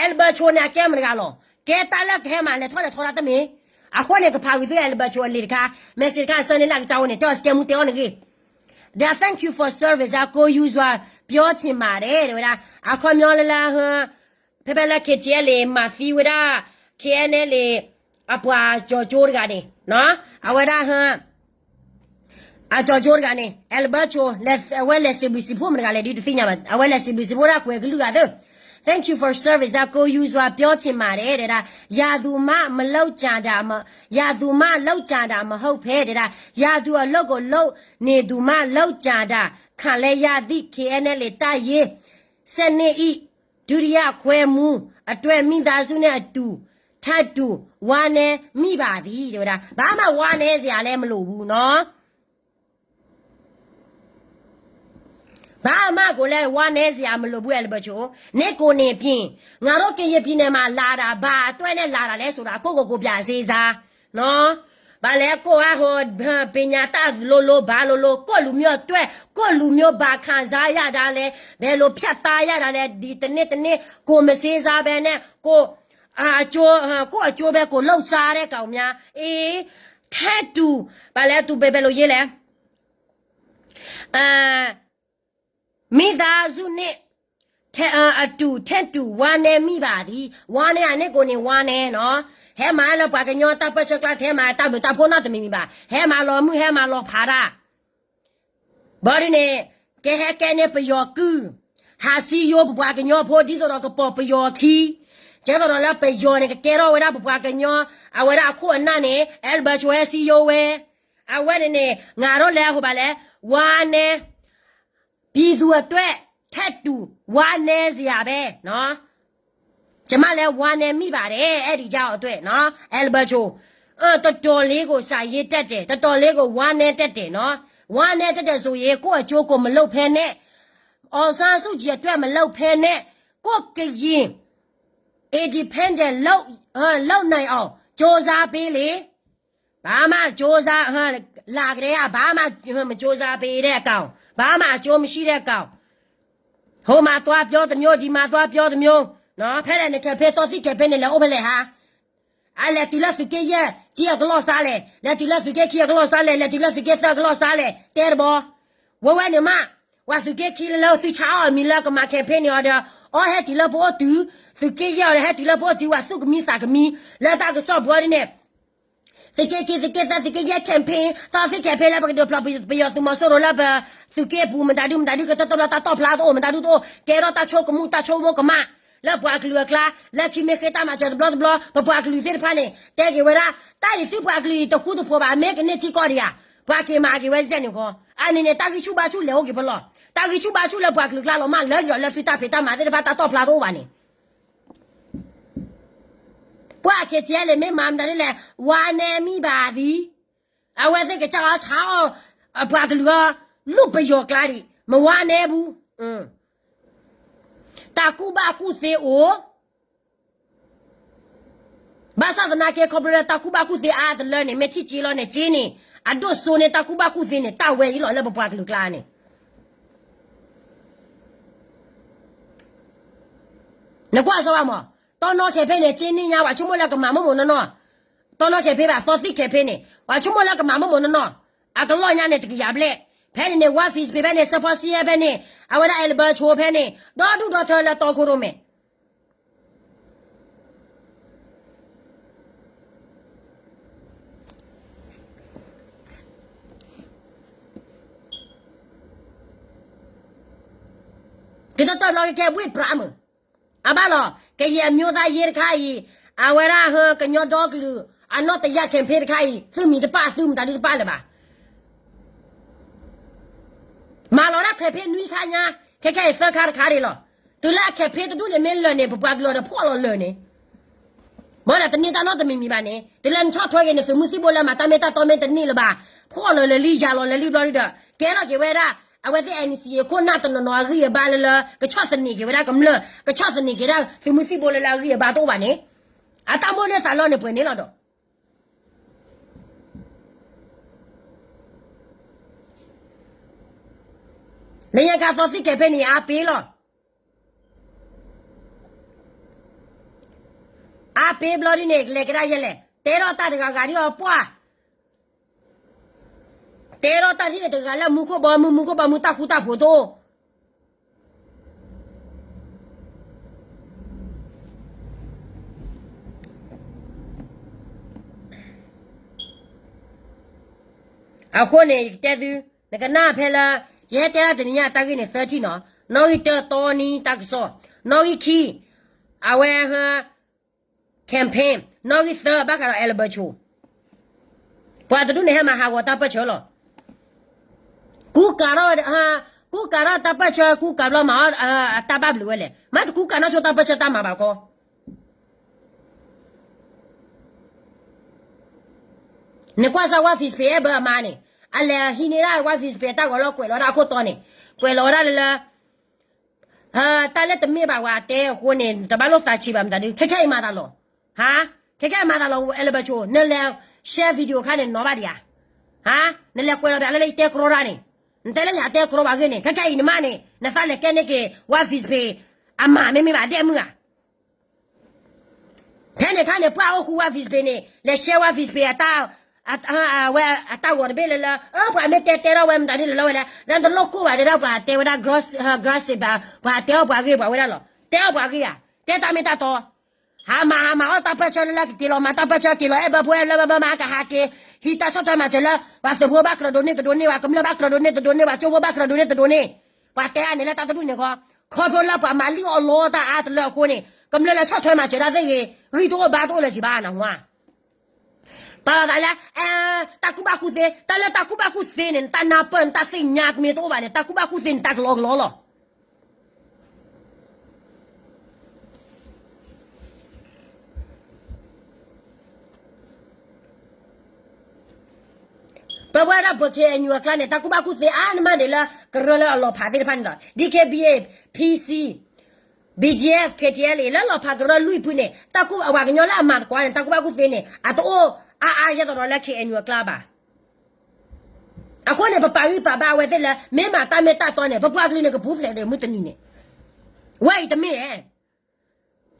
Alberto န့ၣ် အကဲမတဂၤလီၤ ကဲတၢ်လၢကဟဲမၤလဲၤထီၣ်လဲၤထီတၢ်တမ့ၢ် အဃိန့ၣ် ကဖးဂုာ်သု Alberto အလံာ်တခါ message တခါအဆၢန့ၣ်လၢအကစၢ်အိၣ်န့ၣ် တဲအီၤစကဲမူတဲအီၤန့ၣ်ဂ့ၤ ဒီး thank you for service အကိယူစွာ ပြောချင်ပါတယ် တဲဝဲဒၣ် အခီပညီလၢလၢဟ ဖဲဖဲလၢ KTLA မၤသံဝဲဒၣ် KNLA အပှၤကၠီၤကၠိတဂၤန့ၣ် အဝဲဒၣ်ဟ အကၠီၤကၠိတဂၤန့ၣ် Alberto အဝဲလဲၤစံးဘျုးစံးဖှိၣ်မတဂၤလဲၣ်ဒ်တသ့ၣ်ညါဘၣ် အဝဲလဲၤစံးဘျုးစံးဖှိၣ်ဒၣ်ကွဲးကလုာ်ဂၤသ့ၣ် Thank you for service အကိယူစွာ ပြောချင်ပါတယ် တဲဒၣ် ယၤသူမးမလုပ်ကြတာမ ယၤသူမးလုပ်ကြတာမဟုတ်ဖဲ တဲဒၣ် ယၤသူအလုပ်ကိုလုပ်နေသူမှလုပ်ကြတာ ခံလဲရသည့် KNLA တပ်ရင်း ဆယ့်နှစ် ၏ ဒုတိယခွဲမှူးအတွက် မိသားစုနဲ့အတူ ထပ်တူဝမ်းနည်းမိပါသည် တဲဝဲဒၣ် ဘာမှဝမ်းနည်းစရာလည်းမလိုဘူးနော် ဘာမှကိုလည်းဝမ်းနည်းစရာမလိုဘူး Alberto နင့်ကိုယ်နေဖြင့် ငါတို့ကရင်ပြည်နယ်မှာလာတာ ဘာအတွက်နဲ့လာတာလဲဆိုတာ ကိုယ့်ကိုယ်ကိုယ်ပြန်စဉ်းစားနော် ဘာလဲကိုယ့်အဟို ပညာတတ်လို့လို့ဘာလို့လို့ကိုယ့်လူမျိုးအတွက်ကိုယ့်လူမျိုးဘာခံစားရတာလဲဘယ်လိုဖြတ်သန်းရတာလဲဒီတနေ့တနေ့ကိုယ်မစဉ်းစားဘဲနဲ့ကိုယ်အကျိုးကိုယ့်အကျိုးပဲကိုယ်လှုပ်ရှားတဲ့ကောင်များအေးထဲတူဘာလဲသူပဲပဲလို့ရေးလဲ မိသားစုနဲ့ထဲအတူထဲတူဝမ်းနည်းမိပါသည် ဝမ်းနည်းအနစ်ကိုနေဝမ်းနည်းနော် ဟဲမၤလၢပှၤကညီတၢ်ပၢဆှၢကျါထဲမၤတၢ်ဘျုးတၢ်ဖှိၣ်နီတမံၤမံၤဘၣ် ဟဲမၤလီၤမုၢ်ဟဲမၤလီၤဖးတၢ် ဘၣ်ဒ်န့ၣ် ကဟဲကဲန့ၢ်ပယီၤကုၢ် ဟးစံယိပပှၤကညီဖိ ဒ်သိးဒီးကပိာ်ပယီၤခံ ကဲသိးဒီးလၢပယီၤန့ၣ် ကကဲထီၣ်ဝဲဒၣ်ပပှၤကညီ အဝဲဒၣ်အခိၣ်အနၢ်န့ၣ် အဲလ်ဘၢၣ်ဆိဟဲစံယိဝဲ အဝဲန့ၣ်န့ၣ် ငါတို့လည်းဟိုဘာလဲ ဝါနဲ ပြည်သူအတွက် ထပ်တူဝမ်းနည်းစရာပဲနော် ကျွန်မလည်းဝမ်းနည်းမိပါတယ် အဲဒီကြောင့်အတွက်နော် အဲလ်ဘၢၣ်ဆိ တတီၤလ့ကိးစးယ့တၢ်တဲာ်, တတီၤလ့ကိးဝါနဲတၢ်တဲာ်နီၤ. ဝါနဲတၢ်တဲာ်စိၤယ့ ကိုယ့်အကျိုးကိုယ်မလုပ်ဖဲနဲ့, အောင်ဆန်းစုကြည်အတွက်မလုပ်ဖဲနဲ့, ကိုယ့်ကရင် independent လုပ်နိုင်အောင်ကြိုးစားပေးလေ. ဘာမှကြိုးစား, လာကတည်းက ဘာမှမကြိုးစားပေးတဲ့ကောင်, ဘာမှအကျိုးမရှိတဲ့ကောင်, ဟိုမှာသွားပြောတစ်မျိုး, ဒီမှာသွားပြောတစ်မျိုး, ဖဲလဲၣ်န့ၣ် campaign သီသံ campaign န့ၣ် လဲၤအိၣ်ဖဲလဲၣ်ဟါ. အလဲၤတုၤလၢသုးက့ယဲၢ် ကၠံအကလီၢ်စါလဲၣ်, လဲၤတုၤလၢသုးက့ခံအကလီၢ်စါလဲၣ်, လဲၤတုၤလၢသုးက့သၢအကလီၢ်စါလဲၣ်, တဲတဘီ. ဝဲဝဲန့ၣ်မး, ပှၤသုးက့ခံလၢသုဆါအီၣ်အမံၤလၢကမၤ campaign န့ၣ်အီၤဒီး, အီဟဲတုၤလၢပအိၣ်တုၤ, သုးက့ယဲၢ်အီၤဒီး ဟဲတုၤလၢပအိၣ်တုၤ ပှၤသူၣ်ကမံသးကမံ လၢတၢ်ကစီၣ်ပူၤဒ်န့ၣ် သုးက့ခံ သုးက့သၢ သုးက့ယဲၢ် campaign သီသံ campaign လၢပကဒုးဖျိးပယီၤသုးမီၤစိရိၤလၢပသုးက့အပူၤ မတၤဒု မတၤဒု ကတၢၢ်တၢၢ်ဘျီ တၢ်တီၢ်ဖျါတအိၣ်, မတၤဒုတအိၣ်, ကဲထီၣ်တၢ်ဆိကမိၣ် တၢ်ဆိကမိၣ်ကမၣ် လၢပှၤကလုာ်အကျါ, လၢခံမ့ၢ်ဃ့တၢ်မၤစၢၤတဘျီတဘျီ ပပှၤကလုာ်သ့ၣ်တဖၣ်န့ၣ် တဲက့ၤဝဲဒၣ် တၢ်အံၤသုပှၤကလုာ်အံၤတဃူတဖိးဘၣ်, မ့ၢ်ကန့ၢ်ထံကီၢ်ဒံးဧါ, ပှၤက့ၤမၤက့ၤဝဲဒ်န့ၣ်ဃီ, အန့ၣ်န့ၣ် တၢ်ဂံၢ်ဆူၣ်ဘါဆူၣ်လဲၤအိၣ်က့ၤဖဲလဲၣ်, တၢ်ဂံၢ်ဆူၣ်ဘါဆူၣ်လၢပှၤကလုာ်ကျါလီၤမး လၢဒ်ဒီးလၢသုတၢ်ဖံးတၢ်မၤသ့ၣ်တဖၣ် တၢ်တီၢ်ဖျါတအိၣ်ဘၣ်န့ၣ် ပှၤ KTLA မ့ၢ်မၤမတၤဒ်လဲၣ်, ဝါနဲမံဘၣ်သံ, အဝဲသ့ၣ်ကစၢ်အီၤဆါအီၣ် ပှၤကလုာ်အီၤ လူၢ်ပယီၤကျါဒံး မဝါနဲဘူး, တၢ်ကူၣ်ဘၣ်ကူၣ်သ့အိၣ်, ဘၣ်ဆၣ်သနာ်က့ ခီဖျိလၢ တၢ်ကူၣ်ဘၣ်ကူၣ်သ့အါတလၢန့ၣ် မ့ၢ်ထံၣ်က့လီၤန့ၣ် က့န့ၣ် အဒိၣ်စိန့ၢ်တၢ်ကူၣ်ဘၣ်ကူၣ်သ့န့ၣ် တၢ်ဝဲအံၤလီၤလၢပပှၤကလုာ်ကျါန့ၣ် နကွၢ်စၢၤဘၣ်မး, တီနီၣ် campaign န့ၣ် က့န့ၢ်ညါ ပှၤဆိကမိၣ်လၢကမၤမိၢ်မိၢ်နီၢ်နီၢ်, တီနီၣ် campaign ဘၣ် သီသံ campaign န့ၣ် ပှၤဆိကမိၣ်လၢကမၤမိၢ်မိၢ်နီၢ်နီၢ်, အကလီၢ်ညါန့ၣ် တကယၤဘျဲၣ်, ဖဲန့ၣ်န့ၣ် ဝါ Fishpay ဖဲန့ၣ် စၢဖီစံဟဲဖဲန့ၣ်, အဝဲဒၣ် အဲလဘၢဆိဖဲန့ၣ် ဒီဒူၣ်ဒီထၢလၢတီခိၣ်ရိၣ်မဲာ် ကတၢၢ်တၢၢ်ဘျီကကဲဘှ့ၣ်ပြးမုၢ်, အဘၣ်လီၤ, ကယဲၢ်အမျိုးသားရေးတခါအံၤ, အဝဲဒၣ်ဟၢကညီဒီကလုာ် အနီၢ်တယၢ် campaign တခါအံၤ သုမံၤတပၣ် သုမတၤဒုတပၣ်လၢၤဘၣ်. မၤလီၤဒၣ် campaign နွံခါညါ, ခဲခဲအံၤသၢခါတခါဒံးလီၤ. တုၤလၢအ campaign တဒူၣ်န့ၣ်မ့ၢ်လၢာ်န့ၣ် ပပှၤကလုာ်ဒီးဖှီၣ်လီၤလၢာ်န့ၣ် ဘၣ်ဒီးတန့ၢ်တၢ်နီတမံၤမံၤဘၣ်န့ၣ် တုၤလၢနဆီၣ်ထွဲက့ၤန့ၣ် သုးမုၢ်သံၣ်ဘိလၢမၤတၢ်မ့ၢ်တၢ်တီမ့ၢ်တန့ၢ်လၢၤဘၣ်, ဖှီၣ်လီၤလၢာ်လံ ယၤလီၤလၢာ်လံဘျီဒုဒီး ကဲထီၣ်က့ၤဝဲဒၣ် အဝဲသ့ၣ် NCA ခိၣ်နၢ်တနီၤနီၤအဂံၢ်အဘါလၢလၢ ကဆီၣ်သနံးက့ၤဝဲဒၣ်ကမျၢၢ်, ကဆီၣ်သနံးက့ၤဒၣ်သုးမုၢ်သံၣ်ဘိလၢလၢအဂံၢ်အဘါတအိၣ်ဘၣ်န့ၣ်, အတၢ်မိၣ်န့ၢ်သးလီန့ၣ်ပှဲၤန့ၣ်လီၤဒီး လၢညါခါသီသံၣ် campaign န့ၣ် အါပ့ၤလီၤ. အါပ့ၤဘျီဒ်န့ၣ် ကလဲၤကဒါယဲလဲၣ်, တဲထီၣ်တၢ်တဂၤဂၤဒ်အီၤပှၢ်, တဲထီၣ်တၢ်ဒ်န့ၣ်တဂၤလၢမူခိၣ်ဘီမုၢ် မူခိၣ်ဘီမုၢ် တၢ်ဃူတၢ်ဖိးတအိၣ် အဃိန့ၣ် ယကတဲသု, နကနၣ်ဖဲလၢ ယဟဲတဲဒၣ်တနံၤညါတၢ်ဂ့ၢ်န့ၣ် သၢထံၣ်နီၤ, နီၣ်ဂံၢ်တၢ တီနံၤတၢ်ကစီၣ်, နီၣ်ဂံၢ်ခံ အဝဲ campaign, နီၣ်ဂံၢ်သၢ ဘၣ်ဃးဒီး အဲလဘၢဆိ, ပှၤတဒူၣ်န့ၣ်ဟဲမၤဟးဂီၤတၢ်ပၢၢ်ဆၢလီၤ. ကူကၤထီၣ်, ကူကၤထီၣ်တၢ်ပၢၢ်ဆၢ ကူကၤဘျီမၤအီၣ်တၢ်ဘၣ်ဘျုးဝဲလဲၣ်, မ့ၢ်တကူကၤနီၣ်ဆိတၢ်ပၢၢ်ဆၢတၢ်မၤဘၣ်ခီ နကွၢ်စၢ်ဝါ Fishpay အဲၣ်ဘၢအမါန့ၣ်, အလဲၤဟံးန့ၢ်ဒၣ်ဝါ Fishpay တၢ်ဂီၤလီၤကွဲးလီၤဒၣ်အခိၣ်တီန့ၣ်, ကွဲးလီၤဝဲဒၣ်လၢလၢ တၢ်လၢတမ့ၢ်ဘၣ်ပှၤတဲအဃိန့ၣ် တဘၣ်လိၣ်သးဆံးဘၣ်မတၤဒု, ခဲခဲအံၤမၤသးလီၤ, ဟါ, ခဲခဲအံၤမၤသးလီၤ အဲလဘၢဆိ, နလဲၤ share video ခါန့ၣ် နီၤဘၣ်ဒံးဧါ, ဟါ, နလဲၤကွဲးလီၤပှၤလၢလၢယတဲကြီတၢ်န့ၣ်, နတဲလၢယတဲကြီဘၣ်ဂ့ၢ်န့ၣ် ခဲခဲအံၤနမါန့ၣ် နသးလဲၤကဲန့ၢ်က့ၤ ဝါ Fishpay အမါမ့မ့ၢ်ဘၣ်ဒဲမုၢ်ဧါ ဖဲန့ၣ်ခါန့ၣ် ပှၤအိၣ်ဃူဝါ Fishpay န့ၣ် လဲၤ share ဝါ Fishpay အတၢ်, ဝဲအတၢ်ဂီၤတဘ့ၣ်လၢလၢ, ပှၤမ့ၢ်တဲတဲထီၣ်ဝဲမတၤဒ်လဲၣ်လီၤဝဲလဲၣ်, လၢတလိၣ်ကိၢ်ဘၣ်တဲဒၣ်ပှၤတဲဝဲဒၣ် gossip ဘၣ်, ပှၤတဲအီၣ်ပှၤဂ့ၢ်ပှၤဝဲဒၣ်လီၤ, တဲအီၣ်ပှၤဂ့ၢ်ဧါ, တဲတၢ်မ့ၢ်တၢ်တီ, ဟးမၤဟးမၤအီၣ်တၢ်ပၢၢ်ဆၢလၢလၢကက့ၤလီၤမၤတၢ်ပၢၢ်ဆၢက့ၤလီၤ အဲၣ်ဘၢဖိ အဲၣ်ဘၢဘၢမၤကဟးက့ၤ, ဟံးတၢ်ဆီၣ်ထွဲမၤစၢၤလၢ ပှၤသုးဖိဘၣ်ကြၢးဒိးန့ၢ်တဒိးန့ၢ်, ပှၤကမျၢၢ်ဘၣ်ကြၢးဒိးန့ၢ်တဒိးန့ၢ်, ပှၤကၠိဖိဘၣ်ကြၢးဒိးန့ၢ်တဒိးန့ၢ်, ပှၤတဲအါန့ၣ်လၢတၢ်တဒူၣ်န့ၣ်ဃီ, ခီဖျိလၢပှၤမၤလံၣ်အီၣ်လီတၢ်အါတလၢအဃိန့ၣ် ကမျၢၢ်လၢဆီၣ်ထွဲမၤစၢၤတၢ်သ့ၣ်ဂ့ၤ ဂံၢ်တအိၣ်ဘါတအိၣ်လၢၤဘၣ်နဟါ, ပာ်လီၤသးလၢ တၢ်ကူၣ်ဘၣ်ကူၣ်သ့, တၢ်လၢတၢ်ကူၣ်ဘၣ်ကူၣ်သ့န့ၣ် နတၢ်နၢ်ပၢၢ်နတၢ်သ့ၣ်ညါမ့ၢ်တအိၣ်ဘၣ်န့ၣ် တၢ်ကူၣ်ဘၣ်ကူၣ်သ့န့ၣ် တၢ်ကလီကလီလီၤ. ပဝဲဒၣ်ပှၤ K N U အကျါန့ၣ် တၢ်ကူၣ်ဘၣ်ကူၣ်သ့အါန့ၢ်မးန့ၣ်လၢကရၢလၢအလီၤဖးသ့ၣ်တဖၣ်န့ၣ်လီၤ. D K B A, P C, B G F, K T L A လၢလီၤဖးကရၢလွံၢ်ဖုန့ၣ် တၢ်ကူၣ်အဝဲကညီလၢအမၤသကိးန့ၣ် တၢ်ကူၣ်ဘၣ်ကူၣ်သ့န့ၣ် အတအိၣ်အါအါယဲသိးဒီးလၢ K N U အကျါဘၣ်. အဃိန့ၣ် ပပာ်ဂံၢ်ပာ်ဘါအဝဲသ့ၣ်လၢ မ့ၢ်မၤတၢ်မ့ၢ်တၢ်တီန့ၣ် ပပှၤကလုာ်န့ၣ်ကပူၤဖျဲးဒီးမုၢ်တနံၤန့ၣ်, ဝဲအံၤတမ့ၢ်ဧါ.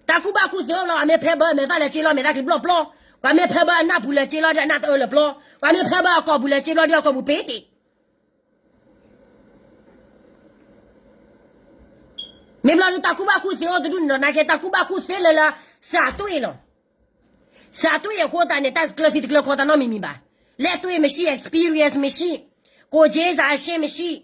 တၢ်ကူၣ်ဘၣ်ကူၣ်သ့အိၣ်လီၤ, အမ့ၢ်ဖဲဘၢအမဲာ်သၣ်လဲၤစ့လီၤမဲာ်သၣ်ချံဘျီၣ်ဘျီ, ပှၤမ့ၢ်ဖဲဘၢအနၢ်ပူၤလဲၤစ့လီၤဒီးအနၢ်တအၢလၢာ်ဘျီ, ပှၤမ့ၢ်ဖဲဘၢအကိာ်ပူၤလဲၤစ့လီၤဒီးအကိာ်ပူၤပ့ၤတ့ၢ်. မ့ၢ်ဘျီဒုးတၢ်ကူၣ်ဘၣ်ကူၣ်သ့အိၣ်တဒူၣ်န့ၣ်ဒီး နာ်က့တၢ်ကူၣ်ဘၣ်ကူၣ်သ့လၢလၢ စးတွ့ၣ်လီၤ. စးတွ့ၣ်အဃိသတးန့ၣ် တၢ်ကျၢၤသံတကျၢၤခီတၢ်နီတမံၤမံၤဘၣ်. လဲၣ်တွ့ၣ်မ့ၢ်ဆံၣ်, experience မ့ၢ်ဆံၣ်, ကိုယ်ကျင်စာအရှင်းမ့ၢ်ဆံၣ်,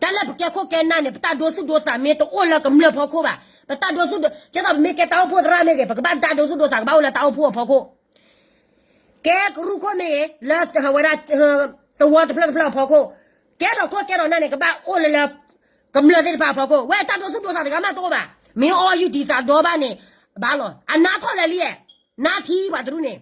တၢ်လၢပကဲခိၣ်ကဲနၢ်န့ၣ် ပတၢ်ဒိသူၣ်ဒိသးမ့ၢ်တအိၣ်လၢကမျၢၢ်ဖီခိၣ်ဘၣ်. ပတၢ်ဒိသူၣ်ဒိ, ကဲသိးပမ့ၢ်ကဲတၢ်အိၣ်ဖှိၣ်သရၣ်မ့ၢ်ဂ့ၤ ပကဘၣ်တၢ်ဒိသူၣ်ဒိသးကဘၣ်အိၣ်လၢတၢ်အိၣ်ဖှိၣ်အဖီခိၣ်, ကဲကရူၢ်ခိၣ်မ့ၢ်ဂ့ၤ လၢဝဲဒၣ် သဝီတဖျၢၣ်တဖျၢၣ်အဖီခိၣ်, ကဲထီၣ်ခိၣ်ကဲထီၣ်နၢ်န့ၣ် ကဘၣ်အိၣ်လၢလၢ ကမျၢၢ်သ့ၣ်တဖၣ်အဖီခိၣ်, ဝဲတၢ်ဒိသူၣ်ဒိသးတဂၤမးတအိၣ်ဘၣ်. မ့ၢ်အီၣ်ယူၢ်တံၢ်သးဒီဘၣ်န့ၣ် ဘၣ်လီၤ. အနါထီၣ်လဲၤလံ, နါထံပှၤတရူးန့ၣ်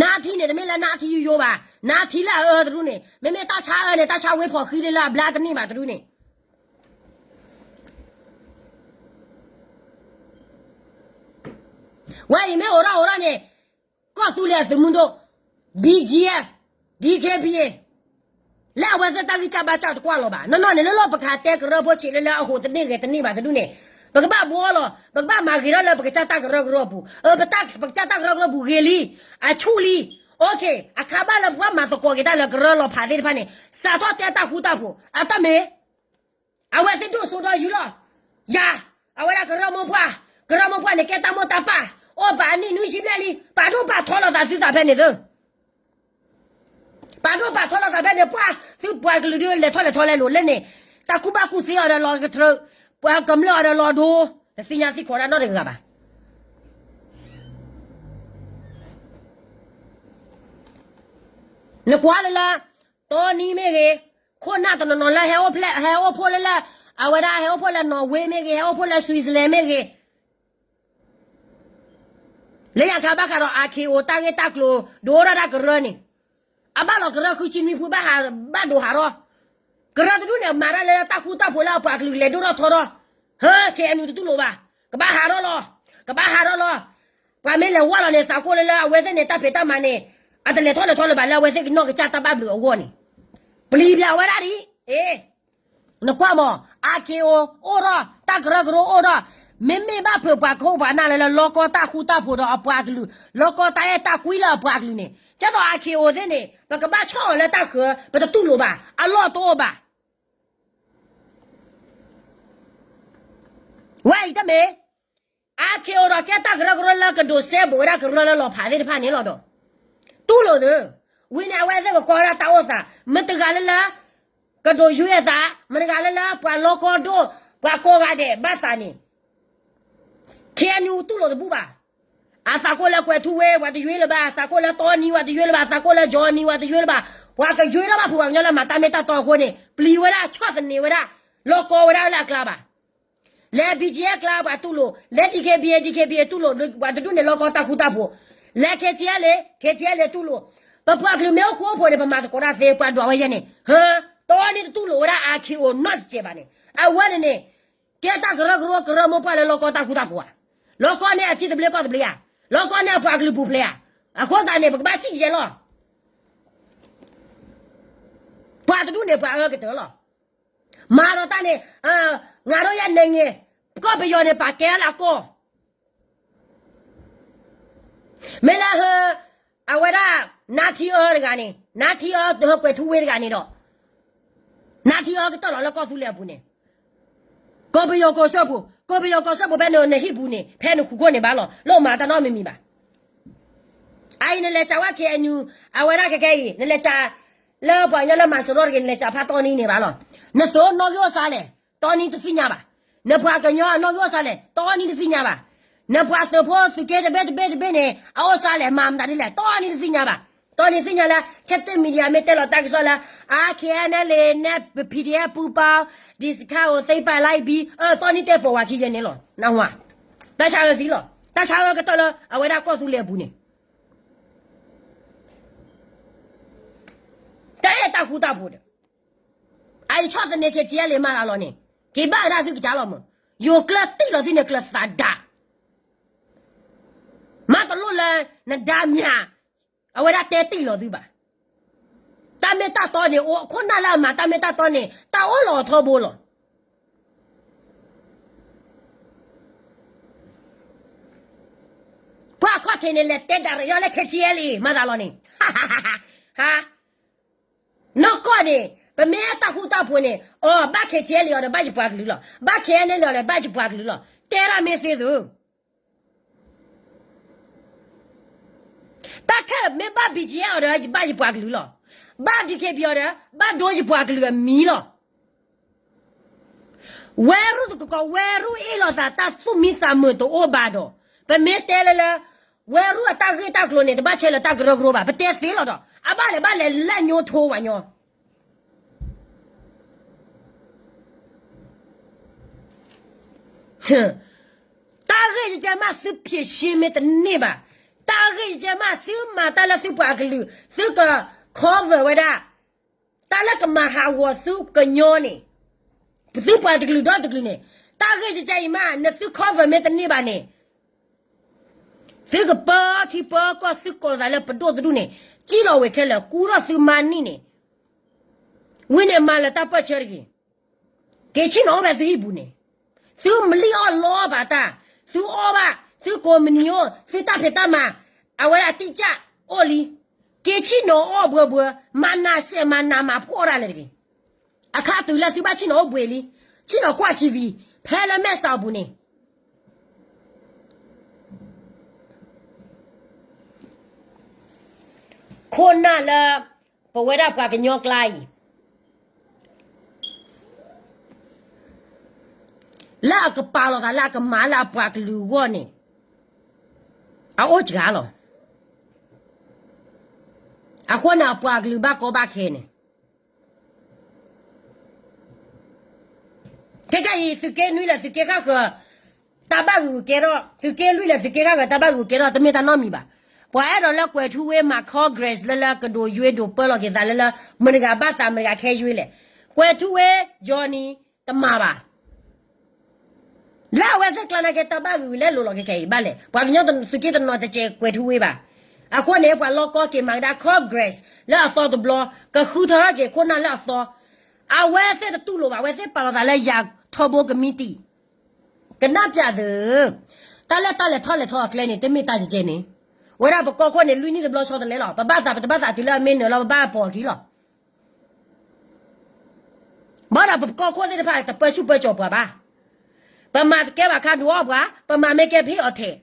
နါထံန့ၣ် တမ့ၢ်လၢနါထံယိယိဘၣ်, နါထံလၢအအၢတရူးန့ၣ် မ့မ့ၢ်တၢ်ဆါအၢန့ၣ် တၢ်ဆါဝ့ဖီၣ်ဃံလၢလၢအဘျါတန့ၢ်ဘၣ်တရူးန့ၣ်. ဝဲအံၤမ့ၢ်အိးထီၣ်အိးထီၣ်န့ၣ် ကီၢ်သူလ့ၤအသုးမုၢ်ဒိၣ်, B G F, D K B A လၢအဝဲသ့ၣ်တၢ်ဂံၢ်စၢ်ဘါစၢ်တကွၢ်လီၤဘၣ်. နီၢ်နီၢ်န့ၣ် လၢလီၢ်ပကဟးတဲကရၢဖိဆံးလၢလၢအဟိးတန့ၢ်ဂဲၤတန့ၢ်ဘၣ်တဒူၣ်န့ၣ်, ပကဘၣ်ဘှီလီၤ, ပကဘၣ်မၤဂ့ၤထီၣ်လၢပကစၢ်တၢ်ကရၢကရိအပူၤ, ပကစၢ်တၢ်ကရၢကရိပူၤဂ့ၤလံ, အဆူၣ်လံ, OK, အခါဘၣ်လၢပှၤမၤသကိးက့ၤတၢ်လၢကရၢလီၤဖးသ့ၣ်တဖၣ်န့ၣ် စးထီၣ်တဲတၢ်ဃူတၢ်ဖိး, အတၢ်မ့ၢ် အဝဲသ့ၣ်ဒိၣ်စိဒီးယူၢ်လီၤ, ယၤ, အဝဲဒၣ်ကရၢမိၢ်ပှၢ်, ကရၢမိၢ်ပှၢ်န့ၣ် ကဲတၢ်မိၢ်တၢ်ပၢ်, အိၣ်ပာ်နံၣ်နွံဆံဘျဲၣ်လံ, ပာ်ဒိၣ်ပာ်ထီလီၤသးသုသးဖဲန့ၣ်သၢ ပာ်ဒိၣ်ပာ်ထီလီၤသးဖဲန့ၣ် ပှၤသုပှၤကလုာ်ဒုးလဲၤထီၣ်လဲၤထီလဲၤလိၤလၢန့ၣ်, တၢ်ကူၣ်ဘၣ်ကူၣ်သ့အီၤဒီးလီၤကတြၢး, ပှၤကမျၢၢ်အီၤဒီးလီၤဒိ, တသ့ၣ်ညါသံခီဒၣ်နီတဂၤဘၣ်. နကွၢ်လၢလၢ, တီနံမ့ၢ်ဂ့ၤ, ခိၣ်နၢ်တနီၤနီၤလၢဟဲအိၣ်ဖှိၣ်လၢလၢ, အဝဲဒၣ်ဟဲအိၣ်ဖှိၣ်လၢ Norway မ့ၢ်ဂ့ၤ, ဟဲအိၣ်ဖှိၣ်လၢ Switzerland မ့ၢ်ဂ့ၤ လၢညါခါဘၣ်ဃးဒီး R K O တၢ်ဂ့ၢ်တၢ်ကျိၤ ဒိၣ်ထီၣ်ဒၣ်ကရၢန့ၣ်, အဘၣ်လီၤကရၢဃုဆံနွံဖုဘၣ်ဟး, ဘၣ်ဒိဟးထီၣ်, ကရၢတဒူၣ်န့ၣ် မၤတၢ်လၢတၢ်ဃူတၢ်ဖိးလၢအပှၤကလုာ်လဲၤဒိၣ်ထီၣ်ထီထီၣ်, ဟၢ K N U တတူၢ်လိာ်ဘၣ်, ကဘၣ်ဟးထီၣ်လီၤ, ကဘၣ်ဟးထီၣ်လီၤ. ပှၤမ့ၢ်လဲၤဝဲလီၤန့ၣ် သးကိၢ်လၢလၢအဝဲသ့ၣ်န့ၣ် တၢ်ဖံးတၢ်မၤန့ၣ်, အတလဲၤထီၣ်လဲၤထီလၢၤဘၣ်လၢအဝဲသ့ၣ်ကနီၢ်ကစၢ်တၢ်ဘၣ်ဘျုးအဂီၢ်န့ၣ်, ပျံၤဘၣ်ဝဲဒၣ်ဒ်အံၤ နကွၢ်မး, R K O အိၣ်ထီၣ်, တၢ်ကရၢကရိအိၣ်ထီၣ်, မ့မ့ၢ်ဘၣ်ဖုးပှၤခိၣ်ပှၤနၢ်လၢလၢလီကီတၢ်ဃူတၢ်ဖိးဒီးအပှၤကလုာ်, လီကီတၢ်အဲၣ်တၢ်ကွံလၢအပှၤကလုာ်န့ၣ်, ကဲသိး R K O သ့ၣ်န့ၣ် ပကဘၣ်ဆီၣ်အီၤလၢတၢ်ဃၢၤ, ပတတူၢ်လိာ်ဘၣ်, အလီၢ်တအိၣ်ဘၣ်. ဝဲအံၤတမ့ၢ် R K O ဒီးကဲတၢ်ကရၢကရိလၢကဒိးစဲဘူးဝဲဒၣ်ကရၢလၢလီၤဖးသ့ၣ်တဖၣ်န့ၣ်လီၤဒီး, တူၢ်လိာ်သ့, ဝံၤန့ၣ်အဝဲသ့ၣ်ကကွၢ်ဝဲဒၣ်တၢ်အိၣ်သး, မတဂၤလၢလၢ ကဒိးယွဲအသး, မတဂၤလၢလၢပှၤလီကီဒိၣ်, ပှၤကိးဂၤဒဲးဘၣ်သးန့ၣ်, K N U တူၢ်လိာ်တဘူၣ်ဘၣ်. အသးကိၢ်လၢကွဲၤထူဝ့ ပှၤတယွဲလၢၤဘၣ်, အသးကိၢ်လၢတီနံ ပှၤတယွဲလၢၤဘၣ်, အသးကိၢ်လၢကၠီနံ ပှၤတယွဲလၢၤဘၣ်, ပှၤကယွဲထီၣ်ဘၣ်ဖုးပှၤကညီလၢမၤတၢ်မ့ၢ်တၢ်တီအဃိန့ၣ် ပျံၤဝဲဒၣ်ဆီၣ်သနံးဝဲဒၣ်, လီကီဝဲဒၣ်လၢအကျါဘၣ်. လၢ B G F ကျါပှၤတူၢ်လိာ်, လၢ D K B A, D K B A တူၢ်လိာ်, ပှၤတဒူၣ်န့ၣ်လီကီတၢ်ဃူတၢ်ဖိး, လၢ K T L A, K T L A တူၢ်လိာ်, ပပှၤကလုာ်မ့ၢ်အိၣ်ဃူအိၣ်ဖိးန့ၣ် ပမၤသကိးတၢ်သ့ ပှၤဒွးဝဲယဲန့ၣ်, ဟၢ, တီနံတတူၢ်လိာ်ဝဲဒၣ် R K O နီတစဲးဘၣ်န့ၣ်, အဝဲန့ၣ်န့ၣ်, ကဲတၢ်ကရၢကရိကရၢမိၢ်ပှၢ်လၢလီကီတၢ်ဃူတၢ်ဖိးဧါ, လီကီန့ၢ်အထံသဘျ့ကီၢ်သဘျ့ဧါ, လီကီန့ၢ်အပှၤကလုာ်ပူၤဖျဲးဧါ, အဃိသတးန့ၣ် ပကဘၣ်စံၣ်ယဲလီၤ. ပှၤတဒူၣ်န့ၣ်ပှၤအၢကတၢၢ်လီၤ. မၤဒီးတၢ်န့ၣ်, ငါတို့ရဲ့နိုင်ငံ, ကီၢ်ပယီၤန့ၣ် ပာ်ကဲလၢအကီၢ်, မ့ၢ်လၢဟၢ, အဝဲဒၣ်, နါထံအၢတဂၤန့ၣ်, နါထံအၢ ဟၢကွဲၤထူဝ့တဂၤန့ၣ်ဒီး, နါထံအၢကတၢၢ်လီၤလၢကီၢ်သူလ့ၤအပူၤန့ၣ်, ကီၢ်ပယီၤကီၢ်စၢဖှိၣ်, ကီၢ်ပယီၤကီၢ်စၢဖှိၣ်ဖဲန့ၣ်နဟံၣ်ပူၤန့ၣ် ဖဲနဃုခိၣ်န့ၣ်ဘၣ်လီၤ, လၢမၤတၢ်နီတမံၤမံၤဘၣ်. အအံၤနလဲၤစးဝဲ K N U, အဝဲဒၣ်ခဲခဲအံၤ နလဲၤစး, လၢပှၤကညီလၢမၤစရီတဂ့ၤ နလဲၤစးဖးတီနံန့ၣ်ဘၣ်လီၤ. နသုးနီၣ်ဂံၢ်အိၣ်စါလဲၣ်, တီနံတသ့ၣ်ညါဘၣ်. နပှၤကညီအနီၣ်ဂံၢ်အိၣ်စါလဲၣ်, တီနံတသ့ၣ်ညါဘၣ်. နပှၤသုးဖိသုးက့တဘ့ၣ်တဘ့ၣ်တဘ့ၣ်န့ၣ် အအိၣ်စါလဲၣ် မၤမတၤဒ်လဲၣ်, တီနံတသ့ၣ်ညါဘၣ်. တီနံသ့ၣ်ညါလၢ ခဲသ့ၣ် media မ့ၢ်တဲလီၤတၢ်ကစီၣ်လၢ အါ K N L A န့ၣ် P D F ပူၤပာ် ဒံစခါအိၣ်သ့ပာ်လၢအံၤဘံ, အၢ တီနံတဲပိာ်ဝဲခံယဲန့ၣ်လီၤ, နၢ်ဟူဧါ. တၢ်ဆါအၢသံလီၤ, တၢ်ဆါအၢကတၢၢ်လၢအဝဲဒၣ်ကီၢ်သူလ့ၤအပူၤန့ၣ် တၢ်အဲၣ်တၢ်ဃူတၢ်ဖိးဒီး အအံၤဆီၣ်သနံး KTLA မၤသးလီၤန့ၣ် က့ၤဘၣ်ဝဲဒၣ်သုကစၢ်လီၤမး, ယိၤကျၢၢ်တံၢ်လီၤသုန့ၣ်ကျၢၤသးဒၣ်, မၤတလိၣ်လၢနဒါမၠး, အဝဲဒၣ်တဲတံၢ်လီၤသုဘၣ်. တၢ်မ့ၢ်တၢ်တီန့ၣ် အိၣ်ခိၣ်နၢ်လၢအမၤတၢ်မ့ၢ်တၢ်တီန့ၣ် တၢ်အိၣ်လီၤအထီဘိလီၤ. ပှၤခီၣ်ထံးန့ၣ် လဲၤတဲဒၣ်ရ့ၣ်လီၤလၢ KTLA မၤသးလီၤန့ၣ်, နီၢ်ကီၢ်န့ၣ် ပမ့ၢ်အဲၣ်တၢ်ဃူတၢ်ဖိးန့ၣ် အီၤဘၣ် KTLA အီၤဒီးဘၣ်ယပှၤကလုာ်လီၤ, ဘၣ် KNLA အီၤဒီးဘၣ်ယပှၤကလုာ်လီၤ, တဲဒၣ်မ့ၢ်သ့သု, တၢ်ခဲလၢာ်မ့ၢ်ဘၣ် BGF အီၤဒီးဘၣ်ယပှၤကလုာ်လီၤ, ဘၣ် DKBA အီၤဒီး ဘၣ်ဒိယပှၤကလုာ်အမံၤလီၤ. ဝဲရူၢ်တကီး ဝဲရူၢ်အ့ၣ်လိာ်သး တၢ်သူၣ်မံသးမုာ်တအိၣ်ဘၣ်ဒီး ပမ့ၢ်တဲလၢလၢ ဝဲရူၢ်အတၢ်ဂ့ၢ်တၢ်ကျိၤန့ၣ် တဘၣ်ဆဲးလၢတၢ်ကရၢကရိဘၣ်, ပတဲသ့လီၤဒီး အဘၣ်လဲၣ်ဘၣ်လဲၣ်လၢညိထိဝဲညီ တၢ်ဂ့ၢ်ယကဲမးသုဖံးရှင်းမ့ၢ်တန့ၢ်ဘၣ်, တၢ်ဂ့ၢ်ယကဲမးသုမၤတၢ်လၢသုပှၤကလုာ် သုက cover ဝဲဒၣ် တၢ်လၢကမၤဟးဂီၤသုကညီန့ၣ်, သုပှၤတကလုာ်ဒီတကလုာ်န့ၣ်, တၢ်ဂ့ၢ်ယကဲအံၤမး နသု cover မ့ၢ်တန့ၢ်ဘၣ်န့ၣ် သုကပၢထံပၢကီၢ် သုကိးလိာ်သးလၢပဒိၣ်တဒူၣ်န့ၣ် စံၣ်လီၤဝဲခဲလၢာ် ကူထီၣ်သုမါနံၣ်န့ၣ်, ဝံၤန့ၣ်မၤလၢတၢ်ပၢၢ်ဆၢတဂ့ၤ, က့ၤဆ့ၣ်နီၤအိၣ်ဖဲသုဟံၣ်ပူၤန့ၣ်, သုမလံၣ်အီၣ်လီအီၣ်ဘၣ်တၢ်, သုအီၣ်ဘၣ်, သုကိးမနံၤအိၣ်, သုတၢ်ဖံးတၢ်မၤ, အဝဲဒၣ်အတံၢ်ကၢ်အိၣ်လံ, က့ၤဆ့ၣ်နီၤအီၣ်ဘှဲဘှဲ, မၤနးစဲးမၤနးမၤဖှီၣ်ဒၣ်လဲာ်တဂ့ၤ. အခါတုၤလၢသုဘၣ်ဆ့ၣ်နီၤအိၣ်ဘှဲလံ, ဆ့ၣ်နီၤကွၢ် TV ဖဲလၢမဲာ်ဆှးပူၤန့ၣ် ခိၣ်နၢ်လၢ ပဝဲဒၣ်ပှၤကညီကျါအံၤ လၢအကပာ်လီၤသးလၢအကမၤလၢအပှၤကလုာ်အဂီၢ်န့ၣ် အအိၣ်စှၤလီၤ. အဃိန့ၣ် အပှၤကလုာ်ဘၣ်ကီဘၣ်ခဲန့ၣ် ခဲကနံၣ်အံၤ သုးက့နွံလဲၣ် သုးက့ဃၣ်ဃၢၤ တၢ်ဘၣ်ဂုာ်ကဲထီၣ်, သုးက့လွံၢ်လဲၣ် သုးက့ဃၣ်ဃၢၤ တၢ်ဘၣ်ဂုာ်ကဲထီၣ် တမ့ၢ်တၢ်နီတမံၤဘၣ်. ပှၤအဲၣ်ဒိးလၢကွဲၤထူဝ့မၤ Congress လၢလၢကဒိးယွ့ဒိးပၢလီၤက့ၤသးလၢလၢ မတၤတဂၤဘၣ်သး မတၤတဂၤခဲယွ့လဲၣ်. ကွဲၤထူဝ့ Johnny တမၤဘၣ်. လၢအဝဲသ့ၣ်ကျါနာ်က့ တၢ်ဘၣ်ဂုာ်လဲၤလိာ်လီၤကဲခဲအံၤဘၣ်လဲၣ်. ပှၤကညီသုးက့တနီၤတစဲးကွဲၤထူဝ့ဘၣ်. အဃိန့ၣ် ပှၤလီၢ်ကီက့ၤမၤကဒါ Congress လၢအသီတဘျီ, ကဃုထၢထီၣ်က့ၤခိၣ်နၢ်လၢအသီ. အဝဲသ့ၣ်တတူၢ်လိာ်ဘၣ်, အဝဲသ့ၣ်ပာ်လီၤသးလၢယၤထီဘိကမံးတံာ်, ကနၣ်ပၠးသု, တၢ်လၢတၢ်လဲၤထီၣ်လဲၤထီအကျဲန့ၣ် တမ့ၢ်တၢ်ကဲကဲန့ၣ်, ဝဲဒၣ်ပကီၢ်ခိၣ်န့ၣ် လွံၢ်နံၣ်တဘျီဆီတလဲလီၤ. ပဘၣ်သးပတဘၣ်သးတုၤလၢအမ့ၢ်နၢၤလီၤ ပဘၣ်ပိာ်အခံလီၤ. ဘၣ်ဒီးပကီၢ်ခိၣ်သ့ၣ်တဖၣ် တပၢဆူၣ်ပၢကၠီၤပှၤဘၣ်. ပမၤတကဲဘၣ်ခါဒုးအီၣ်ပှၤ, ပမၤမ့ၢ်ကဲပဟ့ၣ်အီၤထဲး,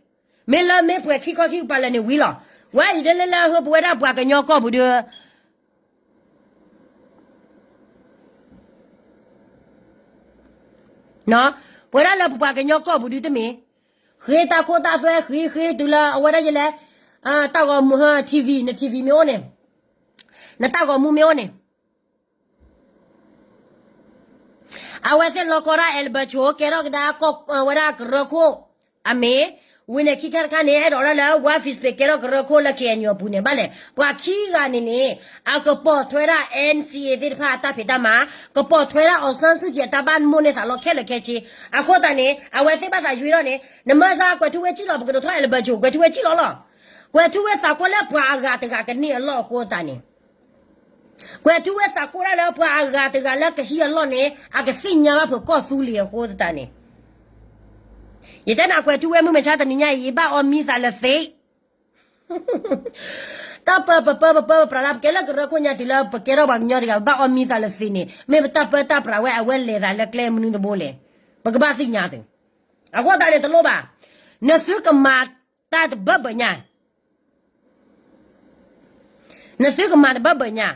မ့ၢ်လၢမ့ၢ်ပှဲၤခံခီခံကပၤလၢာ်န့ၣ်ဝံၤလီၤ. ဝဲအံၤဒ်လၢလၢဟၢပဝဲဒၣ်ပှၤကညီကီၢ်ပူၤဒီး ပဝဲဒၣ်လၢပပှၤကညီကီၢ်ပူၤဒုးတမ့ၢ်, ဃ့တၢ်ခိၣ်တၢ်သွဲဃ့ဃ့တုၤလၢအဝဲဒၣ်ယလဲၣ်, တၢ်ဂီၤမူ TV န TV မ့ၢ်အိၣ်န့ၣ်, နတၢ်ဂီၤမူမ့ၢ်အိၣ်န့ၣ် အဝဲသ့ၣ်လီၢ်ကီတၢ် Alberto ကဲထီၣ်ကဒါ ဝဲဒၣ်ကရၢခိၣ်အမ့ၢ်, ဝံၤန့ၣ်ခံခါတခါန့ၣ် အဲၣ်ဒိးဒၣ်လၢ ဝါ Fishpay ကဲထီၣ်ကရၢခိၣ်လၢ KNU အပူၤန့ၣ် ဘၣ်လဲၣ်. ပှၤခံဂၤန့ၣ်န့ၣ် အကပိာ်ထွဲဒၣ် NCA သ့ၣ်တဖၣ်အတၢ်ဖံးတၢ်မၤ, ကပိာ်ထွဲဒၣ် အောင်ဆန်းစုကြည် အတၢ်ဘၣ်မူန့ၢ်သးလီခဲလၢာ်ခဲဆ့. အဃိသတးန့ၣ် အဝဲသ့ၣ်ဘၣ်သးယွ့ထီၣ်န့ၣ် နမ့ၢ်စ့ၢ်ကွဲၤထူဝ့စံၣ်လီၤ ပကဒိးထီၣ် Alberto ကွဲၤထူဝ့စံၣ်လီၤလီၤ. ကွဲၤထူဝ့သးကွၢ်လၢပှၤအဂၤတဂၤကန့ၢ်အလီၢ်အဃိသတးန့ၣ် ကွဲၤထူဝ့သးကွၢ်ဒၣ်လၢပှၤအဂၤတဂၤလၢကဟံးအလီၢ်န့ၣ် အကသ့ၣ်ညါဘၣ်ဖုးကီၢ်သူလ့ၤအဃိသတးန့ၣ်, ယတဲနၤကွဲၤထူဝ့မုၢ်မဆါတနံၤညါအံၤ ဘၣ်အီမံသးလၢသ့ တၢ်ပၢပပၢပပၢပပြးလၢ ပကဲလၢကရၢခိၣ်ညါတုၤလၢပကဲထီၣ်ပှၤကညီတဂၤ ဘၣ်အီမံသးလၢသ့န့ၣ် မ့ၢ်ပတၢ်ပၢတၢ်ပြးဝဲ အဝဲလဲၤသးလၢကျဲမနုၤတဘိလဲၣ်. ပကဘၣ်သ့ၣ်ညါသု, အဃိသတးန့ၣ်တလိၣ်ဘၣ်, နသုကမၤတၢ်တဘၢဘၢညါ နသုကမၤတဘၢဘၢညါ,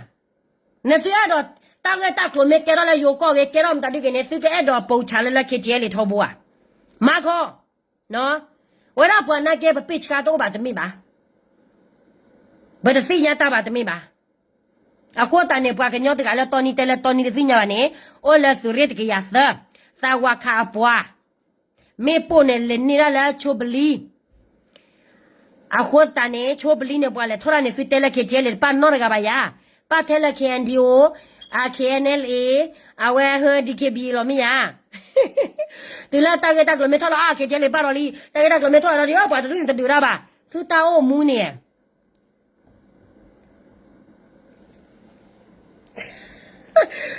နသုအဲၣ်ဒိးတၢ်ဂ့ၢ်တၢ်ကျိၤမ့ၢ်ကဲထီၣ်လၢယိၤကီၢ်ဂ့ၤ ကဲထီၣ်မတၤဒုက့ၤန့ၣ် သုကအဲၣ်ဒိးပိာ်ဆၣ်လၢလၢ KTLA ထီဘိဧါ. မၤခီ, ဝဲဒၣ်ပှၤနာ်က့ပပ့ၢ်ဆှါတအိၣ်ဘၣ်တမ့ၢ်ဘၣ်, ပတသ့ၣ်ညါတၢ်ဘၣ်တမ့ၢ်ဘၣ်. အဃိသတးန့ၣ် ပှၤကညီတဂၤလၢတီနံတဲလၢတီနံတသ့ၣ်ညါဘၣ်န့ၣ် အိၣ်လၢသုးရ့ၣ်တကယၤသၢ, သးဝၤခးအပှၤ မ့ၣ်ပိၢ်န့ၣ် လဲၤန့ၢ်ဒၣ်လၢဆိပလံ, အဃိသတးန့ၣ် ဆိပလံန့ၣ် ပှၤလဲၤထီၣ်တၢ်န့ၣ် သုတဲလၢ KTLA တပၣ်နီတဂၤဘၣ်ယၤ, ဘၣ်ထဲလၢ K N D O, အ K N L A, အဝဲ ဟၢ D K B A လီၤမ့ၢ်ဧါ. တုၤလၢတၢ်ဂ့ၢ်တၢ်ကျိၤမ့ၢ်ထီၣ်လီၤ အါ K T L ဘၣ်လီၤလံ, တၢ်ဂ့ၢ်တၢ်ကျိၤမ့ၢ်ထီၣ်လီၤဒီး ပှၤတဒူၣ်န့ၣ်တဒုးတၢ်ဘၣ်. သုတၢ်အိၣ်မူန့ၣ်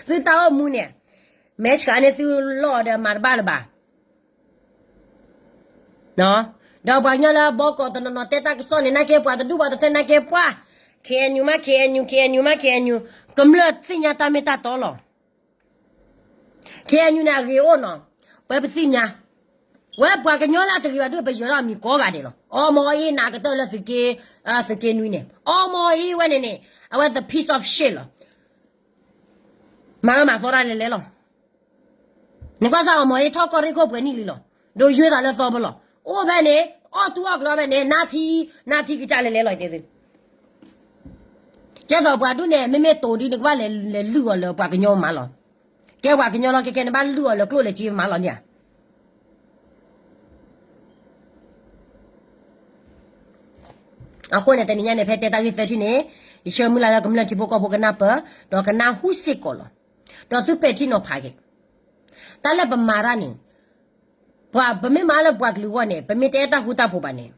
သုတၢ်အိၣ်မူန့ၣ် မဲဆှးန့ၢ်သုလီၢ်ဒီးမၤတဘၣ်လၢၤဘၣ်. ဒီးပှၤကညီလၢဘီကီးတနီၤနီၤတဲတၢ်ကစီၣ်န့ၣ် နာ်က့ပှၤတဒူၣ်ပှၤတထၢ နာ်က့ပှၤ K N U မး K N U, K N U မး K N U, ကမျၢၢ်သ့ၣ်ညါတၢ်မ့ၢ်တၢ်တီလီၤ. K N U န့ၣ်အဂ့ၤအိၣ်နီၤ, ပဝဲပသ့ၣ်ညါ, ဝဲပှၤကညီလၢအတဂ့ၤဘၣ်ဒိၣ် ပယီၤဒၣ်အမံၤကိးဂၤဒဲးလီၤ. အီမီအ့နးကတၢၢ်လၢသုးက့, သုးက့နွံန့ၣ် အီမီအ့ဝဲန့ၣ်န့ၣ် အဝဲ the piece of shit လီၤ. မၤအၢမၤသီတၢ်လဲၤလဲၤလီၤ. နကွၢ်စၢ်အီမီအ့ထီၣ်ကီၢ်ရ့ၣ်ခိၣ်ပှဲၤနံၣ်လံလီၤ. ဒိးယွဲသးလၢသီဖီလီၤ. အိၣ်ဖဲန့ၣ် အီၣ်တူၢ်အီၣ်ကျီဖဲန့ၣ် နါထံ, နါထံကစၢ်လဲၤလဲၤလီၤတဲသု. ကဲသိးပှၤဒူၣ်န့ၣ် မ့မ့ၢ်တိၤဒ်နကဘၣ်လဲၤလုၢ်အီၤလၢပှၤကညီမးလီၤ. ကဲပှၤကညီလီၤ ကဲကဲနဘၣ်လုၢ်အီၤလၢကျိၣ်လၢစ့မးလီၤန့ၣ်ဧါ. အဃိန့ၣ် တနံၤညါန့ၣ် ဖဲတဲတၢ်ဂ့ၢ်သၢထံၣ်န့ၣ် ယဆၢမုၢ်လၢ်လၢကမျၢၢ်ထံဖိကီၢ်ဖိကနၢ်ပၢၢ် ဒီးကနၢ်ဟူစ့ၢ်ကီးလီၤ. ဒီးသုပဲာ်ထံနီၤဖးက့ၤ တၢ်လၢပမၤတၢ်န့ၣ် ပှၤပမ့ၢ်မၤလၢပှၤကလုာ်အဂီၢ်န့ၣ် ပမ့ၢ်တအဲၣ်တၢ်ဃူတၢ်ဖိးဘၣ်န့ၣ်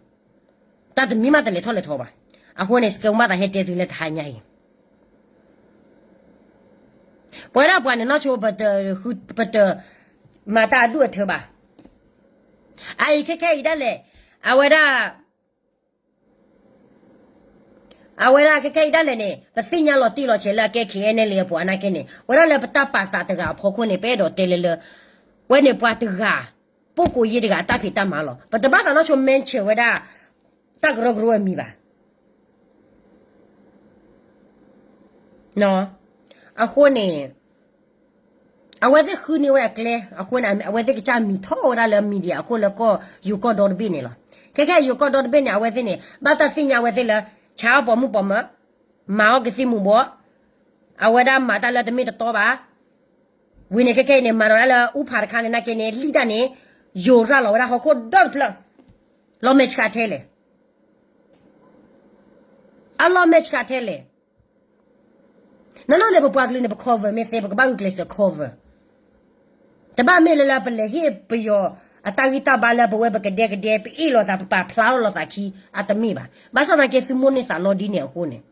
တၢ်တမံၤမးတလဲၤထီၣ်လဲၤထီဘၣ်. အဃိန့ၣ် စကဲမုၢ်ဘၣ်သးဟဲတဲသုလၢတဟါညါအံၤ ပဝဲဒၣ်ပှၤန့ၣ်နီၢ်ဆိ ပတမၤတၢ်အဒူၣ်အထၢဘၣ်. အအံၤခဲခဲအံၤဒၣ်လဲာ် အဝဲဒၣ် အဝဲဒၣ်ခဲခဲအံၤဒၣ်လဲာ်န့ၣ် ပသ့ၣ်ညါလီၤတံၢ်လီၤဆဲးလၢအကဲ K N L A အပှၤနာ်က့န့ၣ် ဝဲဒၣ်လၢပတၢ်ပာ်သးတဂၤအဖီခိၣ်န့ၣ် ပအဲၣ်ဒိးတဲလၢလၢ ဝဲန့ၣ်ပှၤတဂၤ ပိၣ်ကိးယ့ၢ်တဂၤအတၢ်ဖံးတၢ်မၤလီၤ. ပတဘၣ်သးနီၢ်ဆိ mention ဝဲဒၣ် တၢ်ကရၢကရိအမံၤဘၣ်. အဃိန့ၣ် အဝဲသ့ၣ်ဃုန့ၢ်ဝဲအကျဲ အဃိန့ၣ် အဝဲသ့ၣ်ကစၢ်မံၤထီၣ်ဝဲဒၣ်လၢ media အခိၣ်လၢကီၢ်ယိၤကီၢ်ဒီတဘ့ၣ်န့ၣ်လီၤ. ခဲခဲအံၤယိၤကီၢ်ဒီတဘ့ၣ်န့ၣ် အဝဲသ့ၣ်န့ၣ် ဘၣ်တၢ်သ့ၣ်ညါအဝဲသ့ၣ်လၢ ဆါအီၣ်ပိာ်မုၣ်ပိာ်မၢၤ မၤအီၣ်ကသံၣ်မူၤဘှီး အဝဲဒၣ်မၤတၢ်လၢတမ့ၢ်တတီဘၣ်. ဝံၤန့ၣ်ခဲခဲအံၤန့ၣ် မၤဒီးဒၣ်လၢအူဖးတခါန့ၣ်နာ်က့န့ၣ် လံၣ်တၢ်န့ၣ် ယိၤရၣ်လီၤဝဲဒၣ်ဟီၣ်ခိၣ်ဒီတဖျၢၣ် လီၤမဲာ်ဆှးထဲလဲၣ် အလီၤမဲာ်ဆှးထဲလဲၣ်. နနီၢ်န့ၣ် ပပှၤကလုာ်န့ၣ် ပ cover မ့ၢ်သ့ ပကဘၣ်ဂုာ်ကျဲးစၢး cover တဘၣ်မ့ၢ်လၢလၢပလဲၤဟ့ၣ်ပယီၤအတၢ်ဂံၢ်တၢ်ဘါလၢပဝဲပကဒဲကဒဲ ပအ့ၣ်လိာ်သး ပပာ်ဖျါထီၣ်လိာ်သးခံ အတမ့ၢ်ဘၣ်. ဘၣ်ဆၣ်သနာ်က့ သုမိၣ်န့ၢ်သးလီဒ်န့ၣ်အဃိန့ၣ်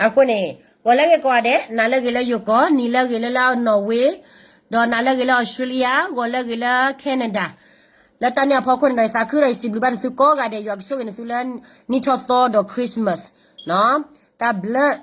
အဃိန့ၣ် ဂီၤလၢဂ့ၤကိးဂၤဒဲး နၤလၢဂ့ၤလၢယိၤကီၢ် နံၤလၢဂ့ၤလၢလၢ Norway ဒီးနၤလၢဂ့ၤလၢ Australia ဂီၤလၢဂ့ၤလၢ Canada လၢတၢ်န့ၣ်အဖီခိၣ်န့ၣ်ဒီး ယသးခုဒီးယစံးဘျုးဘၣ်နသုကိးဂၤဒဲး ယွၤကဆိၣ်ဂ့ၤနသုလၢနံၣ်ထီၣ်သီဒီး Christmas တၢ်ဘျုး